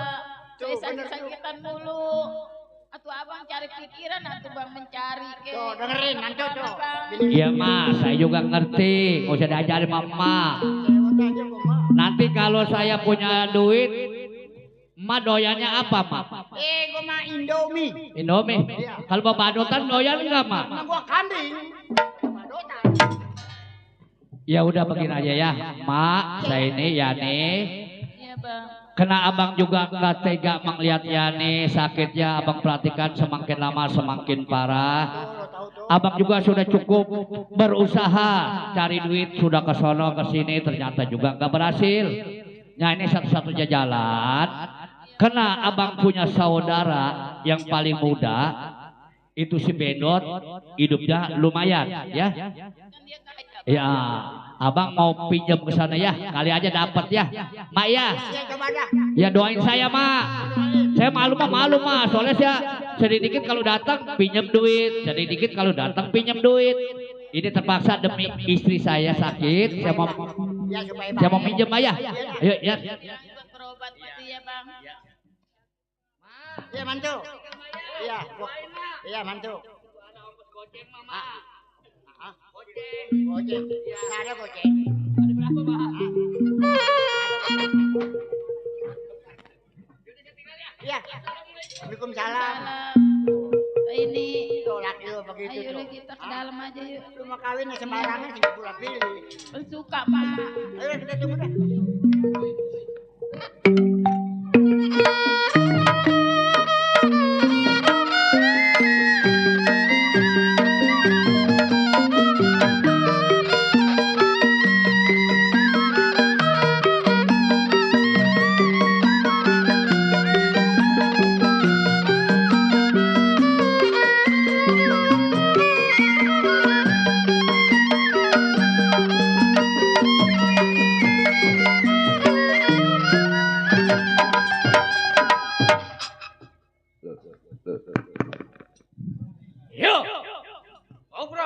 Saya sakit-sakitan mulu. Atau abang cari pikiran atau bang mencari ke. Tuh dengerin nanti tuh. Iya mas, saya juga ngerti. Nggak usah diajarin mama. Nanti kalau saya punya duit, emak doyannya apa mak? Gua mah Indomie. Indomie. Kalau babadotan doyan nggak mak? Gua kambing. Ya udah begini aja ya, mak. Saya ini ya nih. Iya bang. Kena abang juga nggak tega melihat Yani sakitnya. Abang perhatikan semakin lama semakin parah. Abang juga sudah cukup berusaha cari duit, sudah ke sono ke sini ternyata juga nggak berhasil. Nah ini satu-satunya jalan. Kena abang punya saudara yang paling muda itu si Bedot, hidupnya lumayan ya. Ya, abang mau pinjam ke sana ya, kali aja dapat ya, mak ya. Ya doain saya mak. Saya malu mah, soalnya saya sedikit kalau datang pinjam duit, sedikit kalau datang pinjam duit. Ini terpaksa demi istri saya sakit, saya mau pinjam ayah. Ayo ya. Berobat pasti ya bang. Iya mantu. Iya, iya mantu. Gojek, nggak ada gojek. Ada berapa bang? Iya. Waalaikumsalam. Ini tolak lu begitu ayo tuh. kita ke dalam aja yuk. Lu mau kawin sembarangan tinggal pulang pilih. Suka mak. Ayo kita tunggu deh.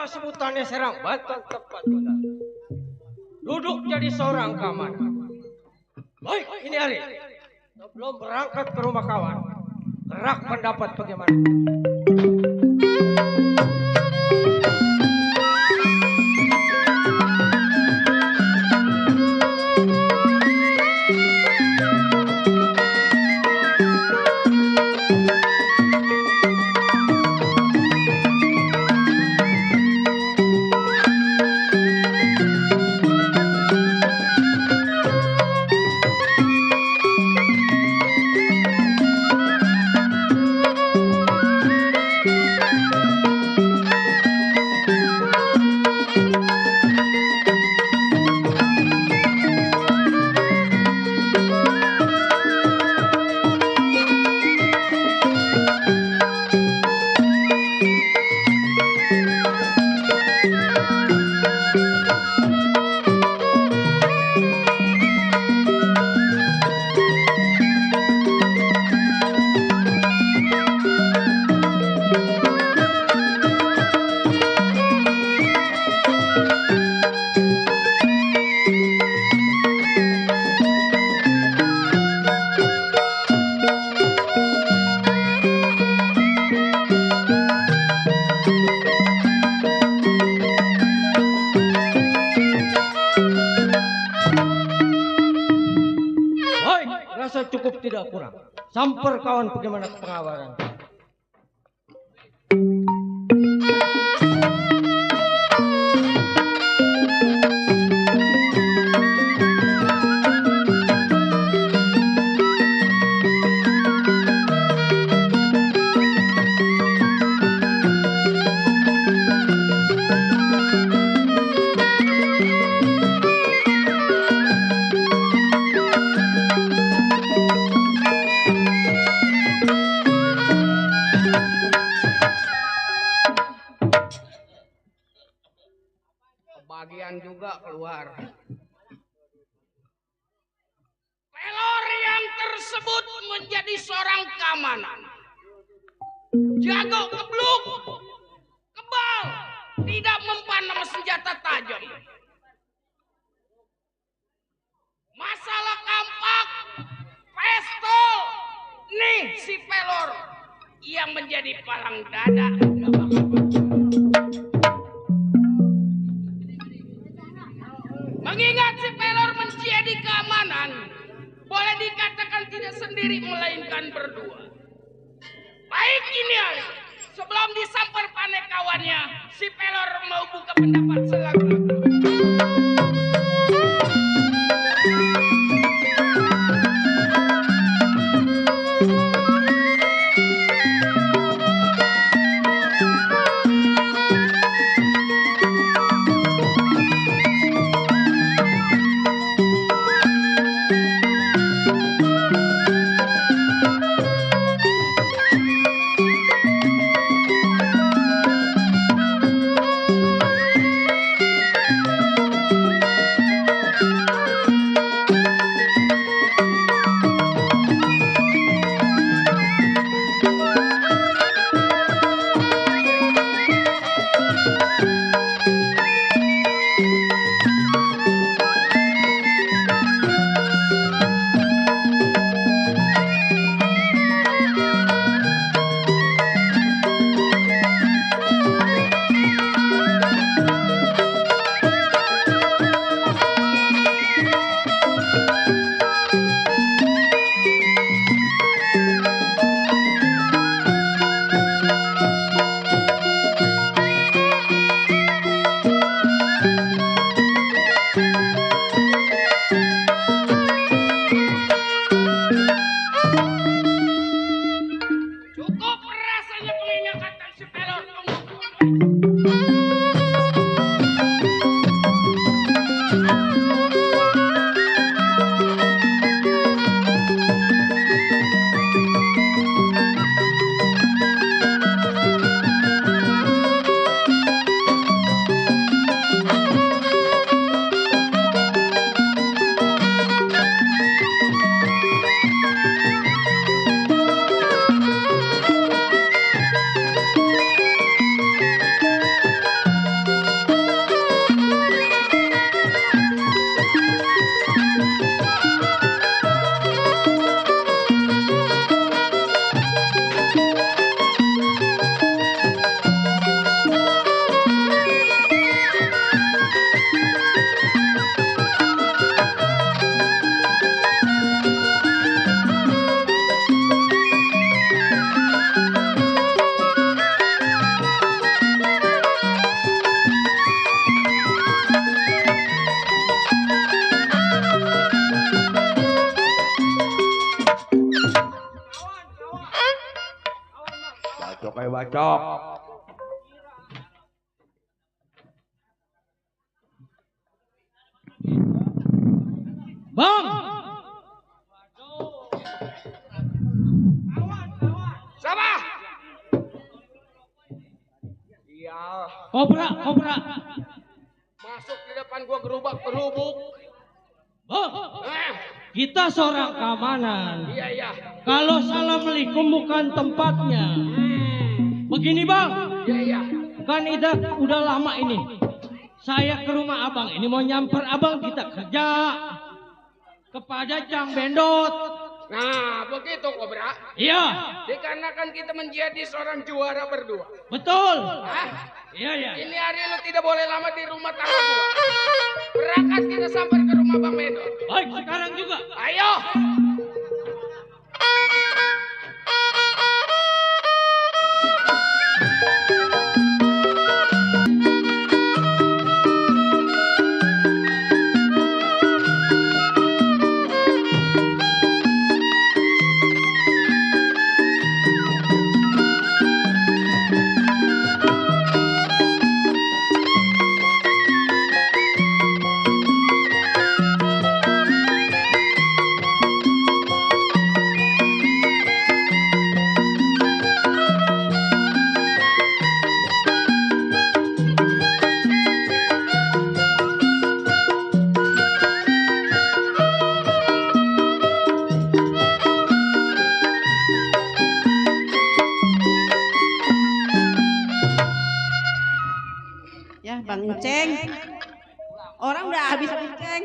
Sebutannya serang Banten tepat benar. Duduk jadi seorang keamanan. Baik, ini hari. Sebelum berangkat ke rumah kawan, gerak pendapat bagaimana? rasa cukup tidak kurang. Samper kawan bagaimana pengawaran. Bagian juga keluar. Pelor yang tersebut menjadi seorang keamanan. Jago kebluk, kebal, tidak mempan senjata tajam. Masalah kampak, pistol, nih si Pelor yang menjadi palang dada. Mengingat si Pelor menjadi keamanan, boleh dikatakan tidak sendiri melainkan berdua. Baik ini hari, sebelum disamper panek kawannya, si Pelor mau buka pendapat selalu. Bacok. Bang. Siapa? Iya. Kobra. Masuk di depan gua gerubak-gerubuk. Bang. Kita seorang keamanan. Iya. Kalau assalamualaikum bukan tempatnya. Begini bang. Iya. Kan udah lama ini. Saya ke rumah abang ini mau nyamper abang kita kerja kepada Cang Bendot. Nah, begitu Kobra. Iya. Dikarenakan kita menjadi seorang juara berdua. Betul. Hah? Iya. Ini hari lu tidak boleh lama di rumah tangga gua. Berangkat kita sampai ke rumah Bang Bendot. Baik, sekarang juga. Ayo. Ceng. Orang udah habis-habis Ceng.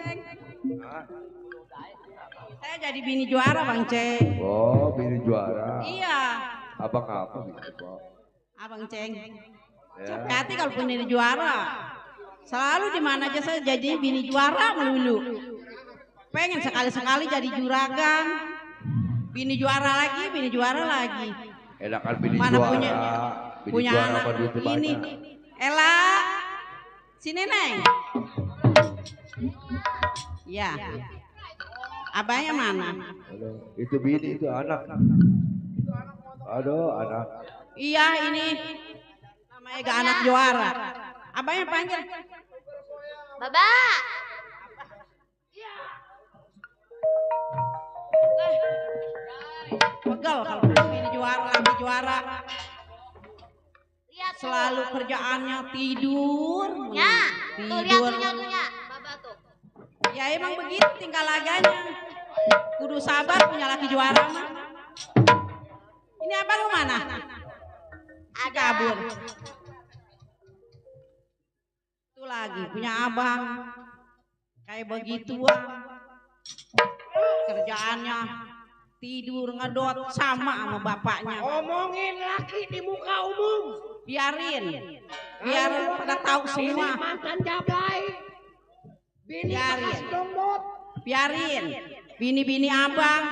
Saya jadi bini juara Bang Ceng. Oh, bini juara. Iya. Abang apa gitu, Pak? Abang Ceng. Ya. Capek hati kalau punya juara. Selalu di mana aja saya jadi bini juara melulu. Pengen sekali-sekali jadi juragan. Bini juara lagi, bini juara lagi. Enakan bini Mana juara. Bini punya juara anak apa duitnya ini. banyak. Ella, sini Neng. Ya. Abahnya mana? Aduh, itu bini, itu anak. Aduh, anak. Iya ini namanya gak anak juara. Abahnya panggil. Baba. Pegel kalau ini juara lagi juara. Selalu kerjaannya tidur. Ya, tuh lihat Tidur. tuh nyatunya. Baba tuh. Ya emang begitu tingkah laganya. Kudu sabar punya laki juara mah. Ini abang lu mana? Si kabur. Itu lagi punya abang. Kayak begituan. Kerjaannya tidur ngedot sama bapaknya. Ngomongin laki di muka umum. Biarin. Biar pada tahu semua. Ini mantan jablay. Bini bekas dombot. Biarin. Bini-bini abang.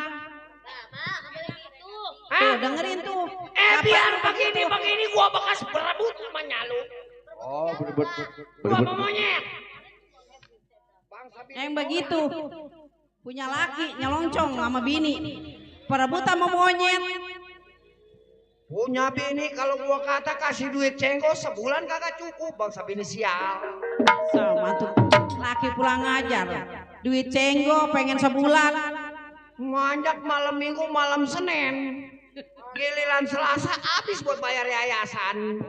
Tuh dengerin tuh. Biar begini gua bekas berebut sama nyalu. Oh, berebut. Gua mau monyet. Yang begitu. Punya laki nyeloncongan sama bini. Perebut sama monyet. Punya bini kalau gua kata kasih duit cengko sebulan kagak cukup bangsa bini sial. Sama tuh. Laki pulang ngajar. Duit cenggo pengen sebulan. Ngajak malam minggu malam Senin. Giliran Selasa habis buat bayar yayasan.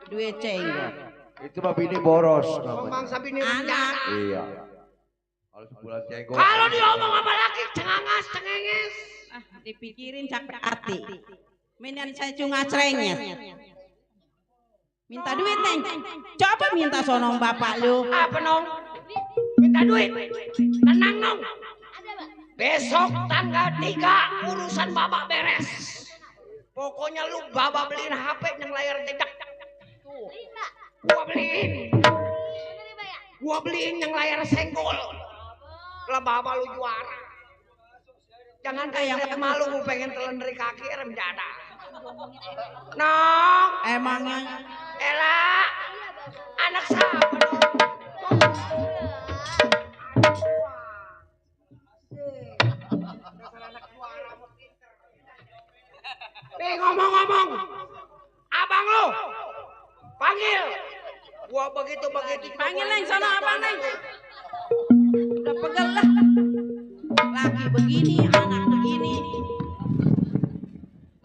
Duit cenggo. Itu mah bini boros namanya. Bangsa bini rencana. Iya. Kalau sebulan cenggo. Kalau diomong apa laki cengangas cengenges. Dipikirin capek hati. Mendingan saya cunga cerengnya. Minta duit Neng. Coba minta sonong bapak lu. Apa nong? Minta duit. Tenang nong. Besok tanggal 3 urusan babak beres. Pokoknya lu babak beliin HP yang layar jedak. Tuh. Gua beliin yang layar senggol. Lah babak lu juara. Jangan kayak malu pengen telan dari kaki rem jada. Nong. Emangnya. Ella. Anak siapa dong? Nih ngomong-ngomong. Abang lu. Panggil. Gua begitu. Panggil Neng sono abang Neng. Udah pegel lah. Laki begini, anak begini.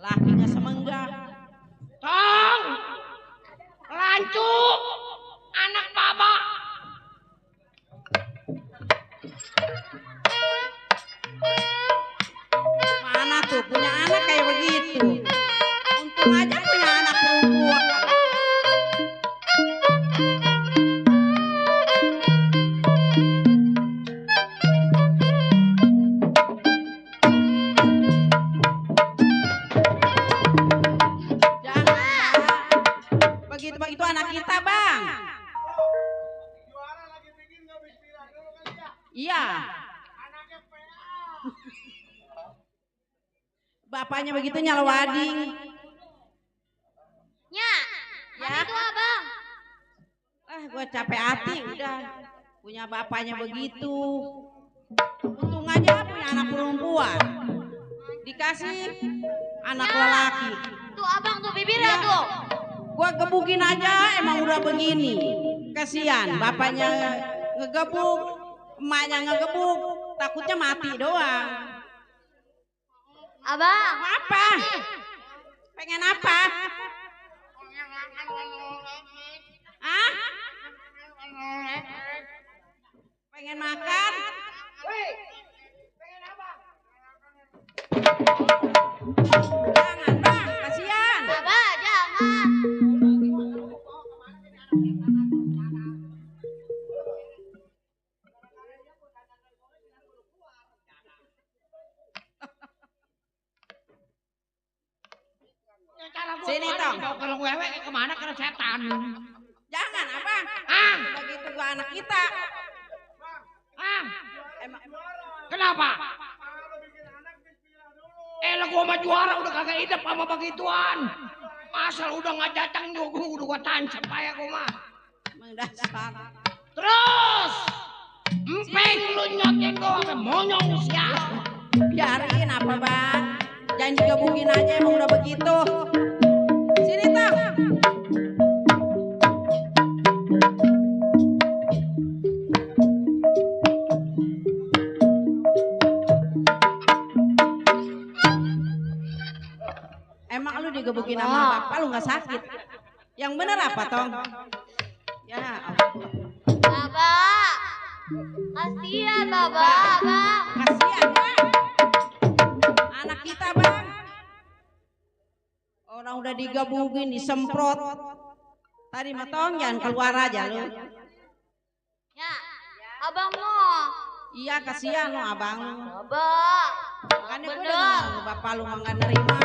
Lakinya semenggah. Tong. Lancuk. Anak baba. Mana tuh punya anak kayak begitu. Untung aja punya anak perempuan. Begitu anak kita bang. Iya. Bapaknya begitu nyala wading. Ya. Itu abang. Gue capek hati udah. Punya bapaknya begitu. Untung aja punya anak perempuan. Dikasih anak lelaki. Tuh abang tuh bibirnya tuh. Gua gebukin aja emang udah begini. Kasihan bapaknya ngegebuk, emaknya ngegebuk, takutnya mati doang. Abang. Apa? Pengen apa? Hah? Pengen makan? Jangan bang, kasihan. Abah jangan. Sini Tong. Kalau wewe kemana karena setan. Jangan abang. Begitu gua anak kita. Emang. Kenapa? Lah gua mah juara udah kagak hidup sama begituan. Asal udah nggak datang juga udah gua tancap aja gua mah. Mendasar. Terus empeng lu nyotin gua sampai monyong siap. Biarin apa bang? Jangan digebukin aja emang udah begitu. Sini Tong. Emang lu digebukin sama bapak lu nggak sakit? Yang bener apa Tong? Ya. Bapak, kasihan Bapak, Bang. Kasihan Bang. Anak kita Bang. Orang udah digebukin, disemprot. Tadi mah Tong jangan keluar aja lu. Ya, abang mau. Iya kasihan lu abang. Bapak, Kan gue udah ngomong bapak lu mah nggak nerima.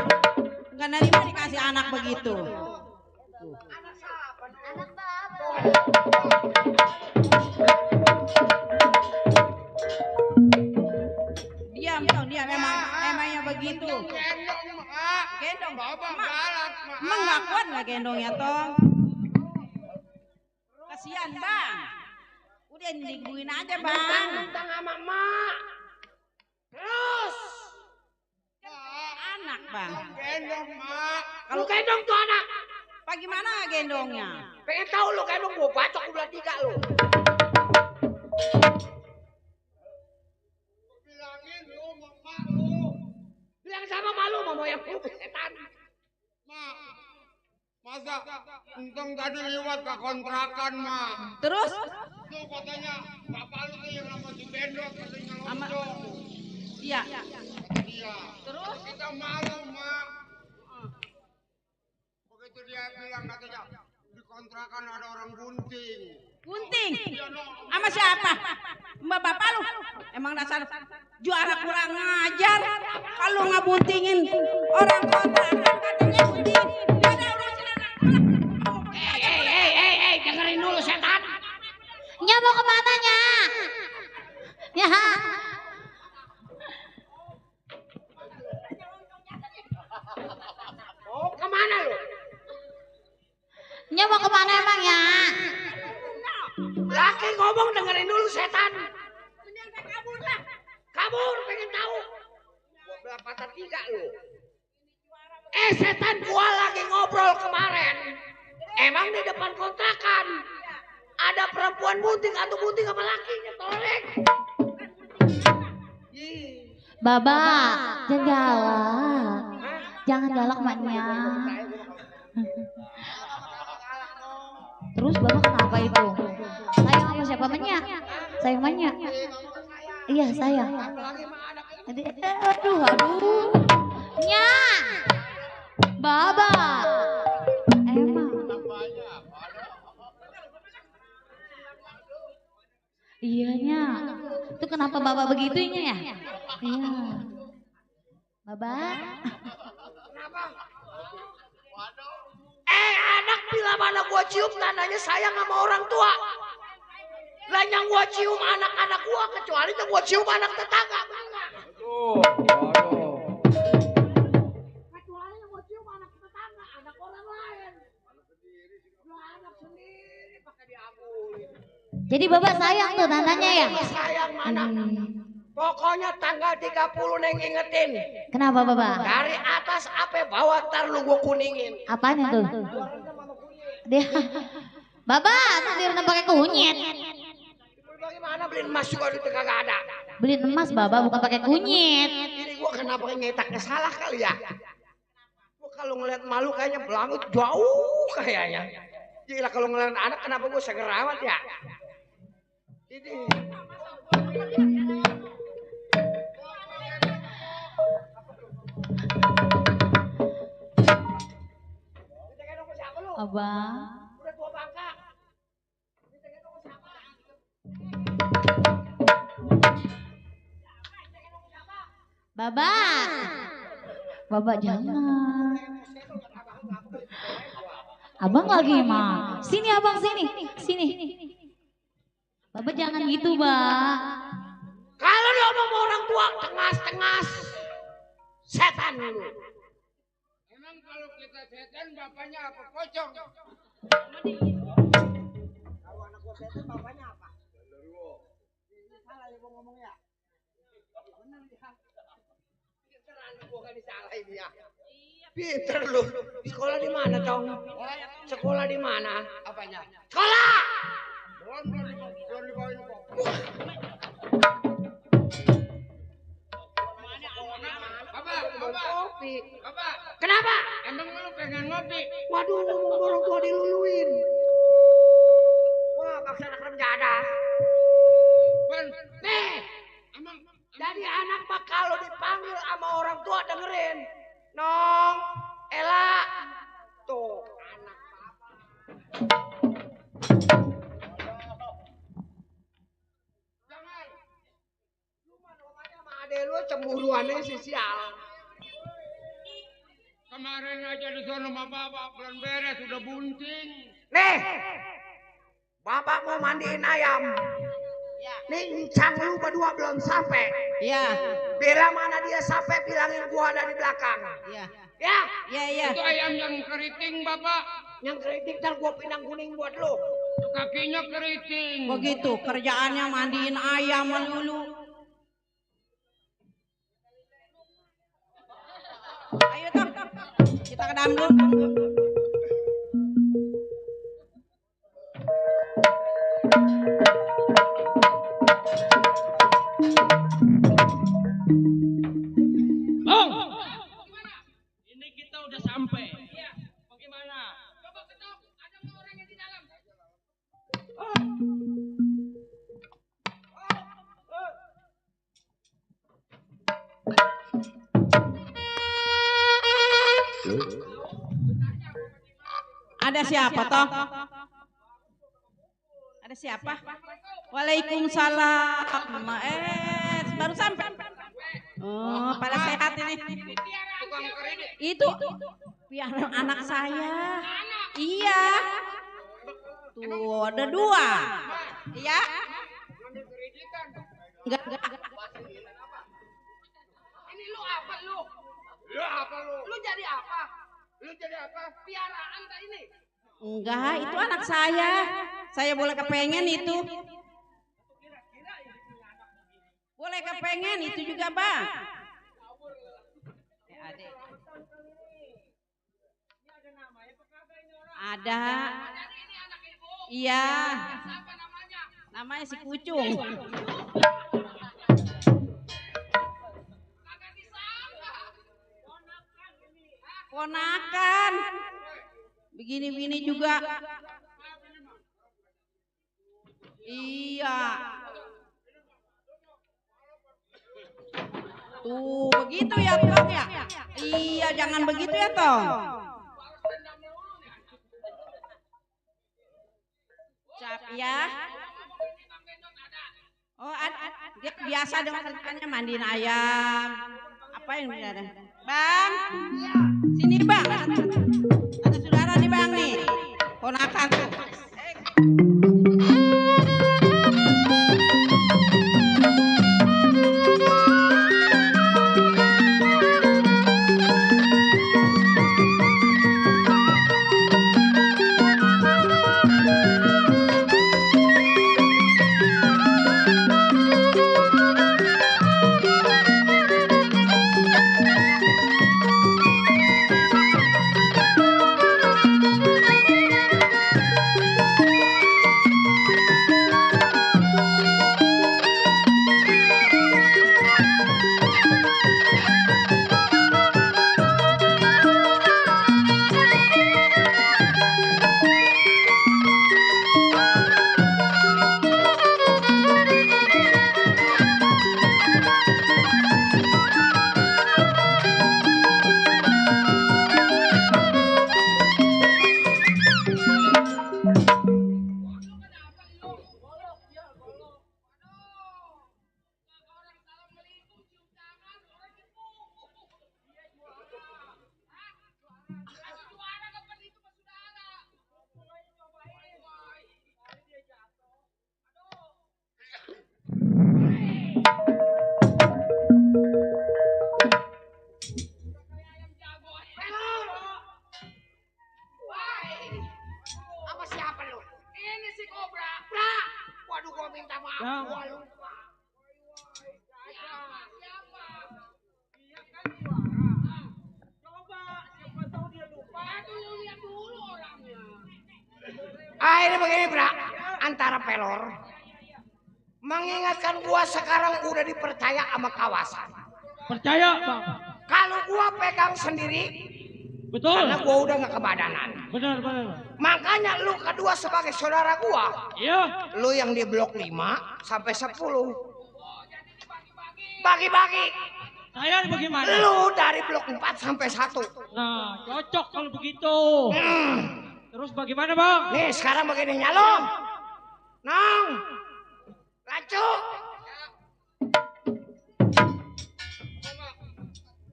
Nggak nerima dikasih anak begitu. anak Bapak. Diam Tong, diam emangnya begitu. Gendong. Emang nggak kuat nggak gendongnya Tong? Kasihan Bang. Udah digbuin aja Bang. Tentang sama emak. Terus anak Bang. Gendong mak. Kalau gendong tuh anak. Bagaimana gendongnya? Pengen tahu lu gendong gua bacok udah 3 lu. Bilangin lu mak lu. Bilang sama malu mau yang lu setan. Mak. Masa untung tadi lewat ke kontrakan mak. Terus? Tuh katanya bapak lu yang nama si Bendot katanya lonjong. Iya. Iya. Terus kita malu mak. Begitu dia bilang katanya di kontrakan ada orang bunting. Bunting? Sama siapa? Mbak bapak lu? Emang dasar juara kurang ngajar. Kalau nggak buntingin orang kontrakan katanya bunting. Dengerin dulu setan. Nya mau kemana nya? Ya. Oh kemana lu? Nya mau kemana emang ya? Laki ngomong dengerin dulu setan. Kabur pengen tahu. Gua berapa 3 lu? Setan gua lagi ngobrol kemarin. Emang di depan kontrakan ada perempuan bunting atau bunting sama laki nyetolek. Baba, jangan galak. Jangan galak maknya. Terus Baba kenapa itu? Sayang sama siapa Manya? Sayang Manya? Iya sayang. Aduh. Nya. Baba. Iyanya, itu kenapa Baba begitunya ya? Iya. Baba. Anak bila mana gua cium tandanya sayang sama orang tua. Lah yang gua cium anak-anak gua kecuali yang gua cium anak tetangga. Kecuali yang gua cium anak tetangga, anak orang lain. Anak sendiri pakai diambil. Jadi Baba sayang tuh tandanya ya? Sayang mana? Pokoknya tanggal 30 neng ingetin. Kenapa Baba? Dari atas apa bawah ntar lu gua kuningin. Apanya tuh? Dia Baba, nanti udah pakai kunyit. Bagaimana beli emas juga di tengah gak ada. Beli emas Baba bukan pakai kunyit. Ini gua kenapa nyetaknya salah kali ya? Gua kalau ngeliat malu kayaknya belangut jauh kayaknya. Gila kalau ngeliat anak kenapa gua segerawat ya? Ini. Abang. Udah tua bangka. Baba. Baba jangan. Abang lagi mah. Sini abang sini. Sini. Bapak jangan gitu, Bang. Kalau dia ngomong orang tua tengas-tengas setan lu. Emang kalau kita setan bapaknya apa? Pocong. Kalau anak gua setan bapaknya apa? Salah ya gua ngomongnya. Bener ya. Pinter anak gua kan disalahin ya. Pinter lu. Sekolah di mana, Tong? Sekolah di mana? Apanya? Sekolah. Belum dibawain kok. Kopi. Bapak. Kenapa? Emang lu pengen ngopi? Waduh, orang tua diluluin. Wah, paksa anak rem jadah. Nih, jadi anak mah kalau dipanggil sama orang tua dengerin. Nong, Ela, tuh anak papa. Jangan. Lu mah namanya sama ade lu cemburuannya si sial. Kemarin aja di sana sama bapak belum beres udah bunting. Nih, bapak mau mandiin ayam. Nih, encang lu berdua belum sampai. Iya. Bila mana dia sampai bilangin gua ada di belakang. Iya. Ya? Iya, iya. Itu ayam yang keriting, Bapak. Yang keriting dan gua pinang kuning buat lu. Kakinya keriting. Begitu kerjaannya mandiin ayam melulu. Ayo Tom, kita ke dalam dulu. Bang, ini kita udah sampai. Bagaimana? Coba ketok, ada nggak orang yang di dalam? Ada siapa toh? Ada siapa? Waalaikumsalam. Baru sampai. Oh, pada sehat ini. Itu piara anak saya. Iya. Tuh ada dua. Iya. Enggak. Ini lu apa lu? Lu apa lu? Lu jadi apa? Lu jadi apa? Piaraan tak ini? Enggak, itu anak saya. Saya boleh kepengen itu. Boleh kepengen itu juga, Bang. Ada. Iya. Namanya si Kucung. Ponakan. Begini-begini juga. Iya. Tuh, begitu ya, Tong ya? Iya, jangan begitu ya, Tong. Cap ya. Oh, dia biasa dengan kerjanya mandiin ayam. Apa yang ada? Bang, sini Bang. Ada saudara nih Bang nih. Ponakan tuh. ini begini, Bra. Antara pelor mengingatkan gua sekarang udah dipercaya sama kawasan. Percaya, Bang. Kalau gua pegang sendiri, betul. Karena gua udah nggak kebadanan. Benar. Makanya lu kedua sebagai saudara gua. Iya. Lu yang di blok 5 sampai 10. Bagi-bagi. Saya bagaimana? Lu dari blok 4 sampai 1. Nah, cocok kalau begitu. Terus bagaimana, Bang? Nih, sekarang begini nyalon. Nong. Lacu.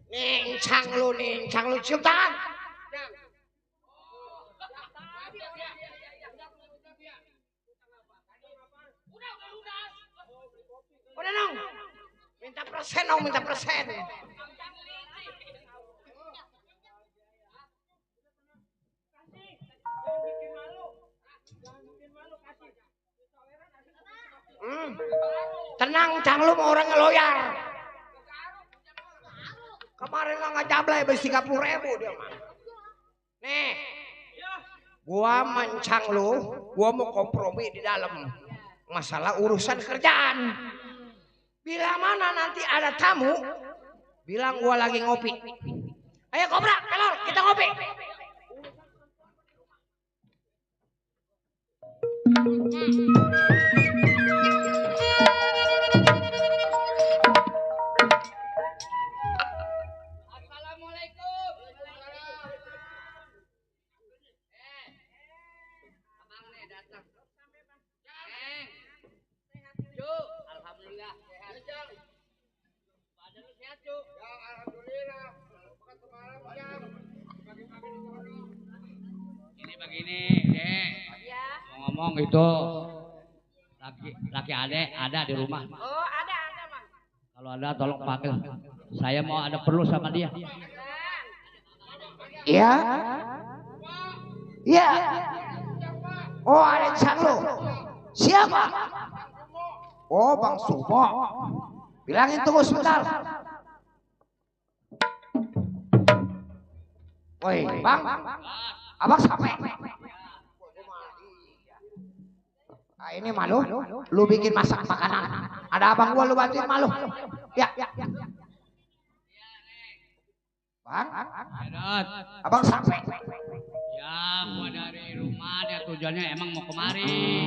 Nincang lu cium tangan. Udah Nong. Minta persen Nong, minta persen. Tenang, Cang lu mau orang ngeloyar. Kemarin nggak jablay beli 30.000 dia mah. Nih, gua mencang lu, gua mau kompromi di dalam masalah urusan kerjaan. Bila mana nanti ada tamu, bilang gua lagi ngopi. Ayo Kobra, pelor, kita ngopi. Ini begini, Dek. Mau ngomong itu laki adek ada di rumah. Oh, ada Bang. Kalau ada tolong panggil. Saya mau ada perlu sama dia. Iya. Iya. Oh, ada Cang lu. Siapa? Oh, Bang Sumo. Bilangin tunggu sebentar. Woi, Bang. Abang sampai. Ah, ini malu. Lu bikin masak makanan. Ada abang gua lu bantuin malu. Ya. Bang. Abang sampai. Ya, gua dari rumah dia tujuannya emang mau kemari.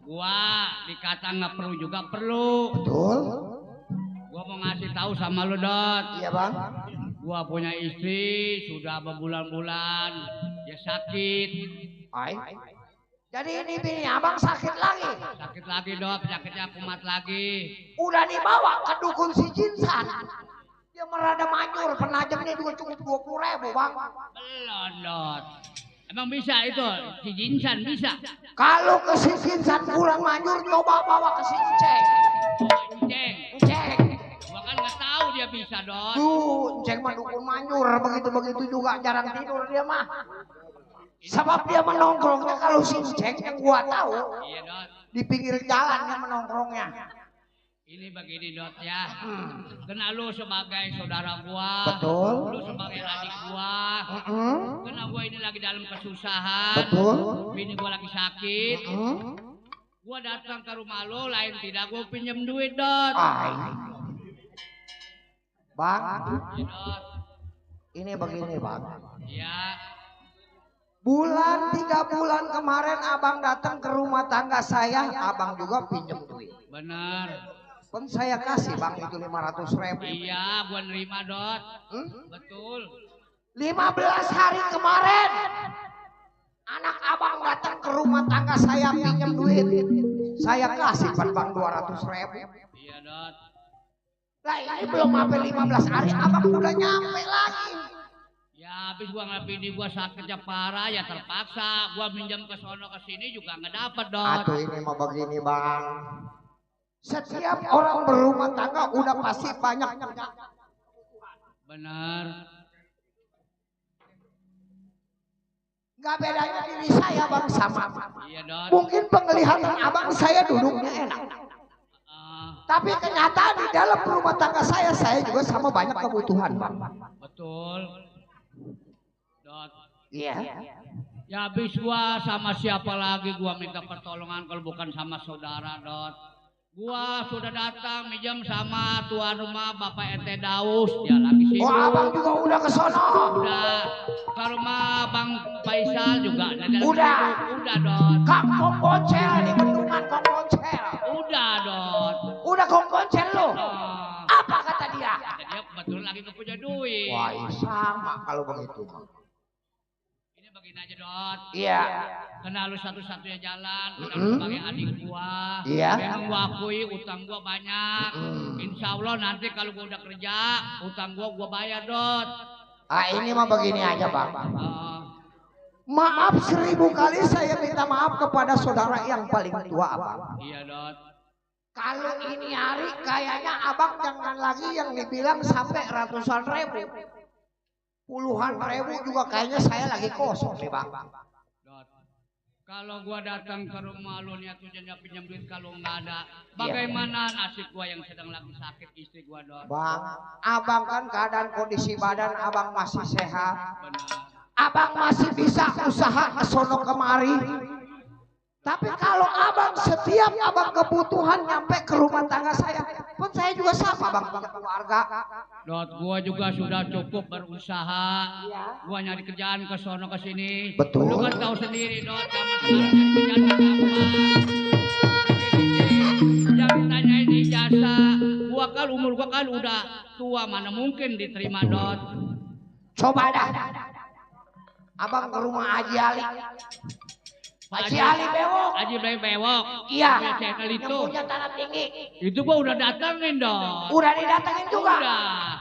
Gua dikata nggak perlu juga perlu. Betul. Gua mau ngasih tahu sama lu, Dot. Iya, Bang. Gua punya istri sudah berbulan-bulan dia sakit. Jadi ini bini abang sakit lagi. Sakit lagi, Dot, penyakitnya kumat lagi. Udah dibawa ke dukun si Jinsan. Dia merada manyur, penajamnya juga cukup 20.000, Bang. Belum, Dot. Emang bisa itu, si Jinsan bisa. Kalau ke si Jinsan kurang manyur, coba bawa ke si Ceng. Ceng. Gua kan nggak tahu dia bisa, Dot. Ceng mah dukun manyur, begitu juga jarang tidur dia mah. Sebab dia menongkrongnya kalau si Ceng yang gua tahu. Iya, Dot. Di pinggir jalan dia menongkrongnya. Ini begini, Dot, ya. Kena lu sebagai saudara gua. Betul. Lu sebagai adik gua. Karena gua ini lagi dalam kesusahan. Betul. Bini gua lagi sakit. Gua datang ke rumah lu, lain tidak gua pinjam duit, Dot. Bang. Iya, Dot. Ini begini, Bang. Iya. Bulan 3 bulan kemarin abang datang ke rumah tangga saya, abang juga pinjam duit. Benar. Kan saya kasih Bang itu 500.000. Iya, gua nerima, Dot. Betul. 15 hari kemarin anak abang datang ke rumah tangga saya pinjam duit. Saya kasih Bang 200.000. Iya, Dot. Lah ini belum sampai 15 hari abang udah nyampe lagi. Ya habis gua ngeliat bini gua sakitnya parah ya terpaksa gua minjam ke sono ke sini juga nggak dapet, Dot. Aduh ini mah begini, Bang. Setiap orang berumah tangga udah pasti banyak. Benar. Gak bedanya diri saya, Bang, sama. Iya, Dot. Mungkin penglihatan abang saya duduknya enak. Tapi kenyataan di dalam rumah tangga saya juga sama banyak kebutuhan, Bang. Betul. Dot. Iya. Ya habis gua sama siapa lagi gua minta pertolongan kalau bukan sama saudara Dot. Gua sudah datang minjem sama tuan rumah Bapak Ete Daus, dia lagi sibuk. Oh, abang juga udah ke sono. Udah. Ke rumah Bang Faisal juga ada. Udah. Udah Dot. Kang Kongkocel di bendungan Kongkocel. Udah Dot. Udah Kongkocel lu. Apa kata dia? Dia kebetulan lagi gak punya duit. Wah, sama kalau begitu. Begini aja Dot. Iya. Kenal lu satu-satunya jalan, kenal lu sebagai adik gua. Iya. Memang gua akui utang gua banyak. Insya Allah nanti kalau gua udah kerja, utang gua bayar Dot. Ah ini mah begini aja Bang. Maaf 1000 kali saya minta maaf kepada saudara yang paling tua Abang. Iya Dot. Kalau ini hari kayaknya Abang jangan lagi yang dibilang sampai ratusan ribu. Puluhan ribu juga kayaknya saya lagi kosong nih Bang. Dot, kalau gua datang ke rumah lu niat tujuannya pinjam duit kalau nggak ada, bagaimana nasib gua yang sedang lagi sakit istri gua Dot? Bang, Abang kan keadaan kondisi badan Abang masih sehat. Abang masih bisa usaha ke sono kemari. Tapi kalau Abang setiap Abang kebutuhan nyampe ke rumah tangga saya, pun saya juga sama Bang keluarga. Dot, gua juga sudah cukup berusaha. Gua nyari kerjaan ke sono ke sini. Betul. Lu kan tahu sendiri Dot, zaman sekarang nyari kerjaan gampang. Jangan ditanyain ijazah. Umur gua kan udah tua, mana mungkin diterima Dot. Coba dah. Abang ke rumah Haji Ali. Haji Ali Bewok. Haji Bewok. Iya. Yang itu. Punya tanah tinggi. Itu gua udah datangin Dot. Udah didatengin juga. Udah.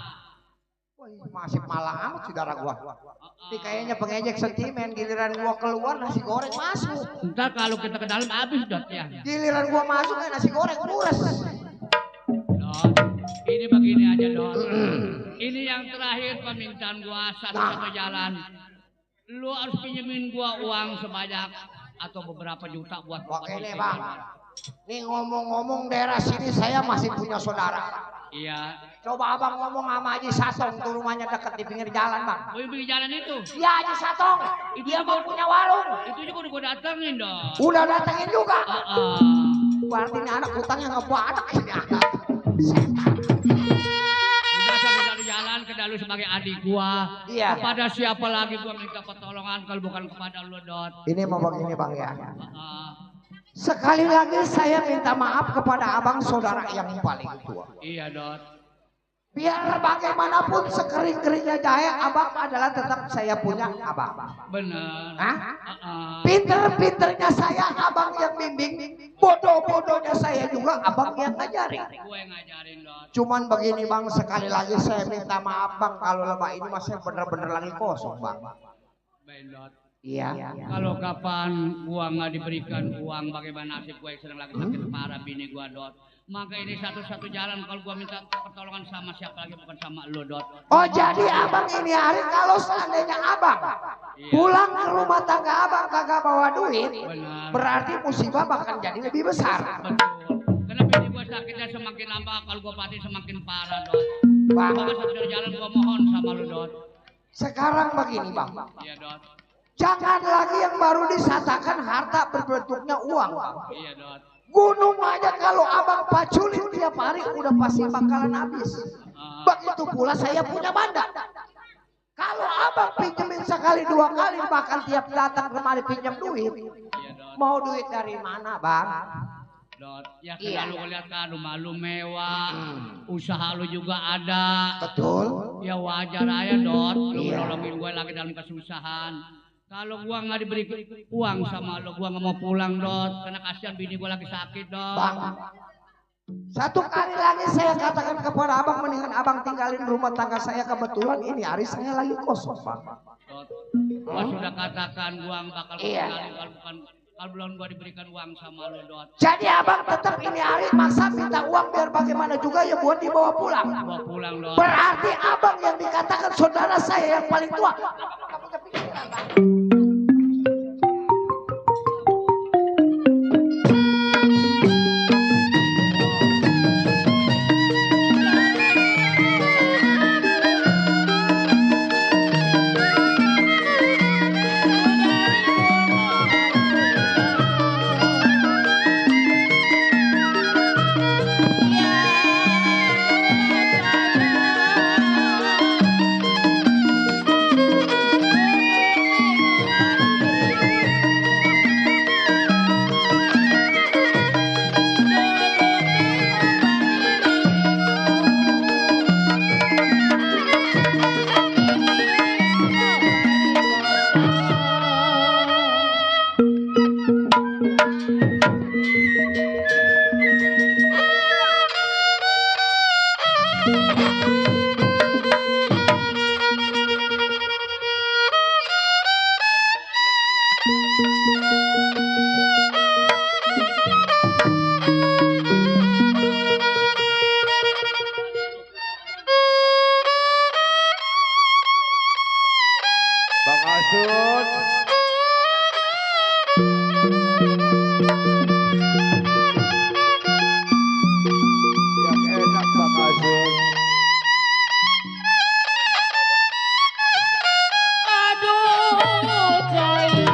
Masih malang amat saudara gua. Ini kayaknya pengejek sentimen, giliran gua keluar nasi goreng masuk. Ntar kalau kita ke dalam habis Dot ya. Giliran gua masuk kayak nasi goreng mures. Dot, ini begini aja Dot. Ini yang terakhir permintaan gua satu-satu jalan. Lu harus pinjemin gua uang sebanyak atau beberapa juta buat ini Bang. Nih ngomong-ngomong daerah sini saya masih punya saudara. Iya. Coba Abang ngomong sama Haji Satong tuh rumahnya dekat di pinggir jalan Bang. Oh, pinggir jalan itu? Iya Haji Satong. Dia mau punya warung. Itu juga udah gua datengin Dot. Udah datengin juga. Berarti ini anak utangnya ngebadak ini anak. Udah saya dari jalan ke dalu sebagai adik gua. Iya. Kepada siapa lagi gua minta pertolongan kalau bukan kepada lu Dot. Ini mau begini Bang ya. Sekali lagi saya minta maaf kepada Abang saudara yang paling tua. Iya Dot. Biar bagaimanapun sekering-keringnya jahe Abang adalah tetap saya punya Abang. Bener. Hah? Pinter-pinternya saya Abang yang bimbing. Bodoh-bodohnya saya juga Abang yang ngajarin. Gue yang ngajarin Dot. Cuman begini Bang, sekali lagi saya minta maaf Bang kalau lebah ini masih bener-bener lagi kosong Bang. Baik Dot. Iya. Kalau kapan gua nggak diberikan uang, bagaimana nasib gua yang sedang lagi sakit parah bini gua Dot. Maka ini satu-satu jalan kalau gua minta pertolongan sama siapa lagi bukan sama lo Dot. Oh jadi Abang ini hari kalau seandainya Abang pulang ke rumah tangga Abang kagak bawa duit, berarti musibah bahkan jadi lebih besar. Betul. Karena bini gua sakitnya semakin lama, kalau gua perhatiin semakin parah Dot. Maka satu jalan gua mohon sama lo Dot. Sekarang begini Bang. Iya Dot. Jangan lagi yang baru disatakan harta berbentuknya uang. Iya Dot. Gunung aja kalau Abang paculin tiap hari udah pasti bakalan habis. Begitu pula saya punya bandar. Kalau Abang pinjemin sekali dua kali bahkan tiap datang kemari pinjam duit. Mau duit dari mana Bang? Dot, ya karena lu lihat kan rumah lu mewah, usaha lu juga ada. Betul. Ya wajar aja Dot, lu nolongin gue lagi dalam kesusahan. Kalau gua nggak diberi uang sama lo, gua nggak mau pulang Dot, karena kasihan bini gua lagi sakit Dot. Bang, satu kali lagi saya katakan kepada Abang, mendingan Abang tinggalin rumah tangga saya, kebetulan ini hari saya lagi kosong Bang. Dot, gua sudah katakan gua nggak bakal tinggalin kalau belum gua diberikan uang sama lo Dot. Jadi Abang tetap ini hari maksa minta uang biar bagaimana juga ya buat dibawa pulang. Bawa pulang Dot. Berarti Abang yang dikatakan saudara saya yang paling tua. Bang Asun. Yang enak Bang Asun. Aduh Jaya.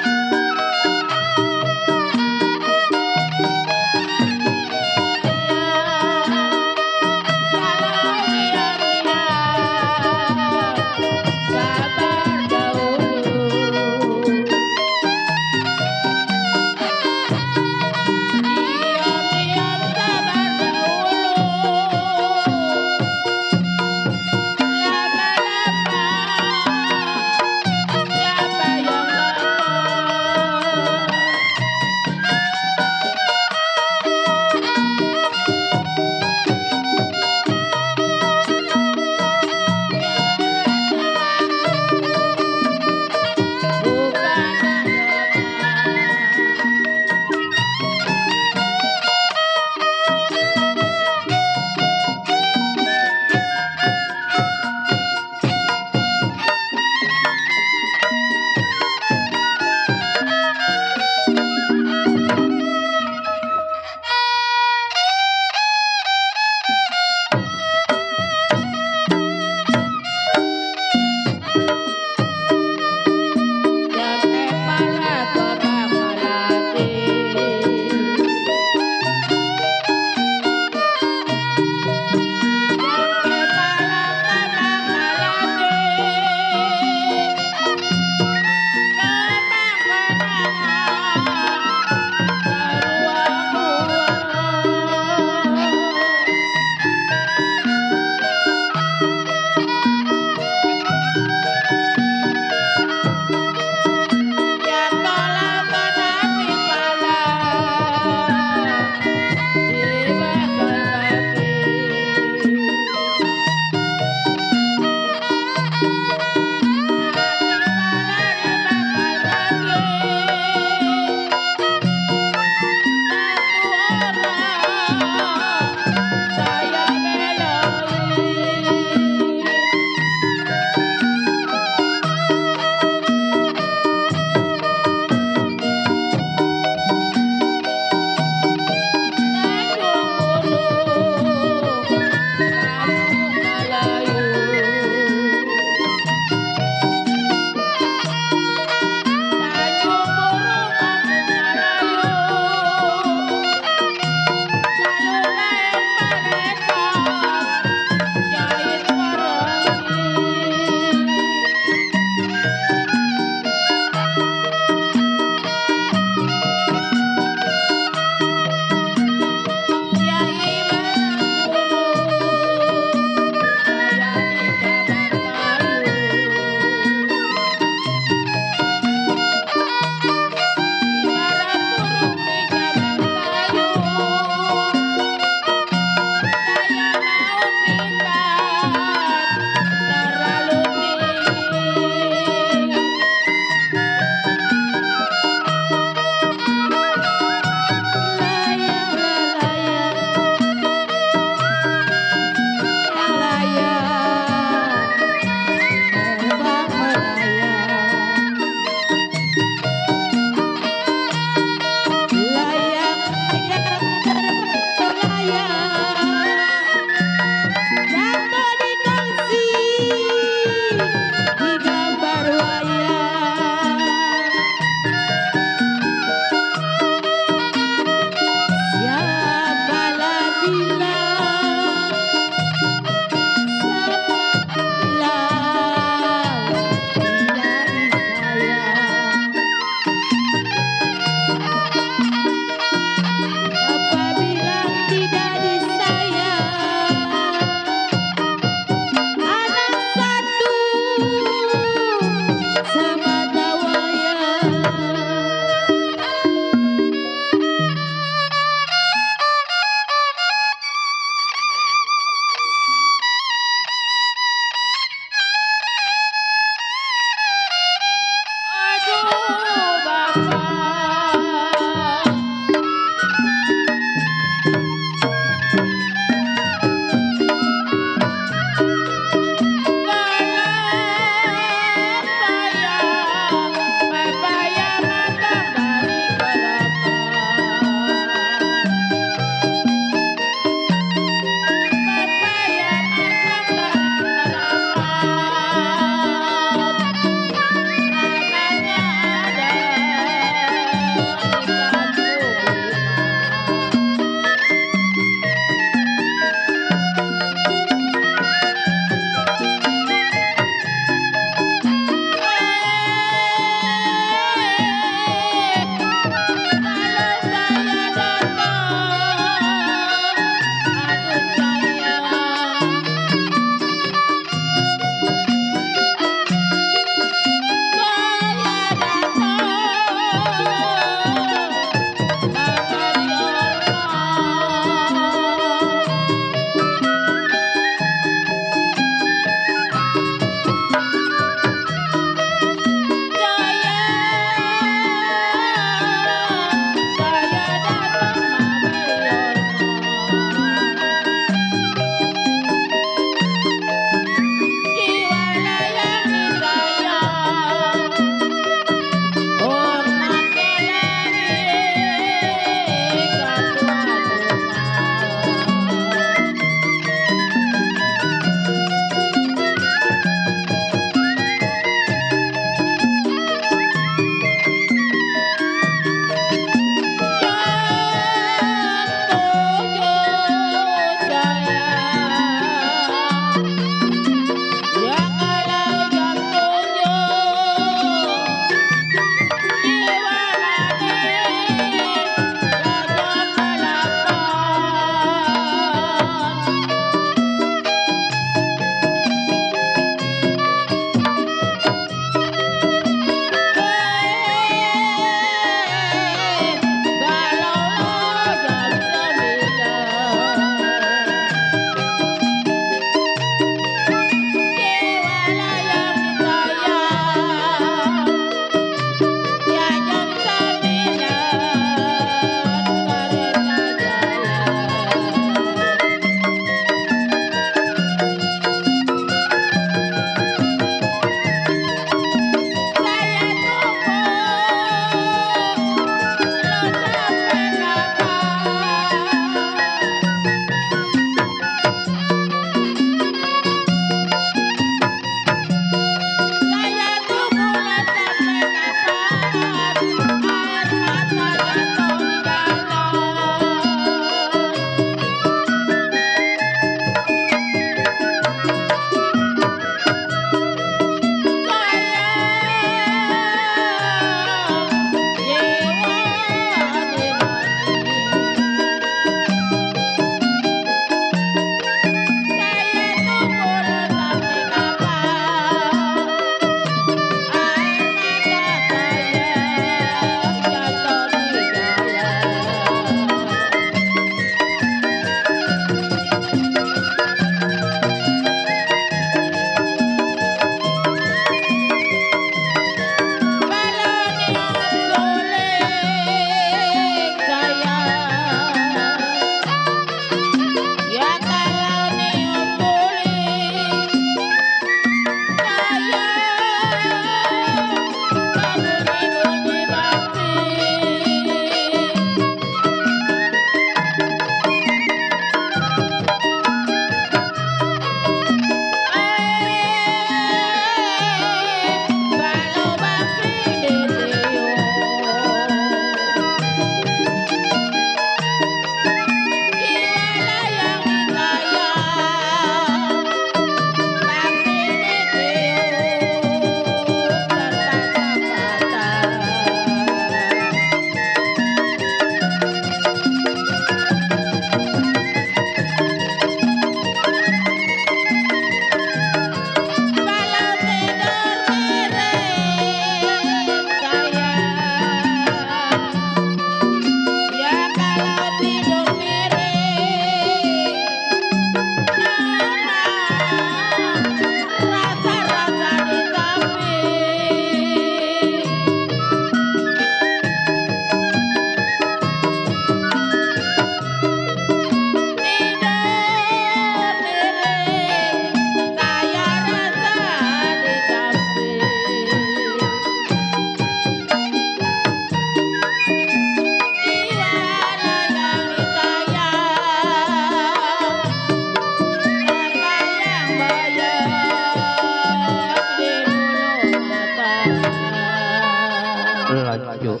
Lanjut.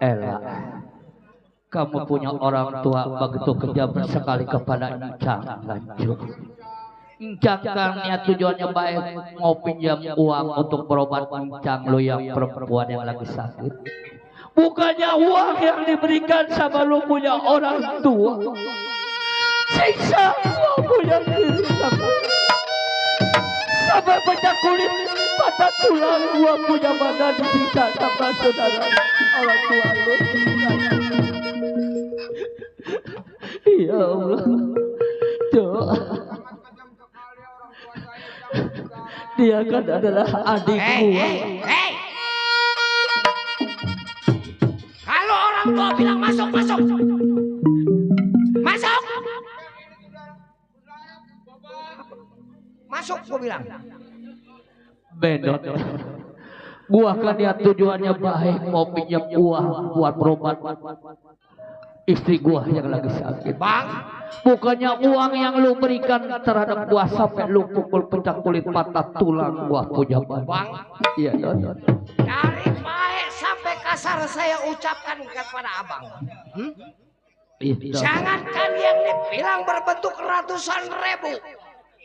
Ella, kamu punya orang tua begitu kejam sekali kepada Encang. Lanjut. Encang kan niat tujuannya baik, mau pinjam uang untuk berobat Encang lu yang perempuan yang lagi sakit. Bukannya uang yang diberikan sama lu punya orang tua, siksa gua punya diri sampai pecah kulit, patah tulang, gua punya badan disiksa sama saudara orang tua lu. Ya Allah, doa. Dia kan adalah adik gua. Kalau orang tua bilang masuk, masuk. Masuk. Masuk, gua bilang. Bedot. Gua kan niat tujuannya baik, mau pinjam uang buat berobat istri gua yang lagi sakit. Bang, bukannya uang yang lu berikan terhadap gua sampai lu pukul pecah kulit patah tulang gua punya bang. Iya, Don. Dari baik sampai kasar saya ucapkan kepada abang. Jangankan yang dibilang berbentuk ratusan ribu,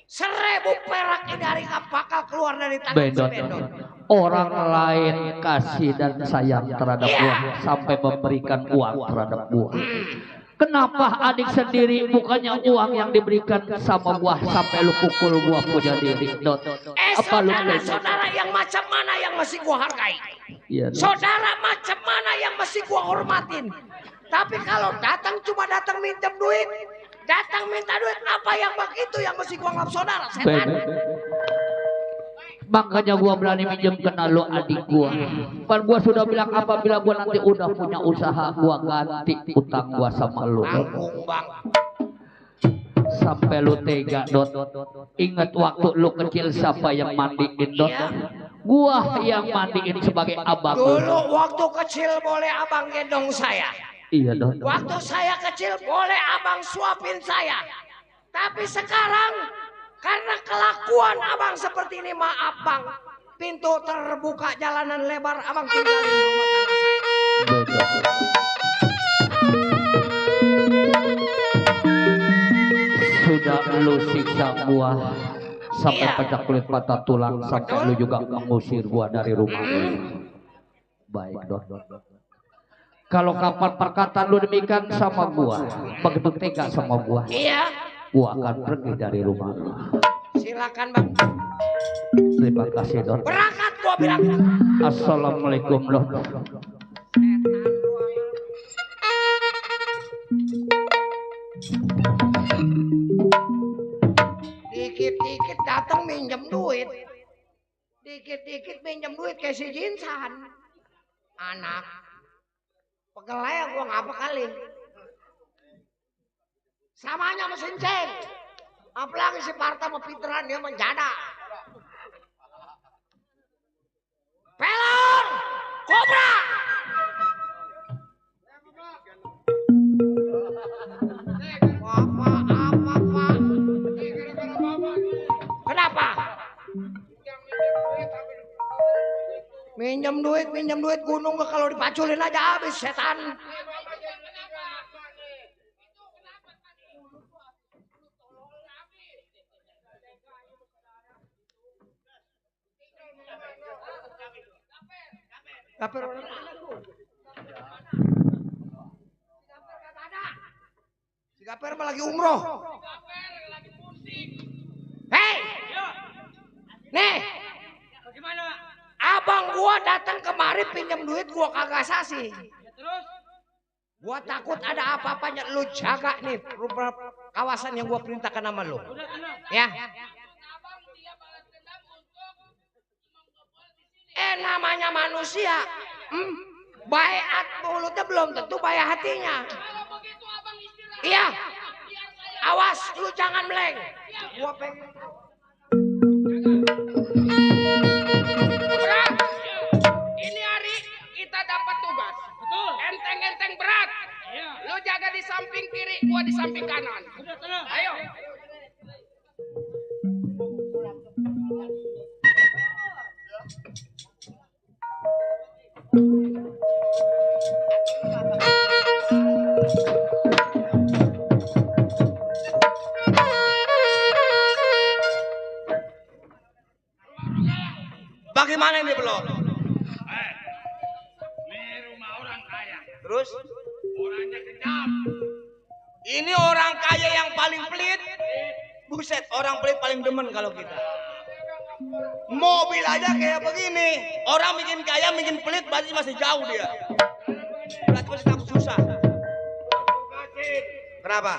1000 perak ini dari bakal keluar dari tangan si Bedot. Orang lain kasih dan sayang terhadap gua sampai memberikan uang terhadap gua. Kenapa adik sendiri bukannya uang yang diberikan sama gua sampai lu pukul gua punya diri, Dot? Apa lu saudara yang macam mana yang mesti gua hargai? Iya, saudara macam mana yang mesti gua hormatin? Tapi kalau datang cuma datang minjem duit, datang minta duit, apa yang begitu yang mesti gua nganggap saudara? Setan. Makanya gua berani minjem kena lu adik gua. Pan gua sudah bilang apabila gua nanti udah punya usaha, gua ganti utang gua sama lu. Sampai lu tega, Dot. Ingat waktu lu kecil siapa yang mandiin, Dot? Gua yang mandiin sebagai abang. Dulu waktu kecil boleh abang gendong saya. Iya, Dot. Waktu saya kecil boleh abang suapin saya. Tapi sekarang karena kelakuan abang seperti ini, maaf bang, pintu terbuka, jalanan lebar, abang tinggalin rumah tangga saya. Sudah lu siksa gua sampai pecah kulit patah tulang, sampai lu juga mengusir gua dari rumah. Baik, Dot. Kalau kapan perkataan lu demikian sama gua, begitu tega sama gua, gua akan pergi dari rumah. Silakan bang. Terima kasih, Dot. Berangkat gua bilang. Assalamualaikum, Dot. Dikit-dikit datang minjem duit. Dikit-dikit minjem duit kayak si Jinsan. Anak. Pegelai gua ngapa kali. Samanya mesin ceng. Apalagi si Parta sama Pitran dia menjada. Pelor! Kobra! Apa, Pak? Kenapa? Minjem duit gunung kalau dipaculin aja habis setan. Gaper orang anakku. Si Gaper mah lagi umroh. Hei! Nih! Bagaimana? Abang gua datang kemari pinjam duit gua kagak sasi. Terus? Gua takut ada apa-apanya, lu jaga nih kawasan yang gua perintahkan sama lu. Ya. Namanya manusia, baik mulutnya belum tentu baik hatinya. Iya, awas lu jangan meleng. Gua pengen. Berat. Ini hari kita dapat tugas. Betul. Enteng-enteng berat. Lu jaga di samping kiri, gua di samping kanan. Ayo. Bagaimana ini belum? Ini rumah orang kaya. Terus? Orangnya kejam. Ini orang kaya yang paling pelit. Buset, orang pelit paling demen kalau kita. Mobil aja kayak begini. Orang bikin kaya, bikin pelit, berarti masih jauh dia. Berarti masih takut susah. Kenapa?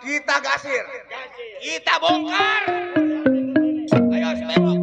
Kita gasir. Kita bongkar. Ayo, sebelum.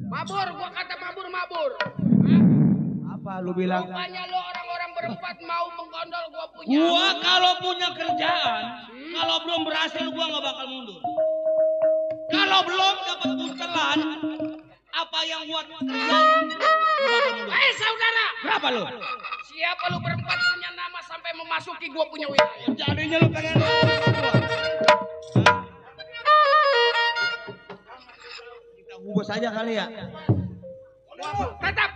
Mabur, gua kata mabur. Apa lu bilang? Rupanya lu orang-orang berempat mau menggondol gua punya. Gua kalau punya kerjaan, kalau belum berhasil gua nggak bakal mundur. Kalau belum dapat buntelan, apa yang gua kerjain, gua bakal mundur. Saudara, Berapa lu? siapa lu berempat punya nama sampai memasuki gua punya wilayah? Jadinya lu pengen Kita hubus aja kali ya. Tetap.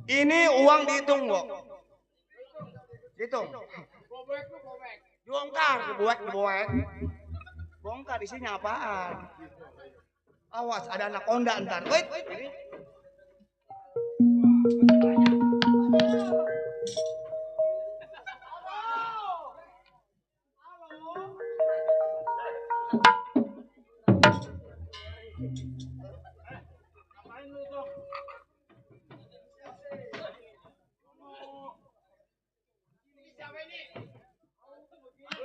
Ini uang dihitung, Bo. Hitung. Bongkar, dibuat. Bongkar isinya apaan? Awas, ada anaconda ntar. Wait. Ini.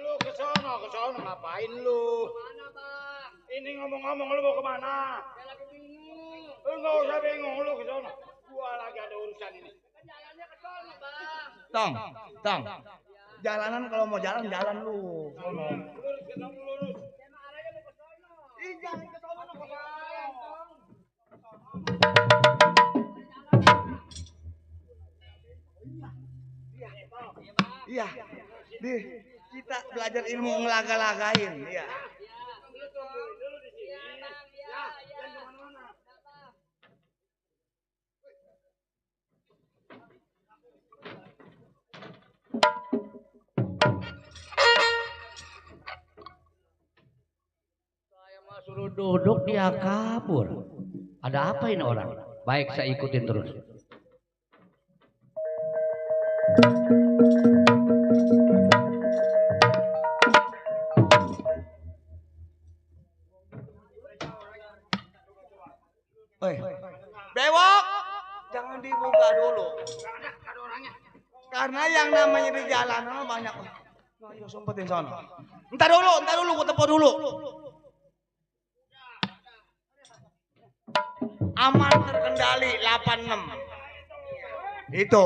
Lu ke sono ngapain lu? Ini ngomong-ngomong lu mau kemana? Lu nggak usah bingung, lu ke sono. Gua lagi ada urusan ini. Tong. Jalanan kalau mau jalan lu. Sono. Lurus. Ih, jangan ke sono, Iya. Kita belajar ilmu ngelaga-lagain, iya. Suruh duduk dia kabur. Ada apa ini orang? Baik, saya ikutin terus. Bewok, jangan dibuka dulu. Karena yang namanya di jalanan banyak. Ayo sempetin sana. Entar dulu, gua tepo dulu. Aman terkendali 86. Itu.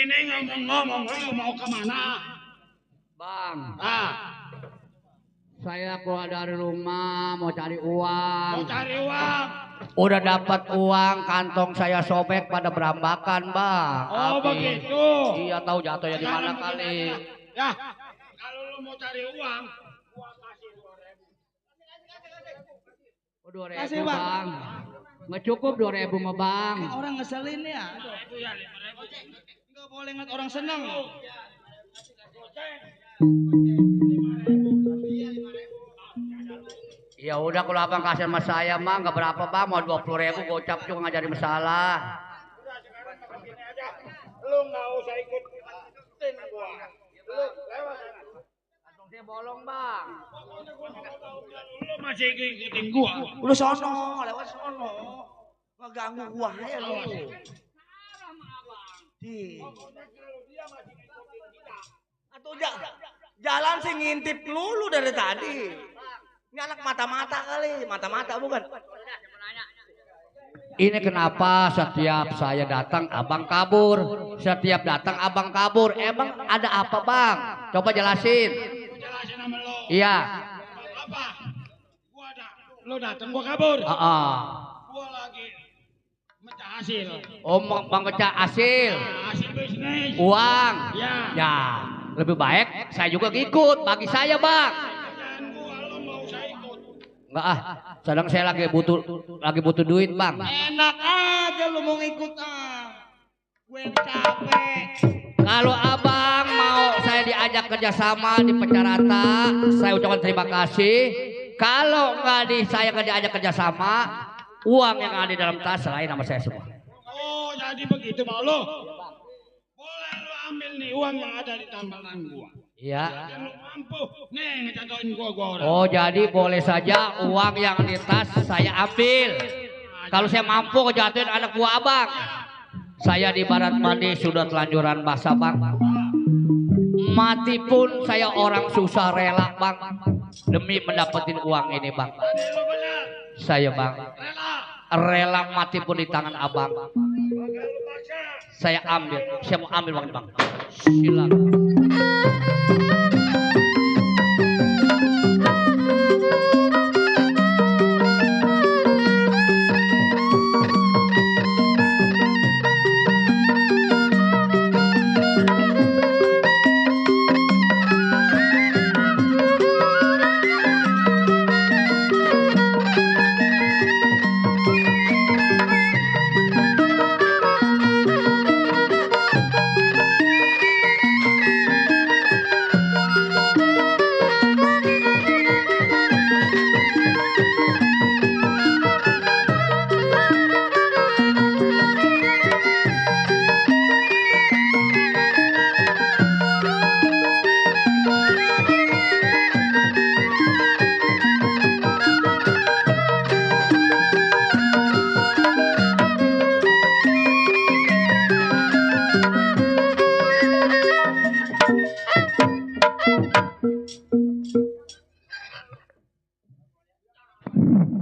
Ini ngomong-ngomong lu mau kemana? Bang. Saya keluar dari rumah mau cari uang. Udah dapat uang, kantong saya sobek pada berambakan, Bang. Oh, begitu. Iya, tahu jatuhnya di mana kali. Ya, kalau lu mau cari uang, gua kasih 2.000. 2.000, Bang. Nggak cukup 2.000 mah, Bang. Orang ngeselin ya. Itu ya 5.000. Nggak boleh ngat orang senang. Ya udah, kalau abang kasih sama saya mah nggak berapa, Bang. Mau 20.000 gocap juga nggak jadi masalah. Lu nggak usah ikutin gua. Lu lewat sana. Kantongnya bolong, Bang. Lu masih ikutin gua. Udah sono, lewat sono. Nggak ganggu gua ya lu. Atau jalan sih ngintip lulu dari tadi. Ini anak mata-mata kali, mata-mata bukan? Ini kenapa setiap saya datang abang kabur? Setiap datang abang kabur. Emang ada apa, Bang? Coba jelasin. Jelasin sama lu. Iya. Apa? Lu datang gua kabur. Gua lagi mecah hasil. Oh, Bang pecah hasil. Hasil bisnis. Uang. Ya. Lebih baik saya juga ikut. Bagi saya, Bang. Enggak sedang saya lagi butuh duit, Bang. Enak aja lu mau ngikut gue capek. Kalau abang mau saya diajak kerjasama di Pecarata, saya ucapkan terima kasih. Kalau saya nggak diajak kerjasama, uang yang ada di dalam tas selain nama saya semua. Oh, jadi begitu mau lo? Boleh lo ambil nih uang yang ada di tambalan gua. Iya. Mampu, nih ngejatuhin gua orang. Oh, jadi boleh saja uang yang di tas saya ambil. Kalau saya mampu ngejatuhin anak buah abang. Saya di barat mandi sudah telanjuran basah, Bang. Mati pun saya orang susah rela bang, demi mendapetin uang ini bang. Saya bang rela mati pun di tangan abang. Saya ambil, saya mau ambil uang bang. Silakan.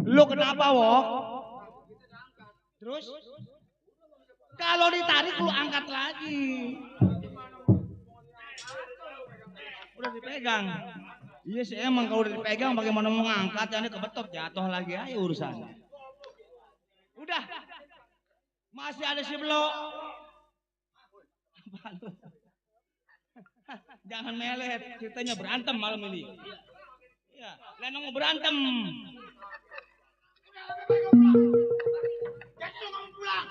Lu kenapa, Wok? Terus? Kalau ditarik lu angkat lagi. Udah dipegang. Iya sih emang kalau udah dipegang bagaimana mau ngangkat, ini kebetot jatuh lagi aja urusannya. Udah. Masih ada si Blok. Jangan melet, ceritanya berantem malam ini. Ya, Lenong mau berantem. Jadi lu mau pulang.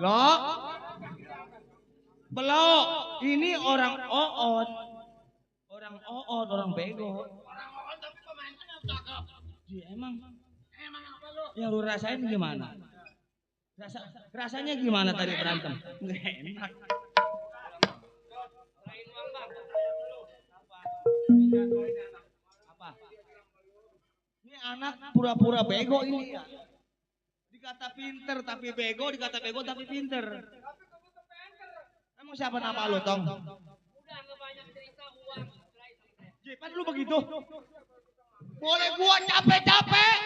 Loh, belok. Ini orang oot, orang bego. Ya, emang yang lu rasain gimana? Rasanya gimana tadi berantem? Nggak enak. Apa? Ini anak pura-pura bego ini ya. Dikata pinter tapi bego, dikata bego tapi pinter. Emang siapa nama lo, Tong? Udah nggak banyak cerita uang. Jipan lu begitu? Boleh gua capek-capek.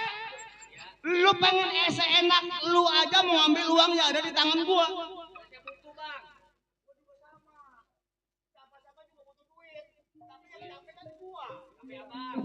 Lu pengen seenak lu aja mau ambil uang yang ada di tangan gua. Siapa-siapa juga butuh duit. Tapi yang capek kan gua. Tapi abang.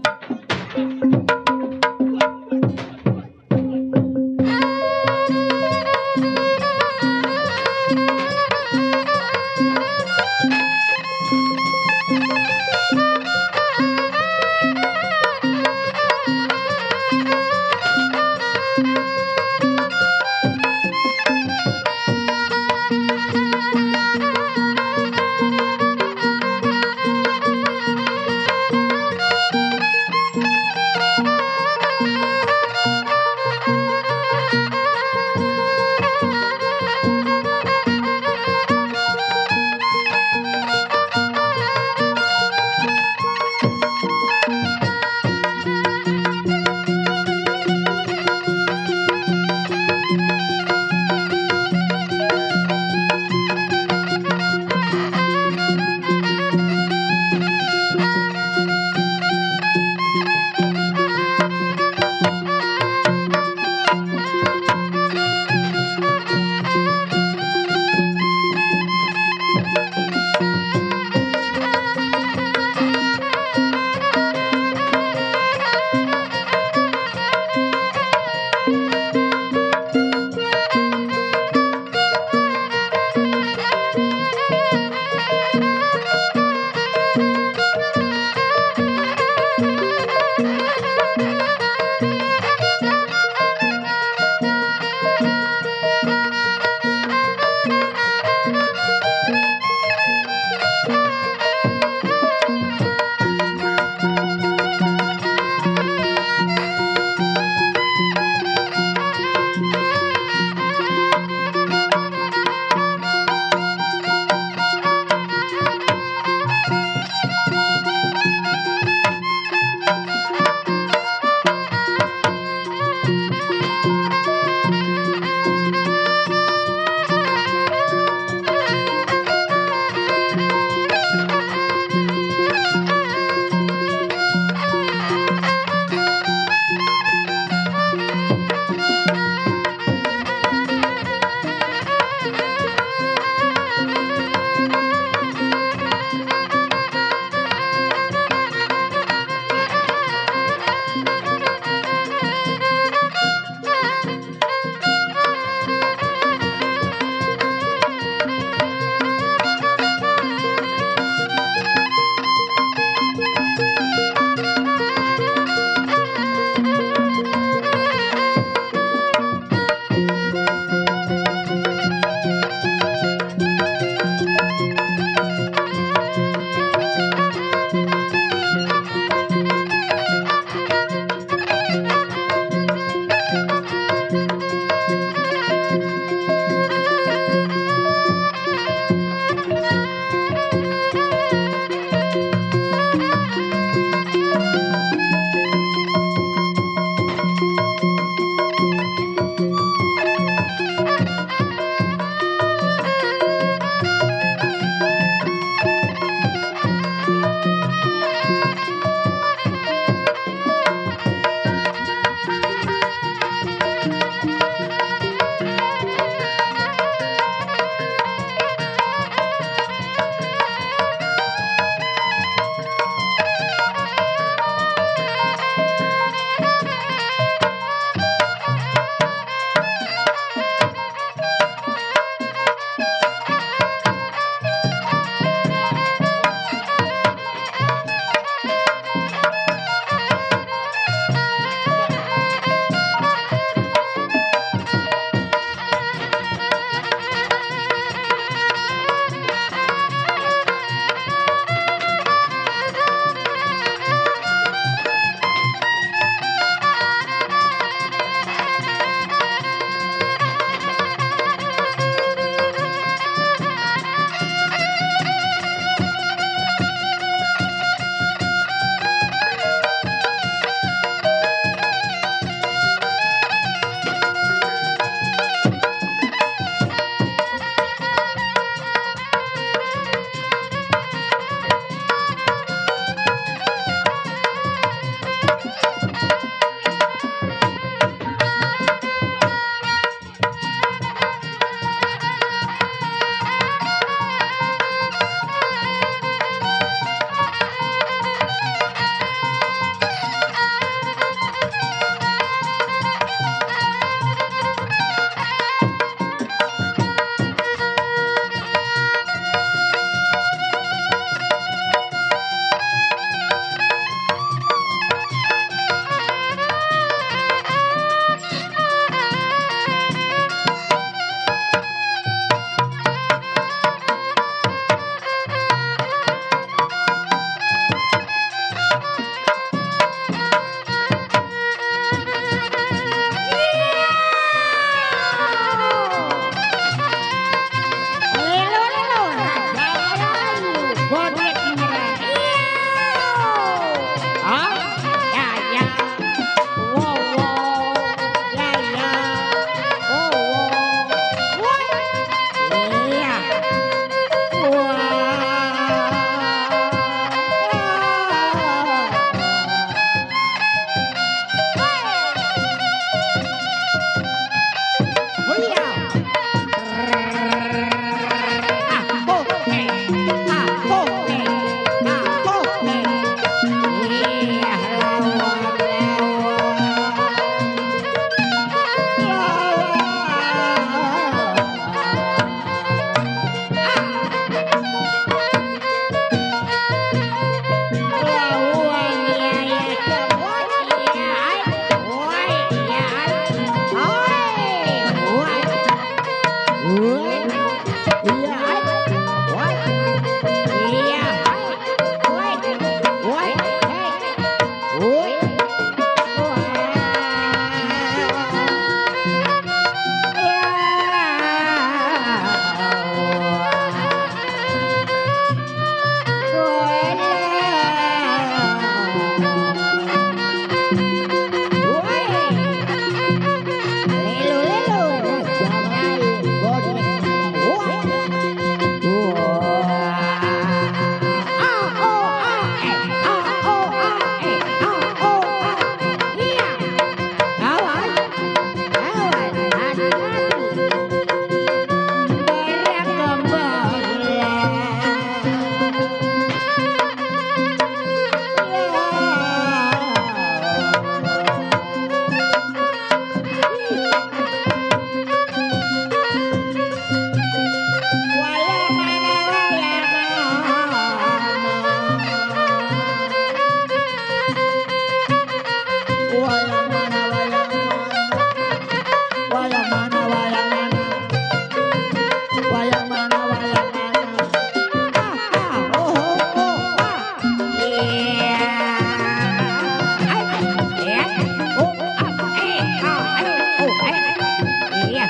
Iya.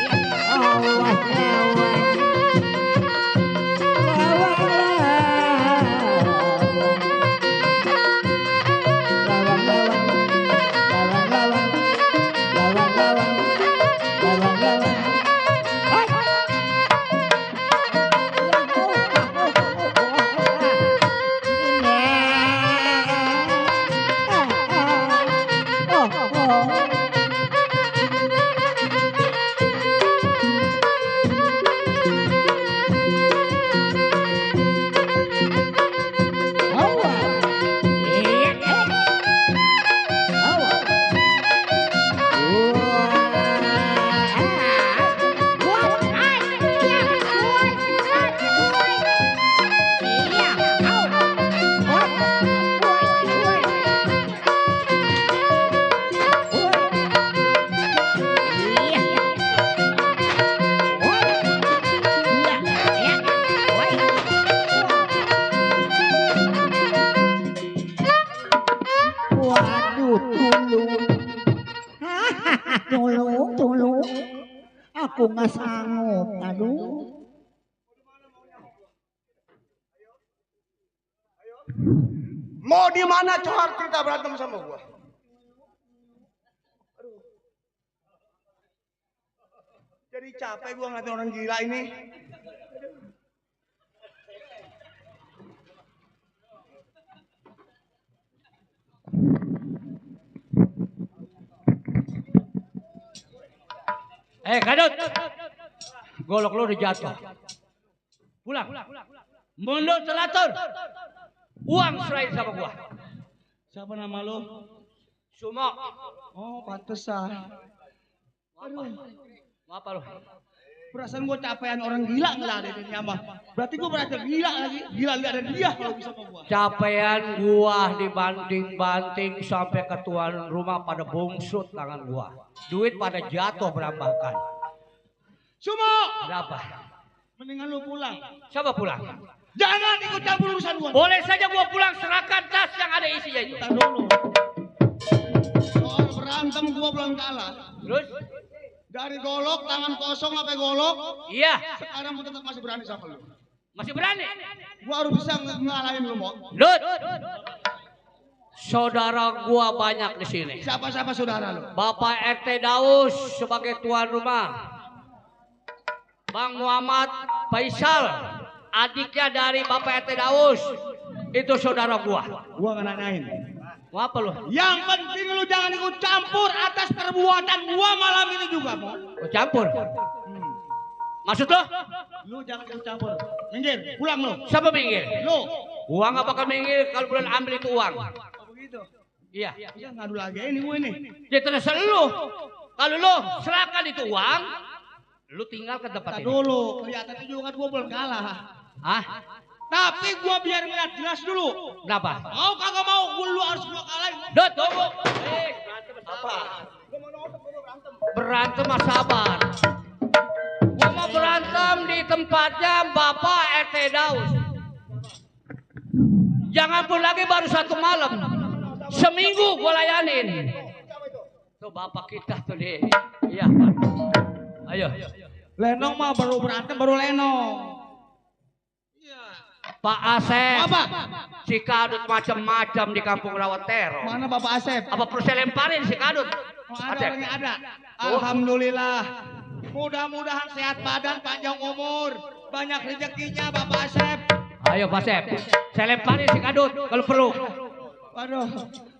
Awas lawan. Tulu. Aku nggak sanggup, aduh. Mau di mana Johar cerita berantem sama gua? Jadi capek gua ngeliatin orang gila ini. Kadut. Golok lu udah jatuh. Pulang. Mundur telatur. Uang serahin sama gua. Siapa nama lo? Sumo. Oh, pantesan. Aduh. Apa lu? Perasaan gua capean orang gila ngeladenin nyamah. Berarti gua berasa gila lagi. Gila lihat ada dia kalau bisa sama gua. Capean gua dibanting-banting sampai ke tuan rumah pada bungsut tangan gua. Duit pada jatuh berambakan. Sumo! Ada apa? Mendingan lu pulang. Siapa pulang? Jangan ikut campur urusan gua. Boleh saja gua pulang, serahkan tas yang ada isinya itu. Bentar dulu. Soal berantem gua belum kalah. Terus? Dari golok, tangan kosong sampai golok. Iya. Sekarang gua tetap masih berani sama lu. Masih berani? Gua harus bisa ngalahin lu, Mo. Lut. Saudara gua banyak di sini. Siapa saudara lu? Bapak RT Daus sebagai tuan rumah. Bang Muhammad Faisal, adiknya dari Bapak RT Daus. Itu saudara gua. Gua nggak nanyain. Mau apa lu? Yang penting lu jangan ikut campur atas perbuatan gua malam ini juga, Mo. Campur? Maksud lo? Lu jangan ikut campur. Minggir, pulang lu. Siapa minggir? Lu. Gua nggak bakal minggir kalau bulan ambil itu uang. Oh begitu? Iya. Ya ngadu lagi ini gua ini. Ya terserah lu. Kalau lu serahkan itu uang, lu tinggal ke tempat ini. Dulu, kelihatannya juga gua belum kalah. Hah? Tapi gua biar ngeliat jelas dulu. Kenapa? Mau kagak mau, lu harus gua kalahin. Dot, tunggu. Apa? Berantem mas sabar. Gua mau berantem di tempatnya Bapak RT Daus. Jangan pun lagi baru satu malam. Seminggu gua layanin. Tuh bapak kita tuh deh. Iya. Ayo. Lenong mah baru berantem baru lenong. Pak Asep. Apa? Si Kadut macam-macam di kampung Rawat Terong. Mana Bapak Asep? Apa perlu saya lemparin si Kadut? Oh, ada orangnya ada. Alhamdulillah. Mudah-mudahan sehat badan, panjang umur, banyak rezekinya Bapak Asep. Ayo Pak Asep, saya lemparin si Kadut kalau perlu. Waduh,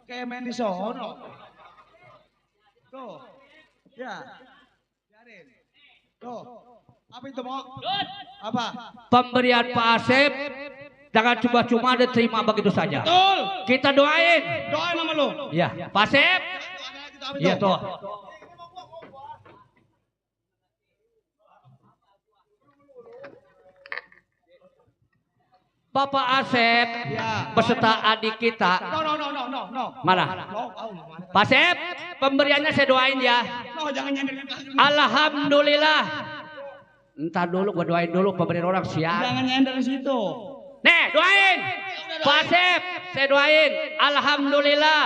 kayak main di sono. Tuh, ya, biarin. Tuh, apa itu mau? Apa? Pemberian Pak Asep jangan cuma-cuma diterima begitu saja. Betul. Kita doain. Doain sama lu. Iya, Pak Asep. Iya tuh. Bapak Asep beserta adik kita. No. Mana? Pak Asep, pemberiannya saya doain ya. No, jangan nyender. Alhamdulillah. Entar dulu gua doain dulu pemberian orang siap. Jangan nyender di situ. Nih, doain. Pak Asep, saya doain. Alhamdulillah.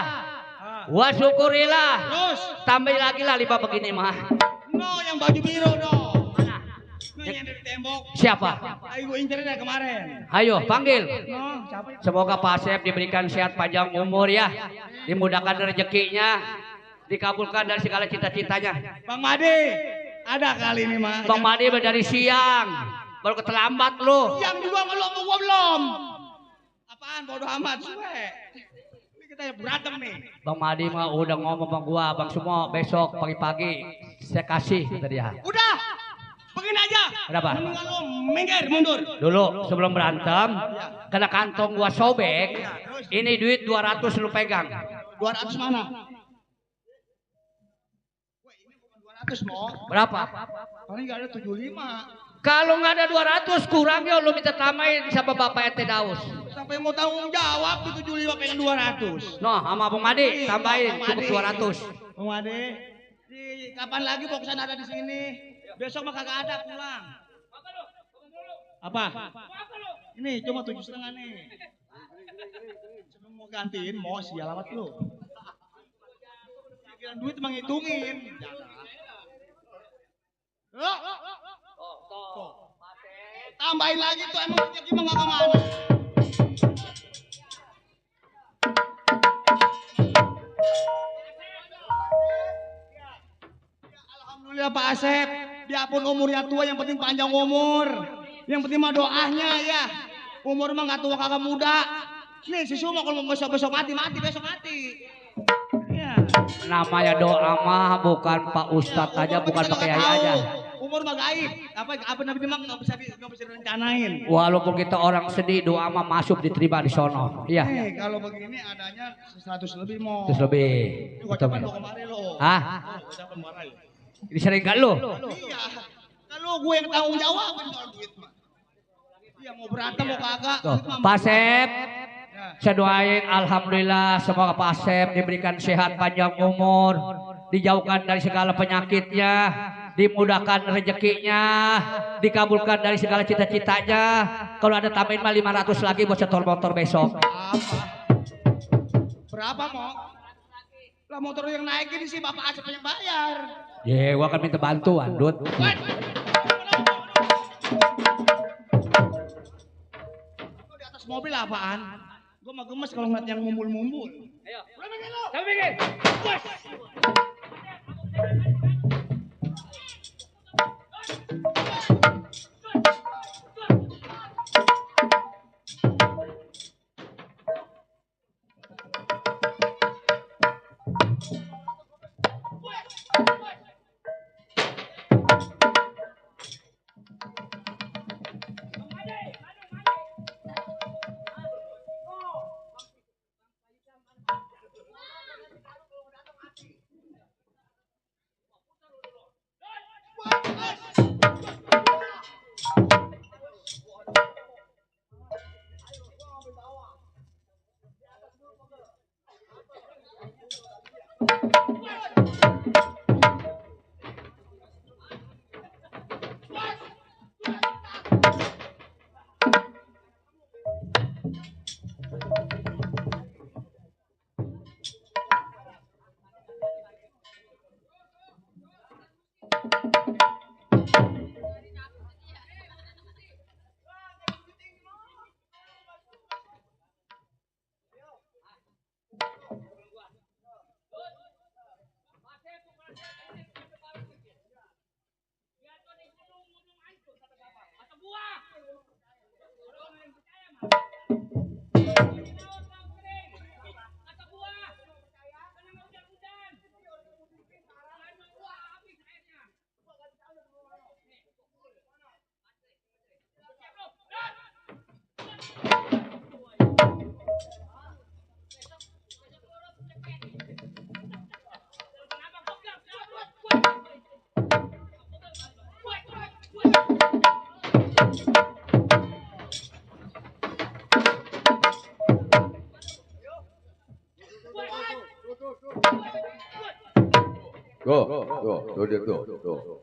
Gua syukurilah. Terus? Tambah lagi lah 5 begini mah. No, yang baju biru dong. Mana? No, yang dari tembok. Siapa? Ayo gue incerin dari kemarin. Ayo panggil. No, siapa? Semoga Pak Asep diberikan sehat panjang umur ya. Dimudahkan rezekinya. Dikabulkan dari segala cita-citanya. Bang Made, ada kali ini mah. Bang Made dari siang. Baru keterlambat lu. Siang juga belum, gua belum. Apaan bodoh amat, suwe. Ini kita berantem nih. Bang Made mah udah ngomong sama gua, Bang Sumo besok pagi-pagi saya kasih kata dia. Udah, begini aja. Kenapa? Mendingan lu minggir, mundur. Dulu sebelum berantem, kena kantong gua sobek. Ini duit 200 lu pegang. 200 mana? 200 mau. Berapa? Paling nggak ada 75. Kalau nggak ada 200 kurang ya lu minta tambahin sama Bapak RT Daus. Sampai mau tanggung jawab di 75 pengen 200. Noh, sama Bang Made tambahin cukup 200. Bang Made, kapan lagi boxan ada di sini? Besok mah kagak ada pulang. Apa? Ini cuma 7,5 nih. Sebelum mau gantiin, mau sial amat lu. Pikiran duit emang ngitungin. Tuh. Tambahin lagi tuh emang rezeki mah nggak kemana. Alhamdulillah Pak Asep, biarpun umurnya tua yang penting panjang umur. Yang penting mah doanya ya. Umur mah nggak tua kagak muda. Nih si Sumo kalau besok mati besok mati. Ya. Namanya doa mah bukan Pak Ustadz aja, bukan Pak Kiai aja. Umur mah gaib. Apa Nabi memang nggak bisa direncanain. Walaupun kita orang sedih, doa mah masuk diterima di sono. Iya. Kalau begini adanya 100 lebih mau. 100 lebih. Ucapan lo kemarin lo. Hah? Ucapan marah ya. Disering gak lu? Iya. Kalau gue yang tanggung jawab soal duit mah. Iya mau berantem mau kagak. Pak Asep, saya doain alhamdulillah semoga Pak Asep diberikan sehat panjang umur, dijauhkan dari segala penyakitnya, dimudahkan rezekinya, dikabulkan dari segala cita-citanya. Kalau ada tambahin mah 500 lagi buat setor motor besok. Berapa mau? Lah motor yang naikin sih Bapak Asep yang bayar. Ya, gua akan minta bantuan, Dut. Di atas mobil apaan? Gua mah gemes kalau ngeliat yang mumbul-mumbul. Ayo. Udah bikin lo. Sampai bikin. Bos.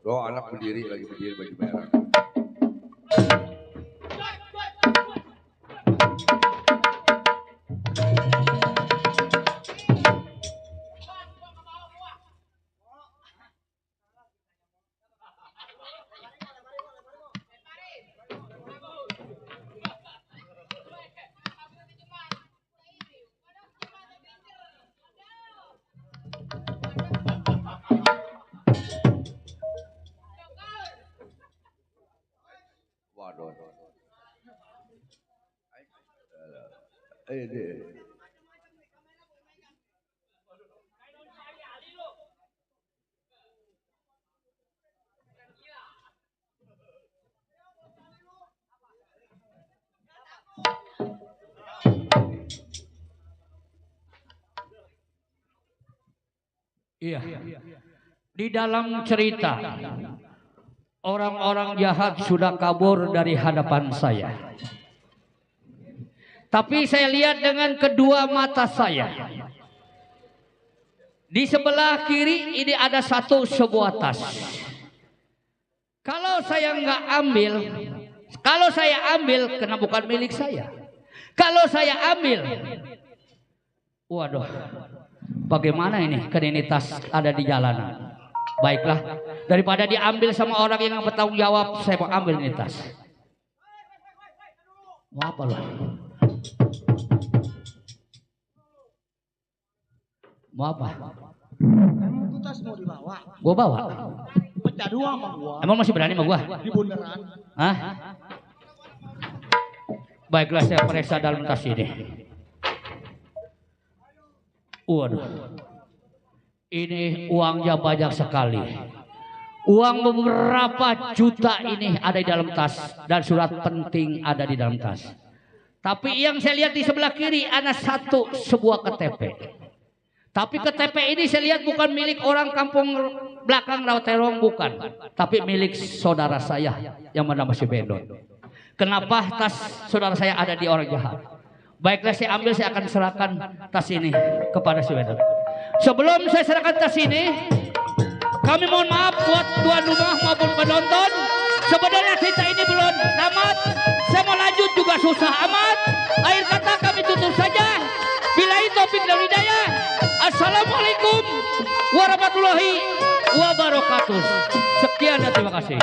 Tuh, anak berdiri lagi berdiri baju merah. Ini. Iya. Di dalam cerita, orang-orang jahat sudah kabur dari hadapan saya. Tapi saya lihat dengan kedua mata saya. Di sebelah kiri ini ada sebuah tas. Kalau saya nggak ambil, kalau saya ambil, karena bukan milik saya. Kalau saya ambil, waduh. Bagaimana ini? Kan ini tas ada di jalanan. Baiklah, daripada diambil sama orang yang bertanggung jawab, saya mau ambil ini tas. Mau apa lo? Mau apa? Itu tas mau dibawa. Gua bawa. Pecah dua sama gua. Emang masih berani sama gua? Di bundaran. Hah? Baiklah, saya periksa dalam tas ini. Waduh, ini uangnya banyak sekali. Uang beberapa juta ini ada di dalam tas dan surat penting ada di dalam tas. Tapi yang saya lihat di sebelah kiri ada sebuah KTP. Tapi KTP ini saya lihat bukan milik orang kampung belakang Rawaterong, bukan. Tapi milik saudara saya yang bernama si Bedon. Kenapa tas saudara saya ada di orang jahat? Baiklah, saya ambil, saya akan serahkan tas ini kepada si Wedon. Sebelum saya serahkan tas ini, kami mohon maaf buat tuan rumah maupun penonton. Sebenarnya cerita ini belum tamat. Saya mau lanjut juga susah amat. Akhir kata kami tutup saja. Billahi taufik wal hidayah. Assalamualaikum warahmatullahi wabarakatuh. Sekian dan terima kasih.